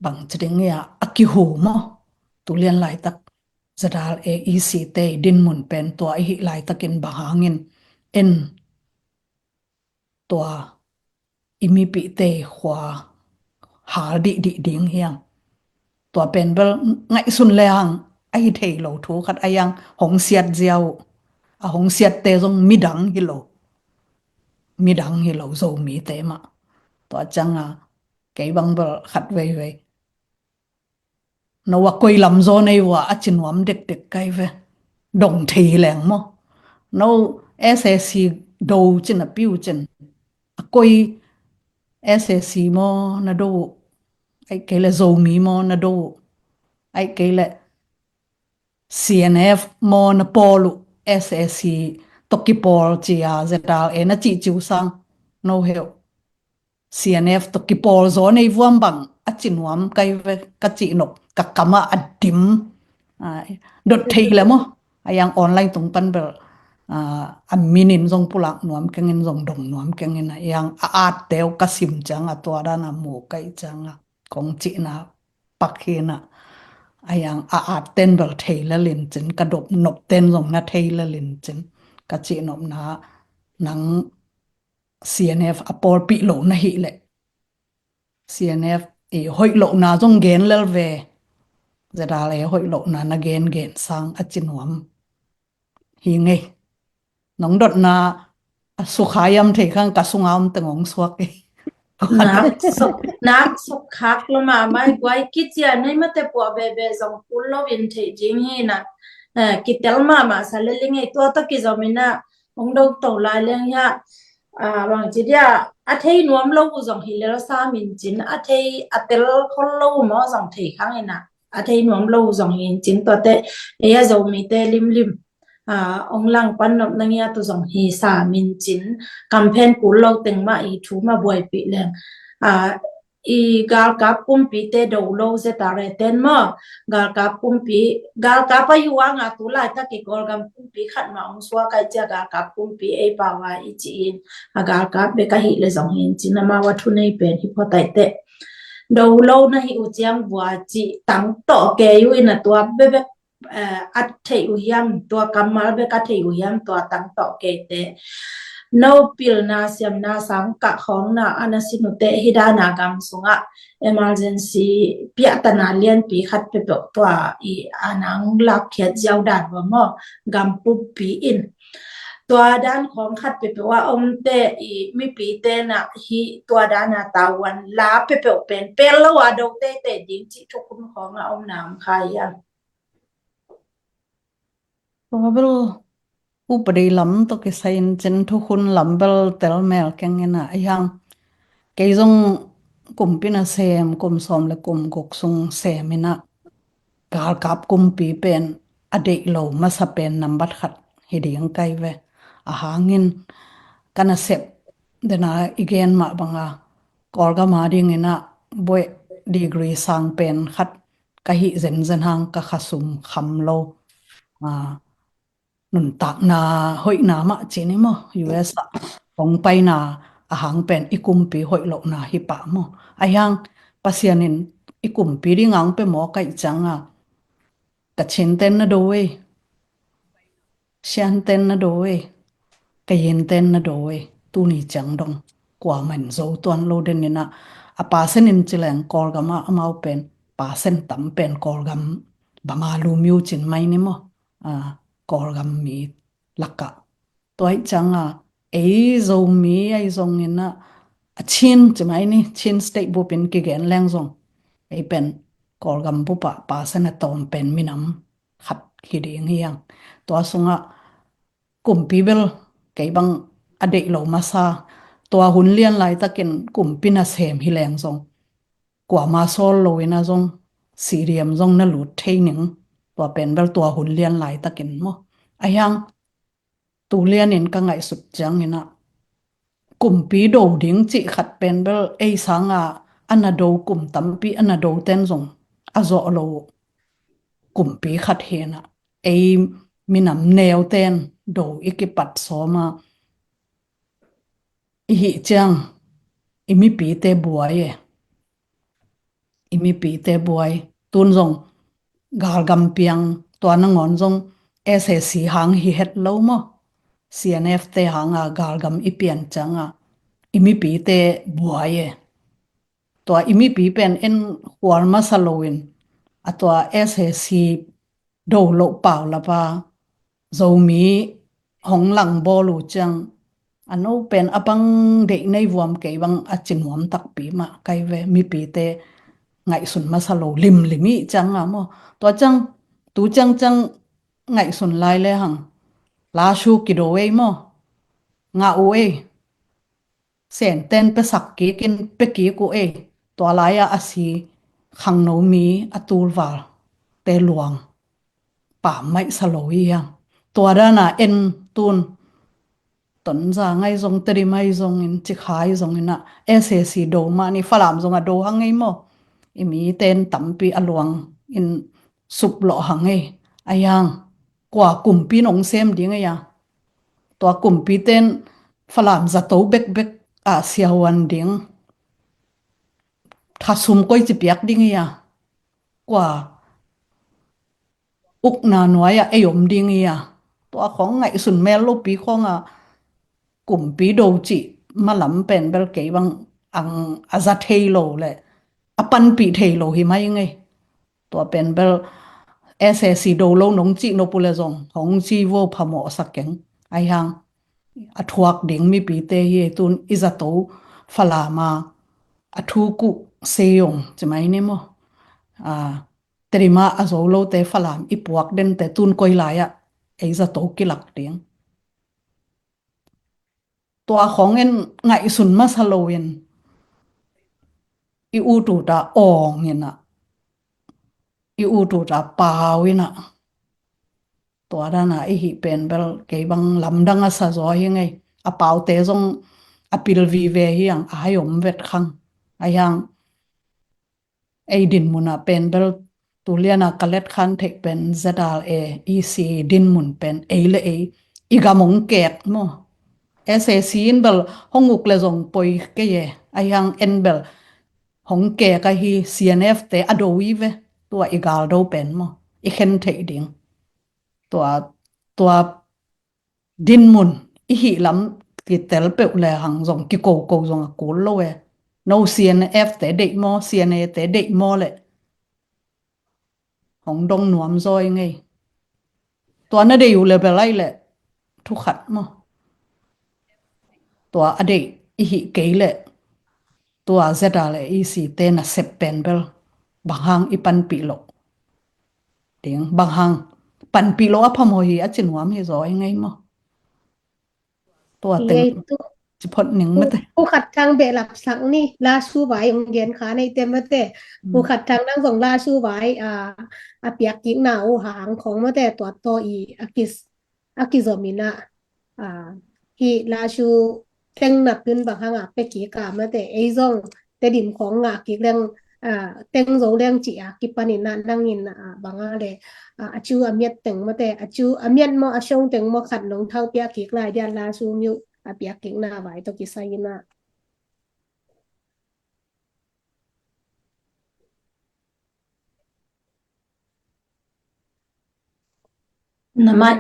bang ci ding ia a kihu maw? Tulian laitak Zedal A E C te i dinmun pen tua ihi laitakin bang hangin en tua i mipihte khua hal dihdih ding hiam? Tua pen bel ngaihsun le hang ahi thei lo thu khat a hiang hong siat ziau uh. A hong siatte zong midang hi lo. Midang hi lo, Zomite mah. Tua cianga kei bang bel khat veivei no a koi lam zaw nei vua a ci nuam dekdek kai ve. Dong thei leng maw? No S A C do cin a piu cin a koi S A C maw na do uh? Ai kei le Zomi maw na do uh? Ai kei le C N F maw na pawl uh? S A C tawh kipawl cia Zedal A na cih ciu sang no heu. C N F tawh kipawl zaw nei vuam bang a ci nuam kai ve ka cih nop ka kamah a dim. A, dot thei le maw? A yang online tung pan bel, a, a minin zong pulak nuam kengin zong dong nuam kengin a yang a at teu ka sim cianga tua dana mu kai cianga kong cihna pak hina. A yang a at ten bel thei le lincin ka dop nop ten zong na thei le lincin ka cih nopna nang C N F a pawlpih lo na hih leh C N F i hoih lohna zong gen lel ve. Zedale hoih lohna na gen gen sang a ci nuam hi ngei. Nong dotna a sukha hiam thei khang ka sunga om teng ong suak i. Nak sok, nak sok khak lo mahmah i guai, kici a nei mate puah bebe zong kul lo in thei ding hi na. Eh, kitel mahmah sa le ling ei, tua tawh kizom in a ong do to lai leng hi a. Ah, bang ci dia, a thei nuam lo uh zong hi lel sa min cin, a thei a tel khol lo uh maw zong thei khang in a, a thei nuam lo uh zong hi in cin, tuate ei a Zomite limlim, ah, ong langpan nop na ngiat uh zong hi sa min cin, kamphen kul lo teng mah i thu mah buaipih leng. Ah, i galkap kumpite do lo zeta reten maw, galkap kumpi, galkap a yu anga tu laitak i Kawlgam kumpi khat mah ong suak ai cia, galkap kumpi ei pau a i ci in, a galkap bek ahi le zong hi in cin, amau a thunei pen hi phot ai teh. Do lo na hi uh ciang vua ci tang tawh kei uh in a, tua bebek, eh, a theih uh hiam, tua kammal bek a theih uh hiam, tua tang tawh keite. No pilna, siamna, sangkah khawngna a na sin uh teh, hi dana gam sungah emergency piahtana lianpi khat peuhpeuh tua i a nang lakkhiat ziau dan vua maw, gam pumpi in. Tua dan khawng khat peuhpeuh a om teh i mipite na hi tua dana tavuan la peuhpeuh pen pel lo a do teitei ding cih thukhun khawng a om na om kha hiam? Tua bel upadi lam tawh kisai in cin thukhun lam bel tel mel keng in a, ahi hang kei zong kumpi nasem kum sawm le kum guk sung sem in a, galkap kumpi pen a deih lo masa pen nambat khat hi ding kai ve. A hangin ka nasep dena i gen mah banga Kawlgam a dingin a buaih degree sang pen khat ka hih zenzen hang ka khasum kham lo. Ah, nuntakna hoihna mah ci ni maw, U S ah hong paina a hang pen i kumpi hoih lohna hi pah maw. Ahi hang Pasian in i kumpi ding ang pe maw kaih cianga, Kachin ten na do ei, Shan ten na do ei, Kayin ten na do ei, tuni ciang dong kuaman zo tuan lo den in a, a pasen in cileng Kawlgam a amau pen pasen tam pen Kawlgam bama lumiu cin mai ni maw. Ah, Kawlgam mi lakah. Tua ih cianga ei Zomi ahi zongin a, a Chin ci mai ni, Chin State bup in kigen leng zong ei pen Kawlgam bup ah pasen a tawm pen minam khat hi ding hi hang. Tua sungah kumpi bel kei bang a deih lo masa, tua hun lian laitakin kumpi nasem hi leng zong kuama sawl lo in a zong, siriam zong na lut thei ning. Tua pen bel tua hun lian laitakin maw. Ahi hang tu lianin ka ngaihsut ciangin a, kumpi do ding cih khat pen bel ei sanga a na do kum tampi a na do ten zong a zawh lo kumpi khat hi in a, ei minam neu ten do i kipat sawm a, i hih ciang i mipite buai e. I mipite buai. Tun zong galgam piang, tua nangawn zong S A C hang hi het lo maw, C N F te hanga galgam i pian cianga i mipite buai e. Tua i mipi pen en khual masa loin a tua S A C do loh pau lapa Zomi hong lang bawl uh ciang a no pen a bang deih nei vuam kei bang a ci nuam takpi mah kai ve. Mipite ngaihsun masa lo limlim ih cianga maw. Tua ciang tu ciang ciang ngaihsun lai le hang la su kido ei maw, ngah uh ei. Senten pesak kikin pekik uh ei. Tua lai-ah a si khangno mi a tulval te luang pam maihsa lo hi hang. Tua dana en tun Tonzang ahi zong, Tedim ahi zongin, Cikha ahi zongin ah S A C do mah ni, Falam zong a do hang ei maw. I miten tampi a luang in suplawh hang ei. Ahi hang kua kumpi nong sem ding ei a, tua kumpi ten Falam zato bekbek ah siahuan ding, thasum koici piak ding ei a, kua ukna nuai-ah ei om ding ei a, tua khawng ngaihsun mel lopi khawngah kumpi do cih malam pen bel kei bang ang a za thei lo leh a panpih thei lo hi mai ngei. Tua pen bel S A C do lo nong cih nop uh le zong hong ci vo phamawh sa keng. Ahi hang a thuak ding mipite hi. Tun i zato Falam a a thu kuh seiong ci mai ni maw? A, Tedim a a zo lote Falam i puak dente tun koi lai ah ei zato kilak ding. Tua khawng en ngaihsun masa loin i ut ut a awng in ah, i ut ut a pau in ah, tua dan a i hih pen bel kei bang lamdang a sa zaw hi ngei. A paute zong a pil vive hi ang, a hai om vet khang. Ahi hang ei dinmun ah pen bel tulian a ka let khan theih pen Z R A E C dinmun pen ei le ei i gam hong kek maw? S A C in bel hong uk le zong poi kei e. Ahi hang en bel hong kek ahi, C N F te a do i ve. Tua i gal do pen maw, i khen theih ding. Tua, tua dinmun i hih lam kitel peuh le hang zong kikoko zong a kul lo e. No C N F te deih maw, C N A te deih maw le hong dong nuam zaw i ngei. Tua na deih uh le bel ai le thu khat maw? Tua a deih i hih kei le tua Z R A E C te na sep pen bel bang hang i panpih lo ding, bang hang panpih lo a phamawh hi a ci nuam hi zaw i ngei maw? Tua teng ci phot ning mate. Pu Khat Thang behlap sak ni, Lasu vai ong gen kha nei te mate. Pu Khat Thang nang zong Lasu vai a, a piak kikna uh hang khawng mate, tua tawh i a kis, a kizom in ah, a, hih Lasu teng na tun bang hang a pia kik a mate, ei zong Tedim khawng ngah kik leng, a, teng zo leng ci a kipan in ah nang in, a, bang a le, a, a cu a miat teng mate, a cu a miat maw a song teng maw khat nong thau piak kik lai dia Lasu miu a piak kikna vai tawh kisai in ah. Na mai.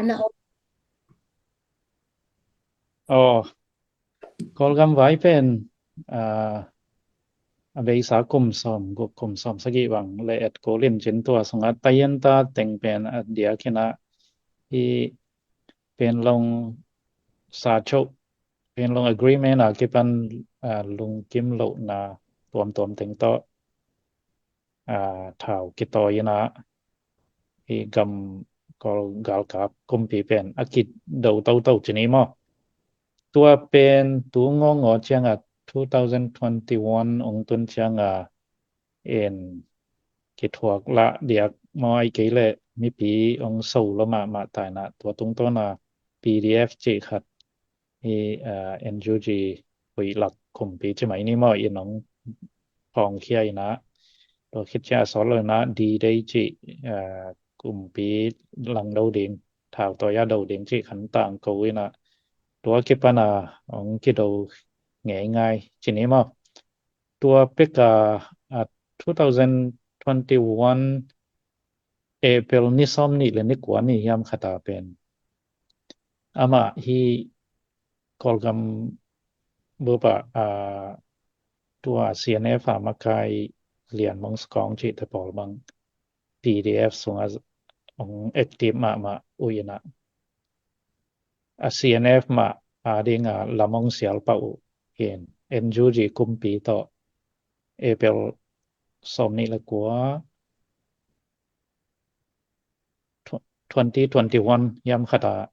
Aw, Kawlgam vai pen, a, a beisa kum sawm guk kum sawm sagih bang le et kul in cin tua sungah tayenta teng pen a diak in ah, i Panglong sa cho, Panglong Agreement a kipan, a, lungkim lohna tuamtuam teng tawh, a, thau kitawi in ah, i gam Kawl galkap kumpi pen a kido toto ci ni maw? Tua pen tu ngawngawng ciang a two thousand twenty-one ong tun ciang a en kithuak lah diak maw, ai kei le mipi ong so lo mahmah ta in ah, tua tungtawn a P D F cih khat i, a, N U G huih lak kumpi ci mai ni maw, in ong hawngkhia in ah, tua khit ciang a sawt lo in ah D-Day cih, a, kumpi langdo ding, thautawi a do ding cih khan tangko in ah, tua kipan a ong kido ngeingai ci ni maw? Tua pek a, a, two thousand twenty-one April ni sawm nih le ni kua ni hiam khat a pen amah hi Kawlgam bup ah, a, tua C N F a makai Lian Mong Skawng cihte pawl bang P D F sungah ong active mahmah uh in ah, a C N F mah a ding a lam ong sial pah uh hi in, N U G kumpi tawh April sawm nih le kua, tw-, twenty twenty-one hiam khat a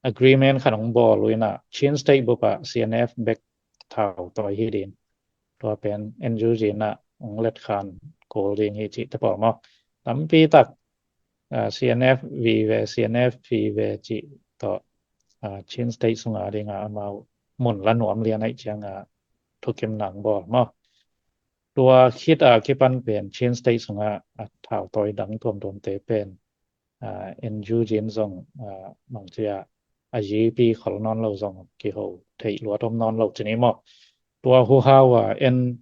agreement khat ong bawl uh in ah, Chin State bup ah C N F bek thautawi hi ding, tua pen N U G in ah ong let khan kul ding hi cihte pawl maw? Tampi tak, a, C N F vive, C N F vive cih tawh, a, Chin State sung a ding a amau mun la nuam lian ahih ciang a thukim nang bawl maw? Tua khit a kipan pen Chin State sung a, a, thautawi dang tuamtuamte pen, a, N U G in zong, a, bang ci a, a G P khol nawn lo zong kiho theih luat om nawn lo ci ni maw? Tua huhau a en,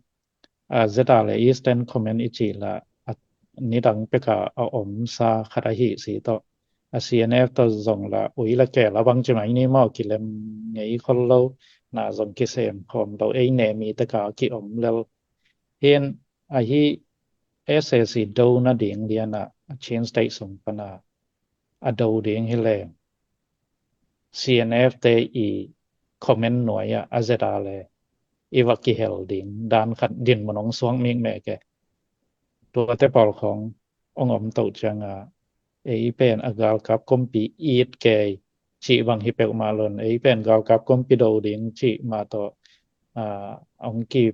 a, Z R A E Eastern Command i cih lah, a, nidang pek a a omsa khat ahi si tawh, a C N F tawh zong lah ui la kei la bang ci mai ni maw, kilem ngei khol lo, na zong kisem khawm lo, ei ne mi tek a kiom lel hi in, ahi S A C do nading lianah a Chin State sung pana a do ding hi leng C N F te i comment nuai-ah a zeta le i va kihel ding dan khat dinmun hong suak mikmek e. Tuate pawl khong hong om toh cianga ei pen a galkap kumpi it kei cih bang hi peuhmah lon, ei pen galkap kumpi do ding cih mah tawh a hong ki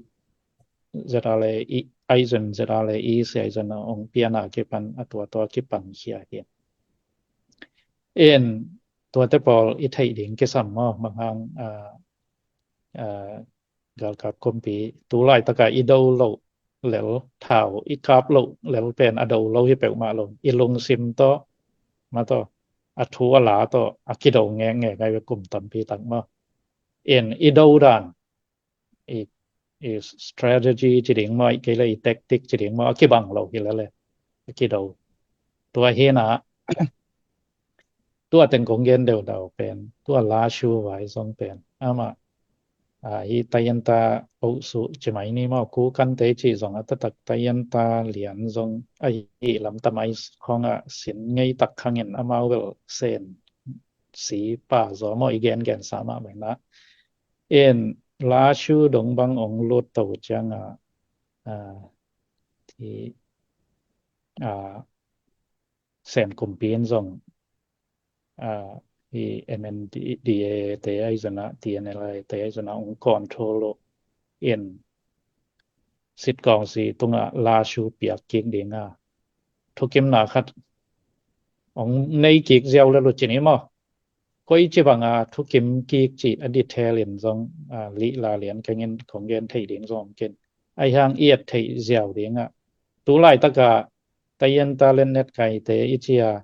zeta le i aizon zeta le i si aizon a hong piana kipan a tua tua kipan khia hi. In tuate pawl i theih ding kisam maw, bang hang a galkap kumpi tu laitaka i do loh lel, thau i kap loh lel pen a do lo hi peuhmah lo, i lungsim tawh ma tawh a thu a la tawh a kido ngekngek ai ve kum tampi tak maw. In i do dan i, i strategy ci ding maw, i kei le i tactic ci ding maw, a kibang lo hi lele a kido. Tua hina tua teng kong gen deudau pen tua lashu vai zong pen ama a hi tayenta osu ci mai ni maw, ku kante ci zong a tatak tayenta lian zong a hi lamtamai khong a sin ngei tak khangin amau bel sen si pa zaw maw i gen gen sa mah bena. In lashu dong bang ong lut to cianga a thi a sen kumpi in zong a i M N D A te aizona T N L A te aizona ong control lo in sitkawng si tunga lashu piak kik dinga thukimna khat ong nei kik ziau le lu ci ni maw. Koi ci banga thukim kik ci a detail in zong a lih la lian kengin kong gen thei ding zong kin ai hang i et thei ziau dinga tu laitaka tayenta lennet kaite i cia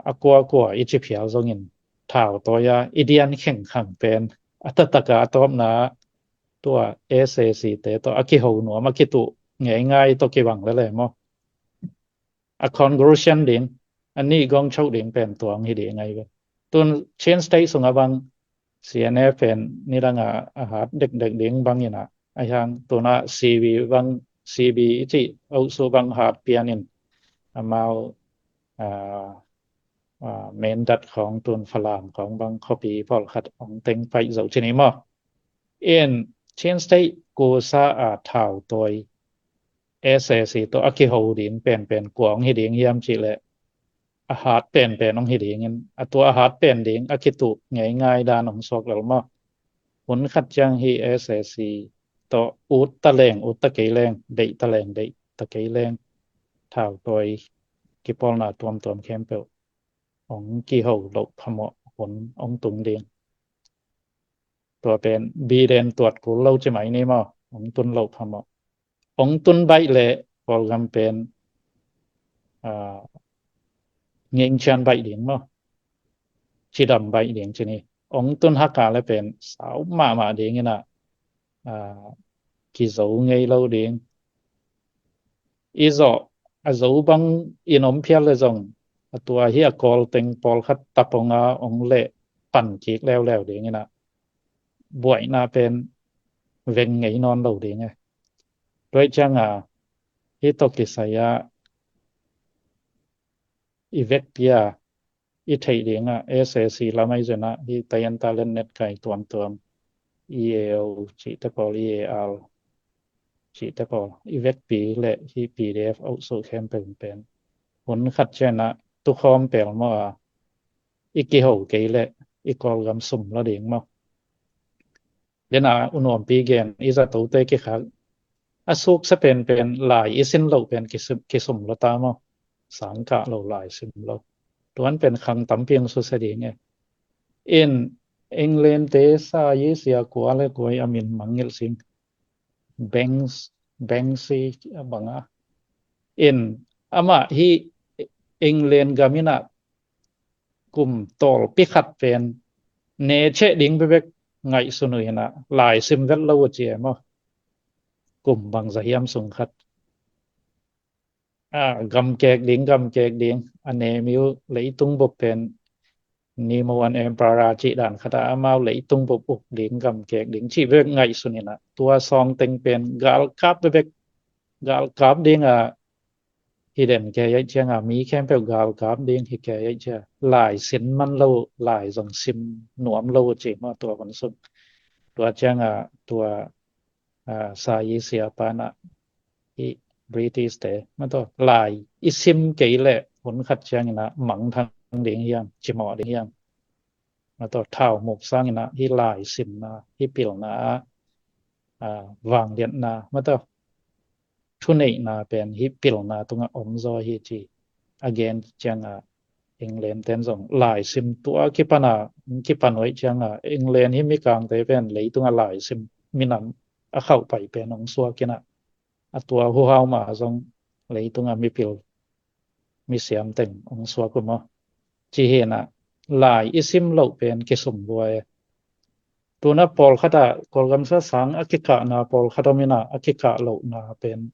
a kuakua i ci phial zongin thau toya i dian khengkhang pen a tataka a tawpna tua S A C te tawh a kiho nuam a kituh ngeingai tawh kibang lele maw. A conclusion ding a nih gong choh ding pen tuang hi ding ngai ve. Tun Chin State sunga bang C N F pen nidanga a hat dekdek ding bangina a hiang tuna C B bang C B i ci osu bang hat pianin amau a a mendat khong tun Falam khong bang khopi pawlkhat ong teng paih zo ci ni maw. In Chin State kusa a thau toi S A C tawh a kiho ding penpen kuang hi ding hiam cih leh a hat penpen ong hi dingin a tua a hat pen ding a kituh ngeingai dan ong suak lel maw. Hun khat ciang hi S A C tawh ut ta leng ut ta kei leng deih ta leng deih ta kei leng thau toi kipawlna tuamtuam khempeuh ong kiho loh phamawh hun ong tung ding. Tua pen biden tuat kul lo ci mai ni maw, ong tun loh phamawh. Ong tun baih le Kawlgam pen a ngengcian baih ding maw, cidam baih ding ci ni. Ong tun haka le pen sau mahmah dingina a kizo ngei lo ding. I zawh a zo bang in om phial le zong a tua hi a kawl teng pawlkhat taponga ong leh pan kik leuleu dingina buaihna pen veng ngei nawn lo ding e. Tuaih cianga hi tawh kisai-a i vekpi-a i theih dingah S A C lamai zenah hi tayanta lennet kai tuamtuam E A O cihte pawl, E A R cihte pawl i vekpi le hi P D F auhsuh khempeuh pen hun khat cianah tukhawm pel maw a i kiho kei le i Kawlgam sum la ding maw? Dena unuampi gen i zatote kikhak a suksa penpen lai i sin loh pen kisum, kisum lo ta maw? Sangkah lo lai sim lo. Tuan pen khang tampi ang susia ding e. In England te sa i sia kua le kua i a min mangngilh sing. Banks, Banksy a banga. In amah hi England gaminah kum tawlpi khat pen ne cheh ding bebek ngaihsun uh hinah lai sim vet lo uh ci e maw? Kum bangza hiam sung khat a gamkek ding, gamkek ding a nemi uh leitung bup pen Nimo an Emperor cih dan khatah amau leitung bup uk ding, gamkek ding cih bebek ngaihsun hinah tua sawng teng pen galkap bebek galkap ding a hi den kei aih ciang a, mi khempeuh galkap ding hi kei aih ciang, lai sin man lo, lai zong sim nuam lo ci maw, tua hun sung. Tua ciang a, tua, a, Sayi siapa na, i British te, maw tua, lai i sim kei leh hun khat ciangin a mangthang ding hiam, cimawh ding hiam. Maw tua, thau muk sangin a hi lai simna, hi pilna, a, vangliatna, maw tua, thuneihna pen hi pilna tungah om zaw hi ci. A gen ciang a, England ten zong lai sim tua kipan a, kipan uh aih ciang a, England hi mikangte pen leitung a lai sim minam a khauh pai pen hong suak in a, a tua huhau ma zong leitung a mipil, misiam teng hong suak uh maw. Ci hi in a, lai i sim loh pen kisum buai. Tuna pawlkhat a, Kawlgam sa sang a kikahna pawlkhat om in a, a kikah lohna pen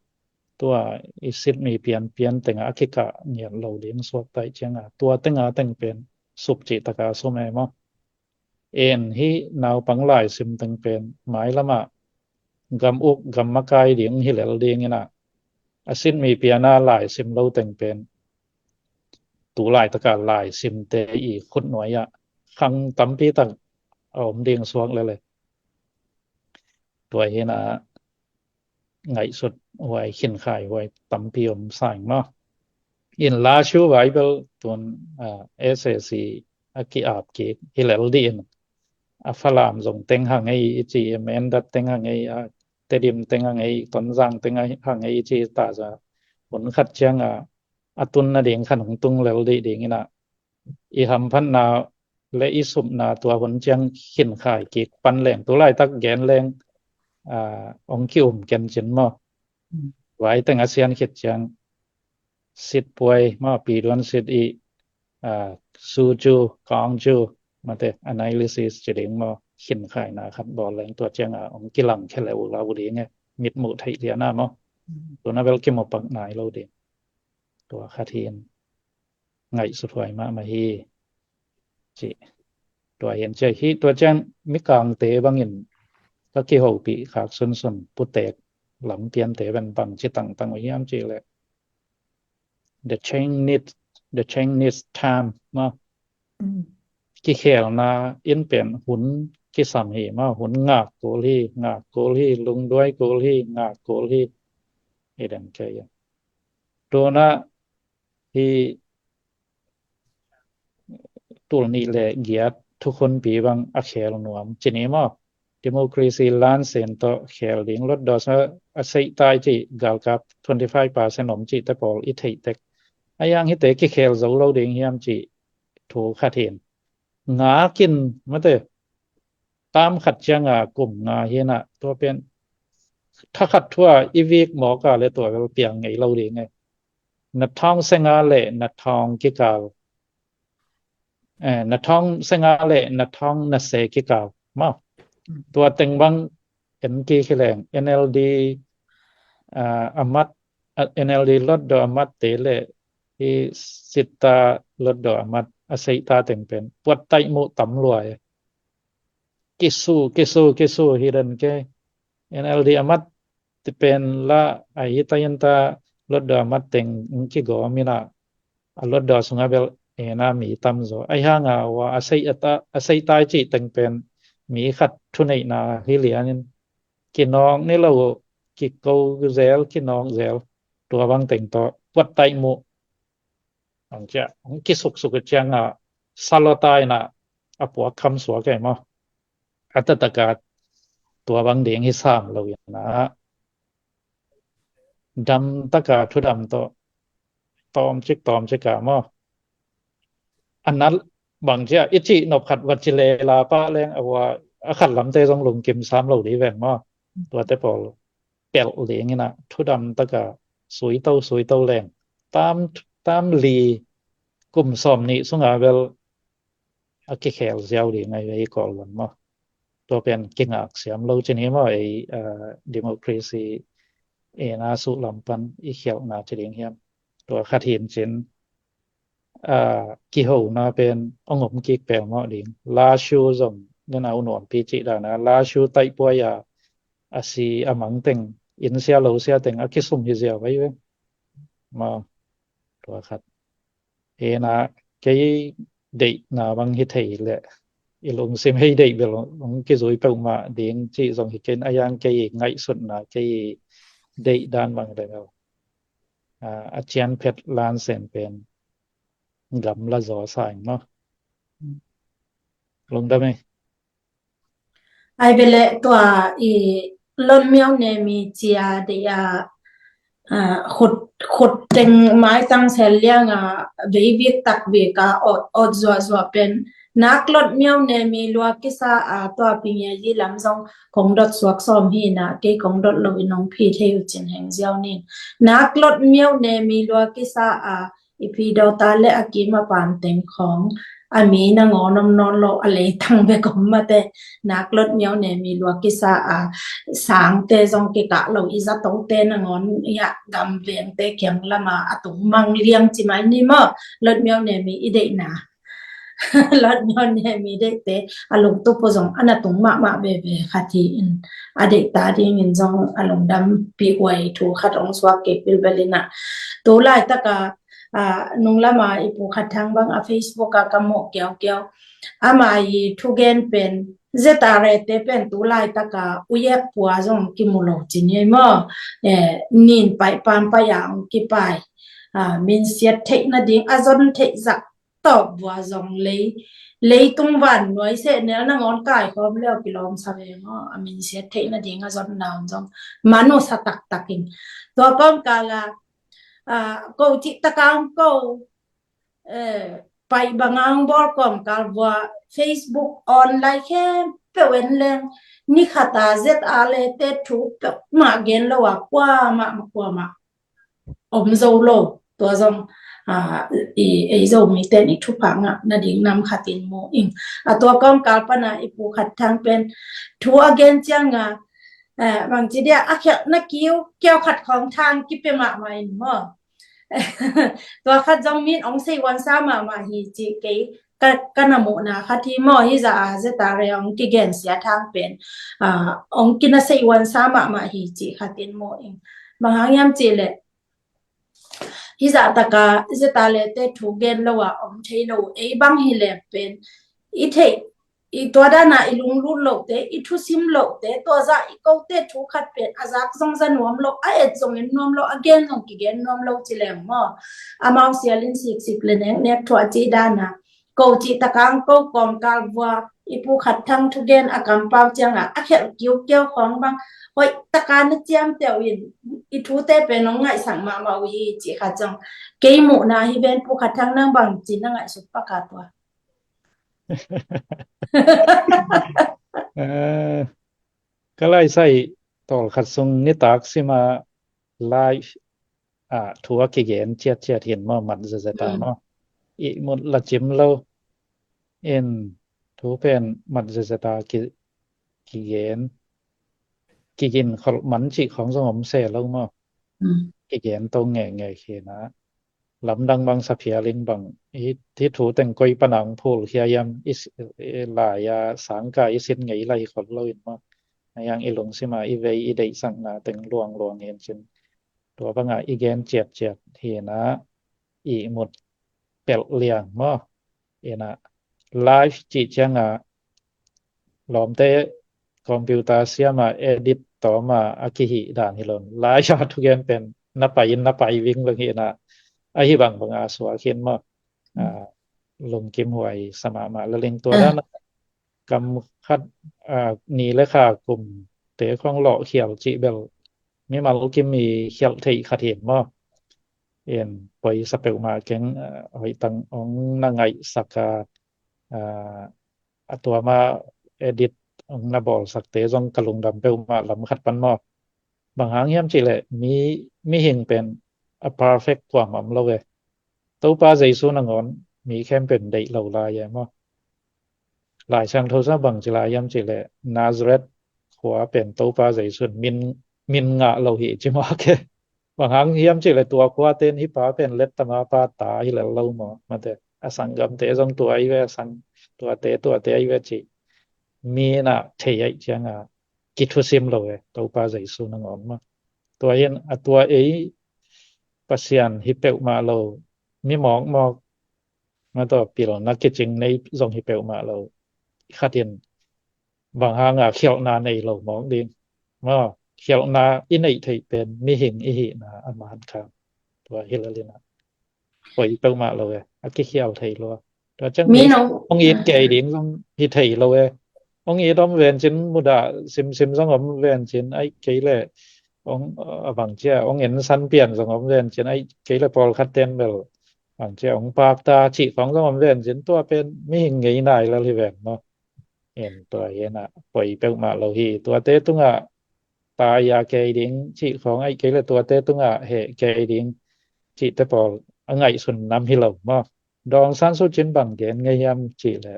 tua i sitmi pianpian teng a, a kikah ngiat lo ding suak ta aih ciang a, tua teng a teng pen suk cih tak a sum e maw. En hi naupang lai sim teng pen mailam a gam uk gam makai ding hi lel ding in a, a sitmi pian a lai sim lo teng pen tu laitak a lai simte i khutnuai ah khang tampi tak a om ding suak lel e. Tua hi in a, ngaihsut huai, khinkhai huai tampi om sa ing maw. In La Shu vai bel tun, a, S A C a ki-ap kik hi lel dih in, a Falam zong teng hang ei i ci, a Mindat teng hang ei, a Tedim teng hang ei, Tonzang teng hang ei i ci ta za, hun khat ciang a, a tunna ding khan hong tung lel dih ding in a, i hamphatna le i supna tua hun ciang khinkhai kik pan leng, tu laitak gen leng, a, hong ki-um kencin maw. Mm. Vai teng a sian khit ciang sit puai maw, pi duan sit i, a, su cu, kong cu, mate, analysis ci ding maw, khinkhaina khat bawl leng tua ciang a hong kilang khe leu lau ding e, mitmuh theih lian a maw. Mm. Tuna bel kimu pak nai lo ding. Tua khat hi in ngaihsut huai mahmah hi ci. Tua hi in ci hi, tua ciang mikangte bangin ka kihopih khak sunsun putek lam piante pen bang ci tangtang uh hiam ci leh, the change needs, the change needs time maw. Mm. Kikhelna in pen hun kisam hi maw, hun ngak kul hi, ngak kul hi, lungduai kul hi, ngak kul hi. Hi den kei. Tuna hi tul nih le giat thukhunpi bang a khel nuam ci ni maw. Democracy lansen tawh khel ding, lotdaw sa a seih tai ci, galkap twenty five percent om ci te pawl i theih tek. A yang hite kikhel zo lo ding hiam ci thu khat hi in. Ngakin mate, tam khat ciang a kum nga hi in a, tua pen tha khat thu a i vik mawk a le tua bel piang ngei lo ding e. Na thawng se nga le na thawng kikal, eh, na thawng se nga le na thawng na se kikal maw. Tua teng bang en kik hi leng, N L D, ah, a mat, ah, N L D lotdaw a mat te le hi sitta lotdaw a mat a seih ta teng pen puat taih muh tam lua e. Kisu, kisu, kisu hi den kei. N L D a mat ti pen la a hi ta in ta lotdaw a mat teng kigawm in a, a lotdaw sungah bel en a mi tam zaw. Ahi hang a ua a seih a ta, a seih tai cih teng pen mi khat thuneihna hi lian in kinawk ni lo uh, kiko zel, kinawk zel. Tua bang teng tawh puat taih muh. Ang cia, ang kisuksuk ciang a, salota in a, a puak kham suak e maw. A taktak a tua bang ding hi sam lo in a, dam taka thudam tawh tawmcik tawmcik a maw. A nat bang cia i cih nop khat va ci lela pah leng a ua a khat lamte zong lungkim sam lo dih ven maw. Tuate pawl pelh ding in a thudam taka suito suito leng tam, tam li kum sawm nih sunga bel a kikhel ziau ding ahi ve i Kawlgam maw. Tua pen kingak siam lo cin hi maw, ei, ah, democracy ei na suh lam pan i khialhna ci ding hiam. Tua khat hin cin, ah, kihona pen ong om kik pelmawh ding. Lashu zong nena u nuampi cih dana lashu taihpuai a a si a mang teng inn sia lo sia teng a kisum hi ziau ahi ve. Ma tua khat. Ina kei deihna bang hi thei leh i lungsim hei deih bel hong kizui peuhmah ding cih zong hi kei in, a yang kei ngaihsutna kei deih dan bang hi leh bel a cian phet lan sen pen gamla zaw sa ing maw? Lungdam ei. Ai bele tua i Lotmiau Nemi cia dei a, a, khut, khut teng maitang sel liang a veivik takvik a ot, ot zuahzuah pen nak Lotmiau Nemi lua kisa a tua pingia yi lam zong kong dot suak sawm hi na kei kong dot lo i nong phi thei uh cin heng ziau nin. Nak Lotmiau Nemi lua kisa a i phi dota le a kim a pan teng khong a mi na ngawn om nawn lo a leitang bek om mate. Nak Lotmiau Nemi lua kisa a sangte zong kikah lo i zatote na ngawn i a gam vengte kiang lama a tung mang liang ci mai ni maw? Lotmiau Nemi i deihna. Lotmiau Nemi deihte a lungtup uh zong a na tung mahmah veve khat hi in a deihta dingin zong a lungdam pih huai thu khat hong suak kei pilbel in a tu laitaka a, nunglama i Pu Khat Thang bang a Facebook a ka muh kiaukiau. Ama i thugen pen zeta rete pen tu laitaka uyek pua zong kimu lo cin ei maw? Eh, nin pai pampai a hong kipai. A, minsiat theih nading a zon theih zak tawp bua zong lei, leitung van nuai seh nel nangawn kai khawm leo kilawm sa ve maw? A minsiat theih nading a zon nawn zong manu sa taktakin. Tua kawmkala a, ko cih takang ko, eh, paih bangang bawl kawmkal vua Facebook online khempeuh en leng ni khata zeta lete thu peuhmah gen lo a kuamah ma kuamah om zo lo. Tua zong a, i ei Zomite in i thupha ngah nading nam khatin mu ing. A tua kawmkal pana i Pu Khat Thang pen thu a gen cianga, eh, bangci dia a khialhna kiu kiau khat khawng thang kipia mahmah in maw? Tua khat zong min ong sei uansa mahmah hi ci kei ka, ka na muhna khat hi maw? Hi za a zeta re ong kigen sia thang pen a, ong kina sei uansa mahmah hi ci khatin mu ing. Bang hang hiam ci leh hi za taka zeta lete thu gen lo a om thei lo ei bang hi leng pen i theih i tua dana i lunglut lohte, i thusim lohte, tua zah i kote thu khat pen a zak zong za nuam lo, a et zong en nuam lo, a gen zong kigen nuam lo ci leng maw? Amau sialin siksik le neknek thu a ci dana ko cih takang ko kawmkal vua i Pu Khat Thang thugen a kampau cianga a khelh kiukiau khawng bang hoih taka na ciamteuh in i thute pen hong ngaihsak mahmah uh hi cih khat zong kei muhna hi ven. Pu Khat Thang nang bangci na ngaihsut paka tua? Eh, ka laisai tawlkhat sung nitak sima live a thu a kigen ciatciat hin maw, mat zezeta maw? Ihmut la cim lo in thu pen mat zezeta ki, kigen, kigin kholh man cih khawng zong om se lo maw? Kigen to ngenge khina lamdang bang saphial in bang hi, hi thu teng koi pana hong phul khia hiam, i, i lai a sangka i sin ngei lai khol lo in maw? A yang i lungsima i vei i deihsakna teng luangluang hin cin tua banga i gen ciatciat hina i mut pelh liang maw? Ina live cih cianga lawmte computer siama edit tawma a kihih dan hi lo. Live a thugen pen na pai in na pai ving lo hina ahi bangbanga suak hin maw? A, lungkim huai sa mahmah laling tua dana kam khat a, ni le kha kumte khong lawh khial cih bel mimal kim i khialh theih khat hin maw? In poi sa peuhmah keng a, hoihtang ong na ngaihsak a, a, a tuama edit ong na bawlsakte zong ka lungdam peuhmah lam khat pan maw? Bang hang hiam cihleh mi, mihing pen a perfect kuamah om lo e. Topa Jesu nangawn mi khempeuh in deih lo lai e maw? Lai Siangtho sa bangci lai hiam cihleh Nazareth khua pen Topa Jesu in min, min ngah lo hi ci mawk e. Bang hang hiam cihleh tua khuate in hih pa pen lettama pa ta hi lel lo maw? Mate a sanggamte zong tua ahi ve, a sang tuate tuate ahi ve ci mi na thei aih cianga kithusim lo e Topa Jesu nangawn maw? Tua hin a tua ei Pasian hi peuhmah lo, mi mawkmawk, mah tawh pilna kicing nei zong hi peuhmah lo khat in bang hanga khialhna nei lo mawk ding. Maw, khialhna i neih theih pen mihing i hihna a man kha. Tua hi lel in a poi peuhmah lo e, a kikhial thei lo. Tua ciang mi hong it kei ding zong hi thei lo e. Hong it om vencin mudah simsim zong om vencin, ai kei le hong a bang cia hong ensan pian zong om vencin, ai kei le pawlkhat ten bel bang cia hong pakta cih khawng zong om vencin, tua pen mihing ngei nai lel hi ven maw. En tua hi na poi peuhmah lo hi. Tuate tungah tai a kei ding cih khawng, ai kei le tuate tungah heh kei ding cihte pawl a ngaihsun nam hi lo maw. Daw Aung San Suu Kyi in bang gen ngei hiam cih le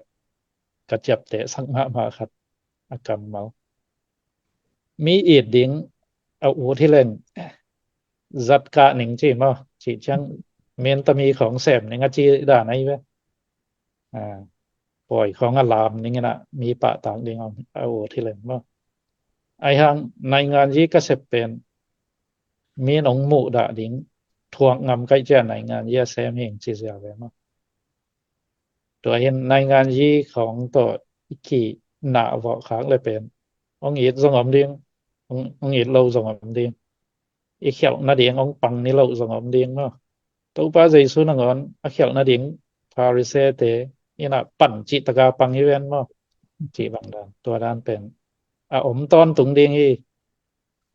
ka ciapteh sak mahmah khat a kammal. Mi it ding a ut hi leng zat kah ning ci maw, cih ciang min tami khawng sem ning a ci dan ahi ve. Pawi khawng a lam ning in a mi pahtak ding a ut hi leng maw. Ai hang naingan yi ka sep pen min ong muh dah ding thuak ngam kaih cia naingan yi a sem hing ci zia ve maw. Tua hin naingan yi khawng tawh i kinah vawh khak le pen ong it zong om ding, ong it lo zong om ding, i khialh nading ong pang ni loh zong om ding maw. Topa Jesu nangawn a khialh nading Pharisee-te in a pan cih taka pang hi ven maw. Cih bang dan, tua dan pen a om tawntung ding hi.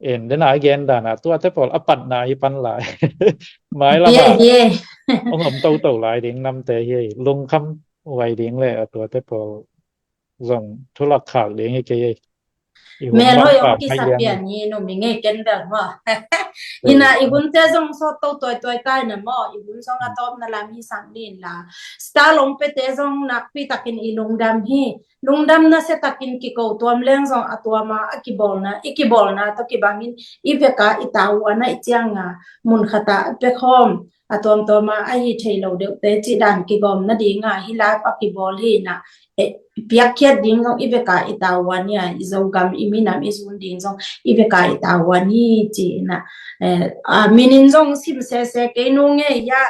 En dena a gen dana tuate pawl a patna hi pan lai. Mai lama ong om toto lai ding namte hi. Lungkham vai ding le a tuate pawl zong thulak khak ding hi kei. Mel hoi ong kisa pian hi numi ngei ken bel maw. Ina i hunte zong sawt to tuaituai tai na maw, i hun zong a tawpna lam hi sang din la. Star long pete zong nakpi takin i lungdam hi. Lungdam nasia takin kiko tuam leng zong a tuama a kibawlna, i kibawlna tawh kibangin i veka i tauana i cianga mun khata a pekhawm a tuamtuama a hi thei lo deuhte cih dan kigawm nadinga hi live a kibawl hi na. Piakkhiat ding zong i veka i tauan hi a, i Zogam i minam i zun ding zong i veka i tauan hi ci ina. Minin zong sim sese kei nu ngei ya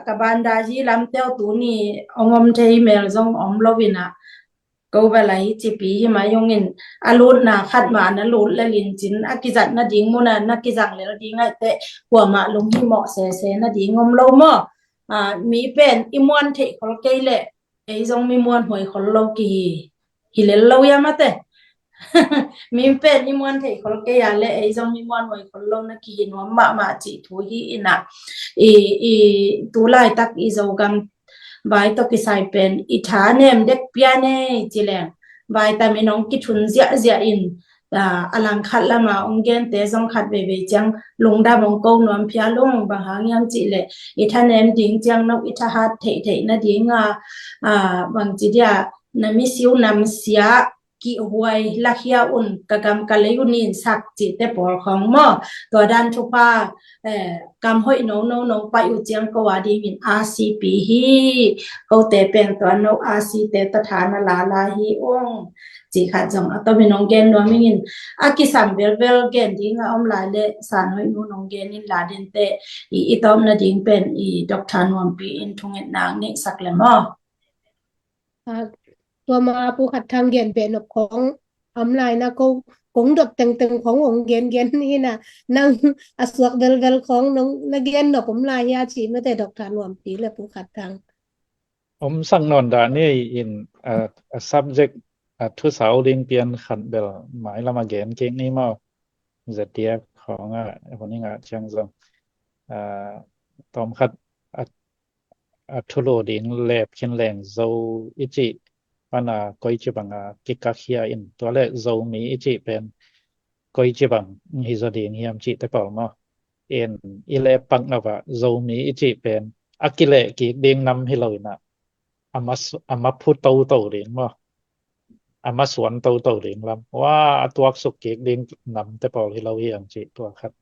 ka banda hi lamteu tuni ong om thei mel zong om lo ina. Ko bala hi cipi hi mai hongin a lutna khat ma na lut lelin cin a kizat nading muna na kizang lel ding aite kuama lung hi mawh sese nading om lo maw. Mi pen i muan theih khol kei le ei zong mi muan huai khol lo kihi hi lel lo ia mate. Mi pen i muan theih khol kei a le ei zong mi muan huai khol lo na kihi nuam mahmah cih thu hi ina. I, i tu laitak i Zogam vai tawh kisai pen i tha nem dek pia nei ci leng vitamin ong kithun ziahziah in a langkhat lama ong gente zong khat veivei ciang lungdam ong ko nuam phia lung bang hang hiam cih le i tha nem ding ciang no i tha hat theihtheih nadinga bang ci dia na misiu namsia kihhuai lakhia un ka gam ka lei un in sak cihte pawl khawng maw. Tua dan thupha kam hoih no no no paih uh ciang ko a dingin a sipi hi. Kote pen tua no a site tatha na lala hi ung. Cih khat zong a tomin ong gen nuam ingin a kisam velvel gen dinga om lai le san hoih nu nong gen in la dente i, i tawpna ding pen i Doctor Nuampi in thungetna ang neihsak le maw. Tua ma Pu Khat Thang gen beh nop khawng om lai na ko kong dot tengteng khawng ong gen gen hi na nang a suak velvel khawng nong na gen nop om lai hia ci mate Doctor Nuampi le Pu Khat Thang. Om sak nawn dah ni in a subject a thusau ding pian khat bel mai lama gen kik ni maw. Z D F khawng a hun i ngah ciang zong tawm khat a a thulu ding lep khin leng Zo i cih pana koici banga kikakhia in tua le Zomi i cih pen koici bang hi zaw ding hiam cihte pawl maw. In i lep pak nova Zomi i cih pen a kileh kik ding nam hi lo ina a maphu toto ding maw. A masuan toto ding lam wa a tuaksuk kik ding namte pawl hi lo hiam cih tua khat.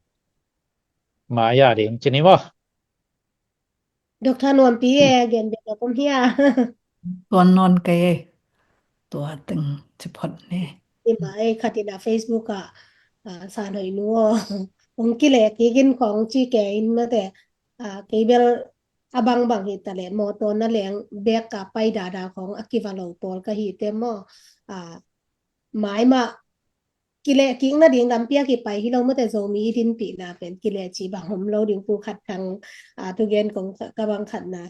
Maya ding cini maw. Doctor Nuampi e gen bia tua pom hia. Tuan non kei tua teng ciphot ni. Ima e khatina Facebook a san hoi nu o. hong kileh kik in khawng ci kei in mate, a, kei bel a bangbang hi ta leh mawtaw na leng bek a pai dada khawng a kiva lo pawl ka hi te maw. A, mai mah kileh kik nading lampi a kipai hi lo mate, Zomi i dinpihna pen kileh cih bang om lo ding. Pu Khat Thang, a, thugen kong ka bang khatna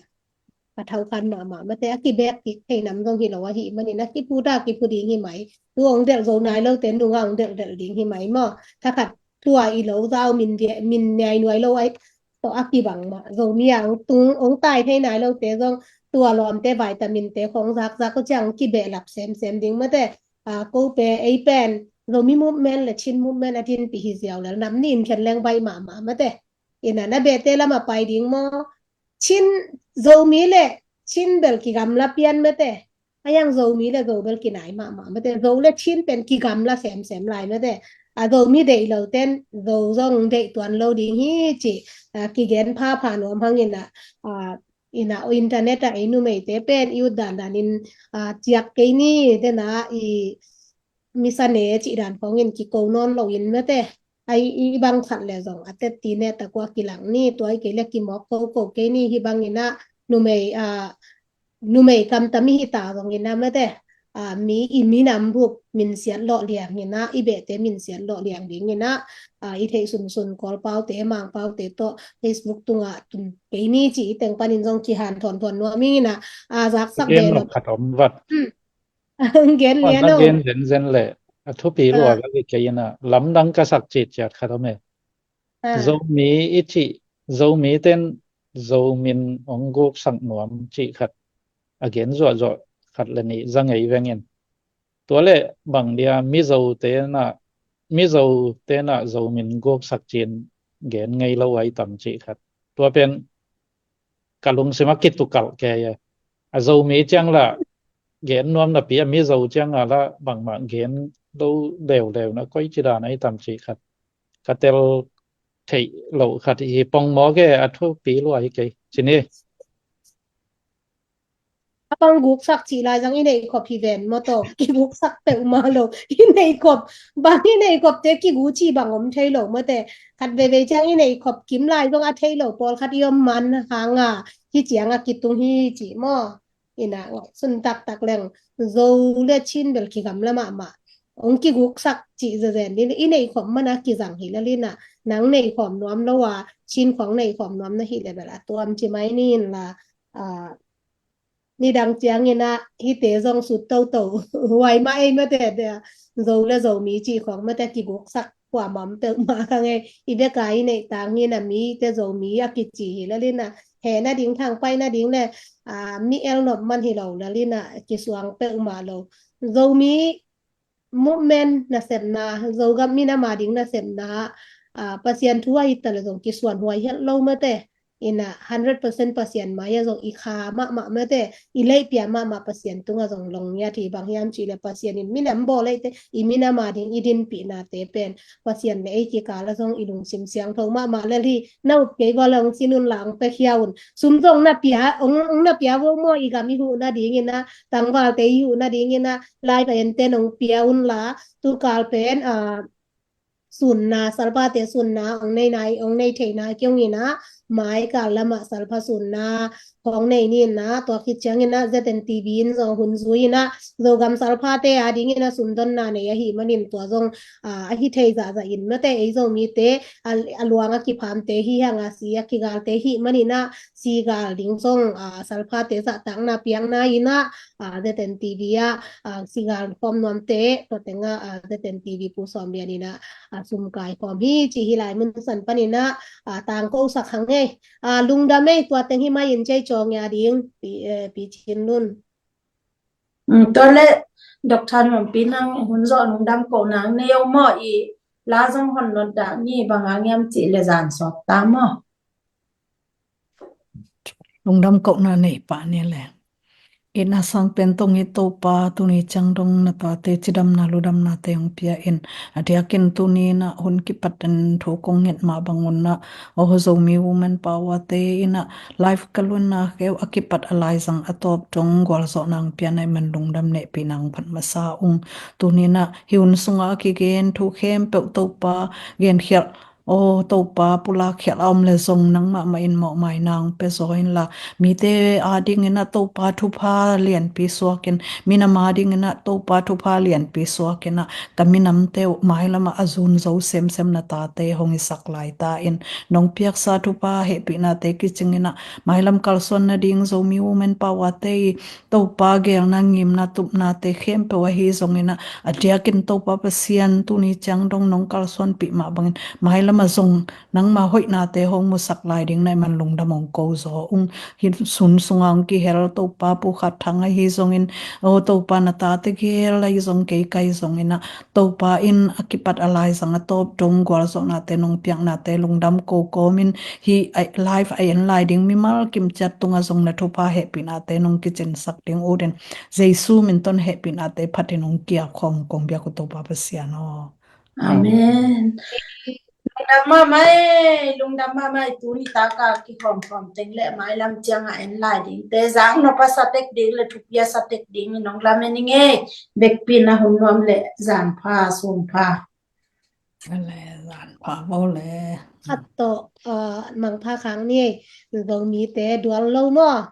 ka thau khan mahmah mate, a kibek kik thei nam zong hi lo ahih manin a kiphuta kiphu ding hi mai. Tu ong delh zo nai lote nunga ong delh delh ding hi mai maw. Thakhat tua i lo zau min, min niai nuai lo ai tawh a kibang mah. Zomi a ong tung ong tai thei nai lote zong tua lawmte vitamin te khong zakzak uh ciang kibehlap semsem ding mate. A, ko pe ei pen Zomi movement le Chin movement a dinpih hi ziau lel nam ni in khen leng baih mahmah mate. Ina na behte lama pai ding maw? Chin, Zomi le Chin bel kigamla pian mate. A yang Zomi le Zo bel kinai mahmah mate. Zo le Chin pen kigamla semsem lai mate. A, Zomi deih lo ten Zo zong deih tuan lo ding hi ci, a, kigen phapha nuam hang ina, a, ina internet a ei numeite pen i ut dandan in, a, ciak kei ni tena i misa ne cih dan khawngin kiko nawn lo in mate. Ai i bang khat le zong a tetti ne takua kilang ni, tua i kei le kimawk koko kei ni. Hi bang ina numei, a, numei kamtam i hi ta zong ina mate, a, mi i minam bup minsiat lawh liang ina, i behte minsiat lawh liang ding ina, a, i theih sunsun Kawlpaute Mangpaute tawh Facebook tungah tun kei ni ci i teng panin zong kihan thawnthawn nuam ing ina, a, zaksak Gen beh lo lo khat om vat. Hmm. Ang gen Wan lian na lo. Gen zenzen le a thupi lua Ah. ka hi kei ina, lamdang ka sak citciat khat om e. Ah. Zomi i cih, Zomi ten Zomin ong guksak nuam cih khat a gen zuahzuah khat le nih za ngei vengin. Tua le bang dia Mizo tena, Mizo tena Zomin guksak cin gen ngei lo ai tam cih khat. Tua pen ka lungsim a kitukalh kei a. A Zomi ciang la gen nuam napi a Mizo ciang a la bangmah gen lo leuleu na koi ci dan ai tam cih khat. Ka tel theih loh khat hi pongmawk e, a thupi lua hi kei. Ci ni. A bang guksak cih lai zang i neih khop hi ven maw tawh, kiguksak peuhmah lo. I neih khop, bang i neih khop te kigu cih bang om thei lo mate. Khat veivei ciang i neih khop kim lai zong a thei lo pawlkhat i om man hanga hi ciang a kitung hi cih maw. Ina ngaihsun taktak leng Zo le Chin bel kigamla mahmah. Ong kiguksak cih zezen in i neih khop mana kizang hi lel ina, nang neih khawm nuam lo a Chin khawng neih khawm nuam na hi le bel a tuam ci mai ni in la, a, nidang ciang ina hite zong sut toto huai mah ei mate, Zo le Zomi cih khawng mate kiguksak kuamah om peuhmah ka ngei. I bek a i neih tang ina mite Zomi a kici hi lel ina, heh nading thangpaih nading le, a, mi el nop man hi lo lel ina kisuang peuhmah lo. Zomi movement nasepna, Zogam minam a ding nasepna, a, Pasian thu a hi ta le zong kisuan huai het lo mate. Ina hundred percent Pasian mai-ah zong i kha mahmah mate, i leihpia mahmah Pasian tungah zong long ngiat hi. Bang hiam cih leh Pasian in minam bawl eite, i minam a ding i dinpihnate pen Pasian le ei kikal ah zong i lungsim siangtho mahmah lel hi. Na up kei vua le hong sin un la hong piakhia un. Sum zong na pia, hong, hong na pia vo maw, i gam i huh nadingin ah, tangvalte i huh nadingin ah, lai va enten hong pia un la, tu kal pen, ah, sunna, salphate sunna hong nei nai, hong nei thei nai kei ung in ah, mai kal lamah salpha sunna hong nei ni in ah, tua khit ciangin ah Z N T V in zong hun zui in ah, Zogam salphate a dingin ah sumdonna nei ahih manin tua zong, ah, ahi thei zahzah in mate, ei Zomite a, a luang a kiphamte hi hang a, si a kigalte hih manin ah, si gal ding zong, ah, salphate zahtakna piakna in ah, ah, Z N T V ah, ah, si gal khawm nuamte tua tengah, ah, Z N T V Pu Sawm Lian in ah, ah, sum kai khawm hi ci hi lai mun san panin ah, ah, tangko sak hang ei. Ah, lungdam ei, tua teng hi mai in cei cawng ia ding, Pi, eh, Pi Cin Lun. Mm, tua le Doctor Nuampi nang hun zawh lungdam kohna nei o maw, i la zong hon not dah ni, bang a ngiam cih le zan sawt ta maw. Lungdam kohna nei pah ni le. Itna sang pen tong i Topa, tuni ciang dong na tate cidamna ludamnate hong pia in, a diakin tuni in ah hun kipat in thu kong nget mah bangun ah, aw Zomi Women Power te in ah live ka luanna kheu a kipat a laizang a tawp dong gualzawhna hong pia na i man lungdam nehpihna hong phat masa ung. Tuni in ah hi hun sungah a kigen thu khempeuh Topa genkhialh Aw Topa, pulak khialh a om le zong nangmah mah in mawhmai nang pia zaw inla, mite adingin ah Topa thupha lianpi suakin, minam adingin ah Topa thupha lianpi suakin ah, ka minamte uh mailamah a zun zo semsem na tate hong hisak lai ta in, nong piaksa thupha hehpihnate kicingin ah, mailam kalsuan nading Zomi Women Power-te i Topa geelna ngimna tupnate khempeuh ahi zongin ah, a diakin Topa Pasian tuni ciang dong nong kalsuanpih mah bangin, mailam ah zong nangma hoihnate hong musak lai ding na hih man lungdam hong ko zaw ung. Hih sun sunga hong kihel Topa Pu Khat Thang ahi zongin, aw Topa na tate gel ahi zong kei kai zongin ah, Topa in a kipat a laizang a tawp dong gualzawhnate nong piaknate lungdam ko kawmin, hih a, live a en lai ding mimal kimciat tungah zong na thupha hehpihnate nong kicinsak ding utin, Jesu min tawh hehpihnate phatin hong kia khawm kong biak uh Topa Pasian aw. Amen. Lungdam mahmah ei, lungdam mahmah ei, tuni taka kihawmkhawm teng le mailam cianga en lai dingte, zang nop a sa tek ding le thupi a sa tek ding in hong lamen ing ei. Bekpi na hun nuam le zan pha, sun pha. Le zan pha bo le. Khat tawh, ah, mangpha khang ni ei, Zomite dual lo maw?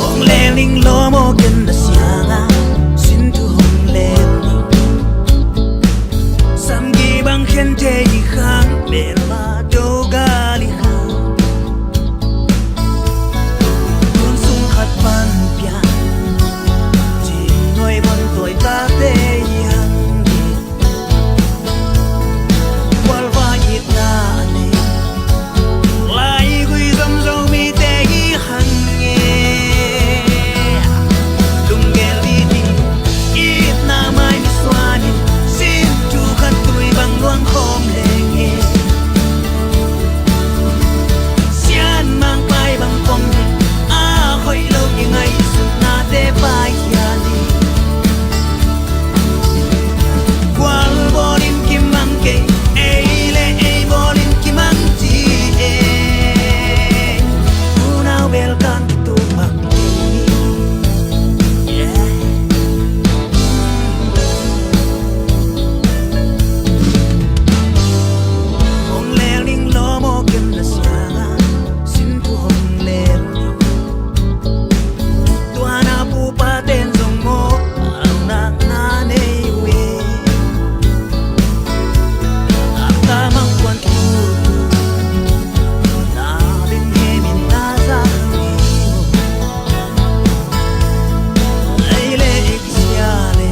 Hong lel ning lawm aw, ken na siangah sin thu hong lel ning. Samgi bang khen thei hi khang, melma do gal hi khang. Tun sung khat pan pian, cing nuai bon tuai tate hi hang. Gualvai itna nei, laigui zom Zomite hi hang e. Lunggel didi, itna mai mi suanin, sin thu khat tui bang luang khawm leng e. Sian mangpai bang pom hi, a hoih lo i ngaihsutnate paikhia ni. Gual bawlin kimang kei, ei le ei bawlin kimang ci e. Unau bel kan kituk bang kei ni. Yeah. Hong lel ning lawm aw, ken na siangah sin thu hong lel ning. Tua na pu pa ten zong maw, a nak na nei uh e. A ta mang kuan tu, na ding he min na za ni. Ei le ei sia le.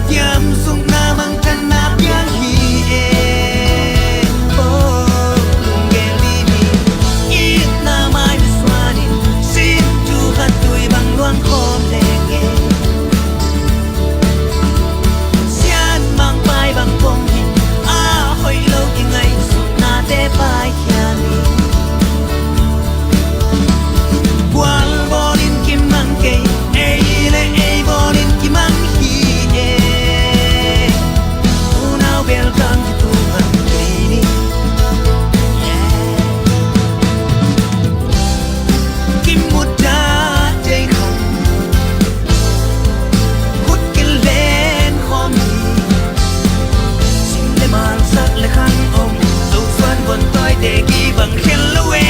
Thiam sung na mangthan na piang hi e. Oh, lunggel didi, itna mai mi suanin, sin thu khat tui bang luang khawm leng e. Sian mangpai bang pom hi, a hoih lo i ngaihsutnate paikhia ni. Gual bawlin kimang kei, ei le ei bawlin kimang hi e. Unau bel kan kituk bang kei ni. Yeah. Kimuta tei kham, khut kilen khawm hi. Sim le mal sak le khang om, Zo suan bon tawi te kibang khen lo e.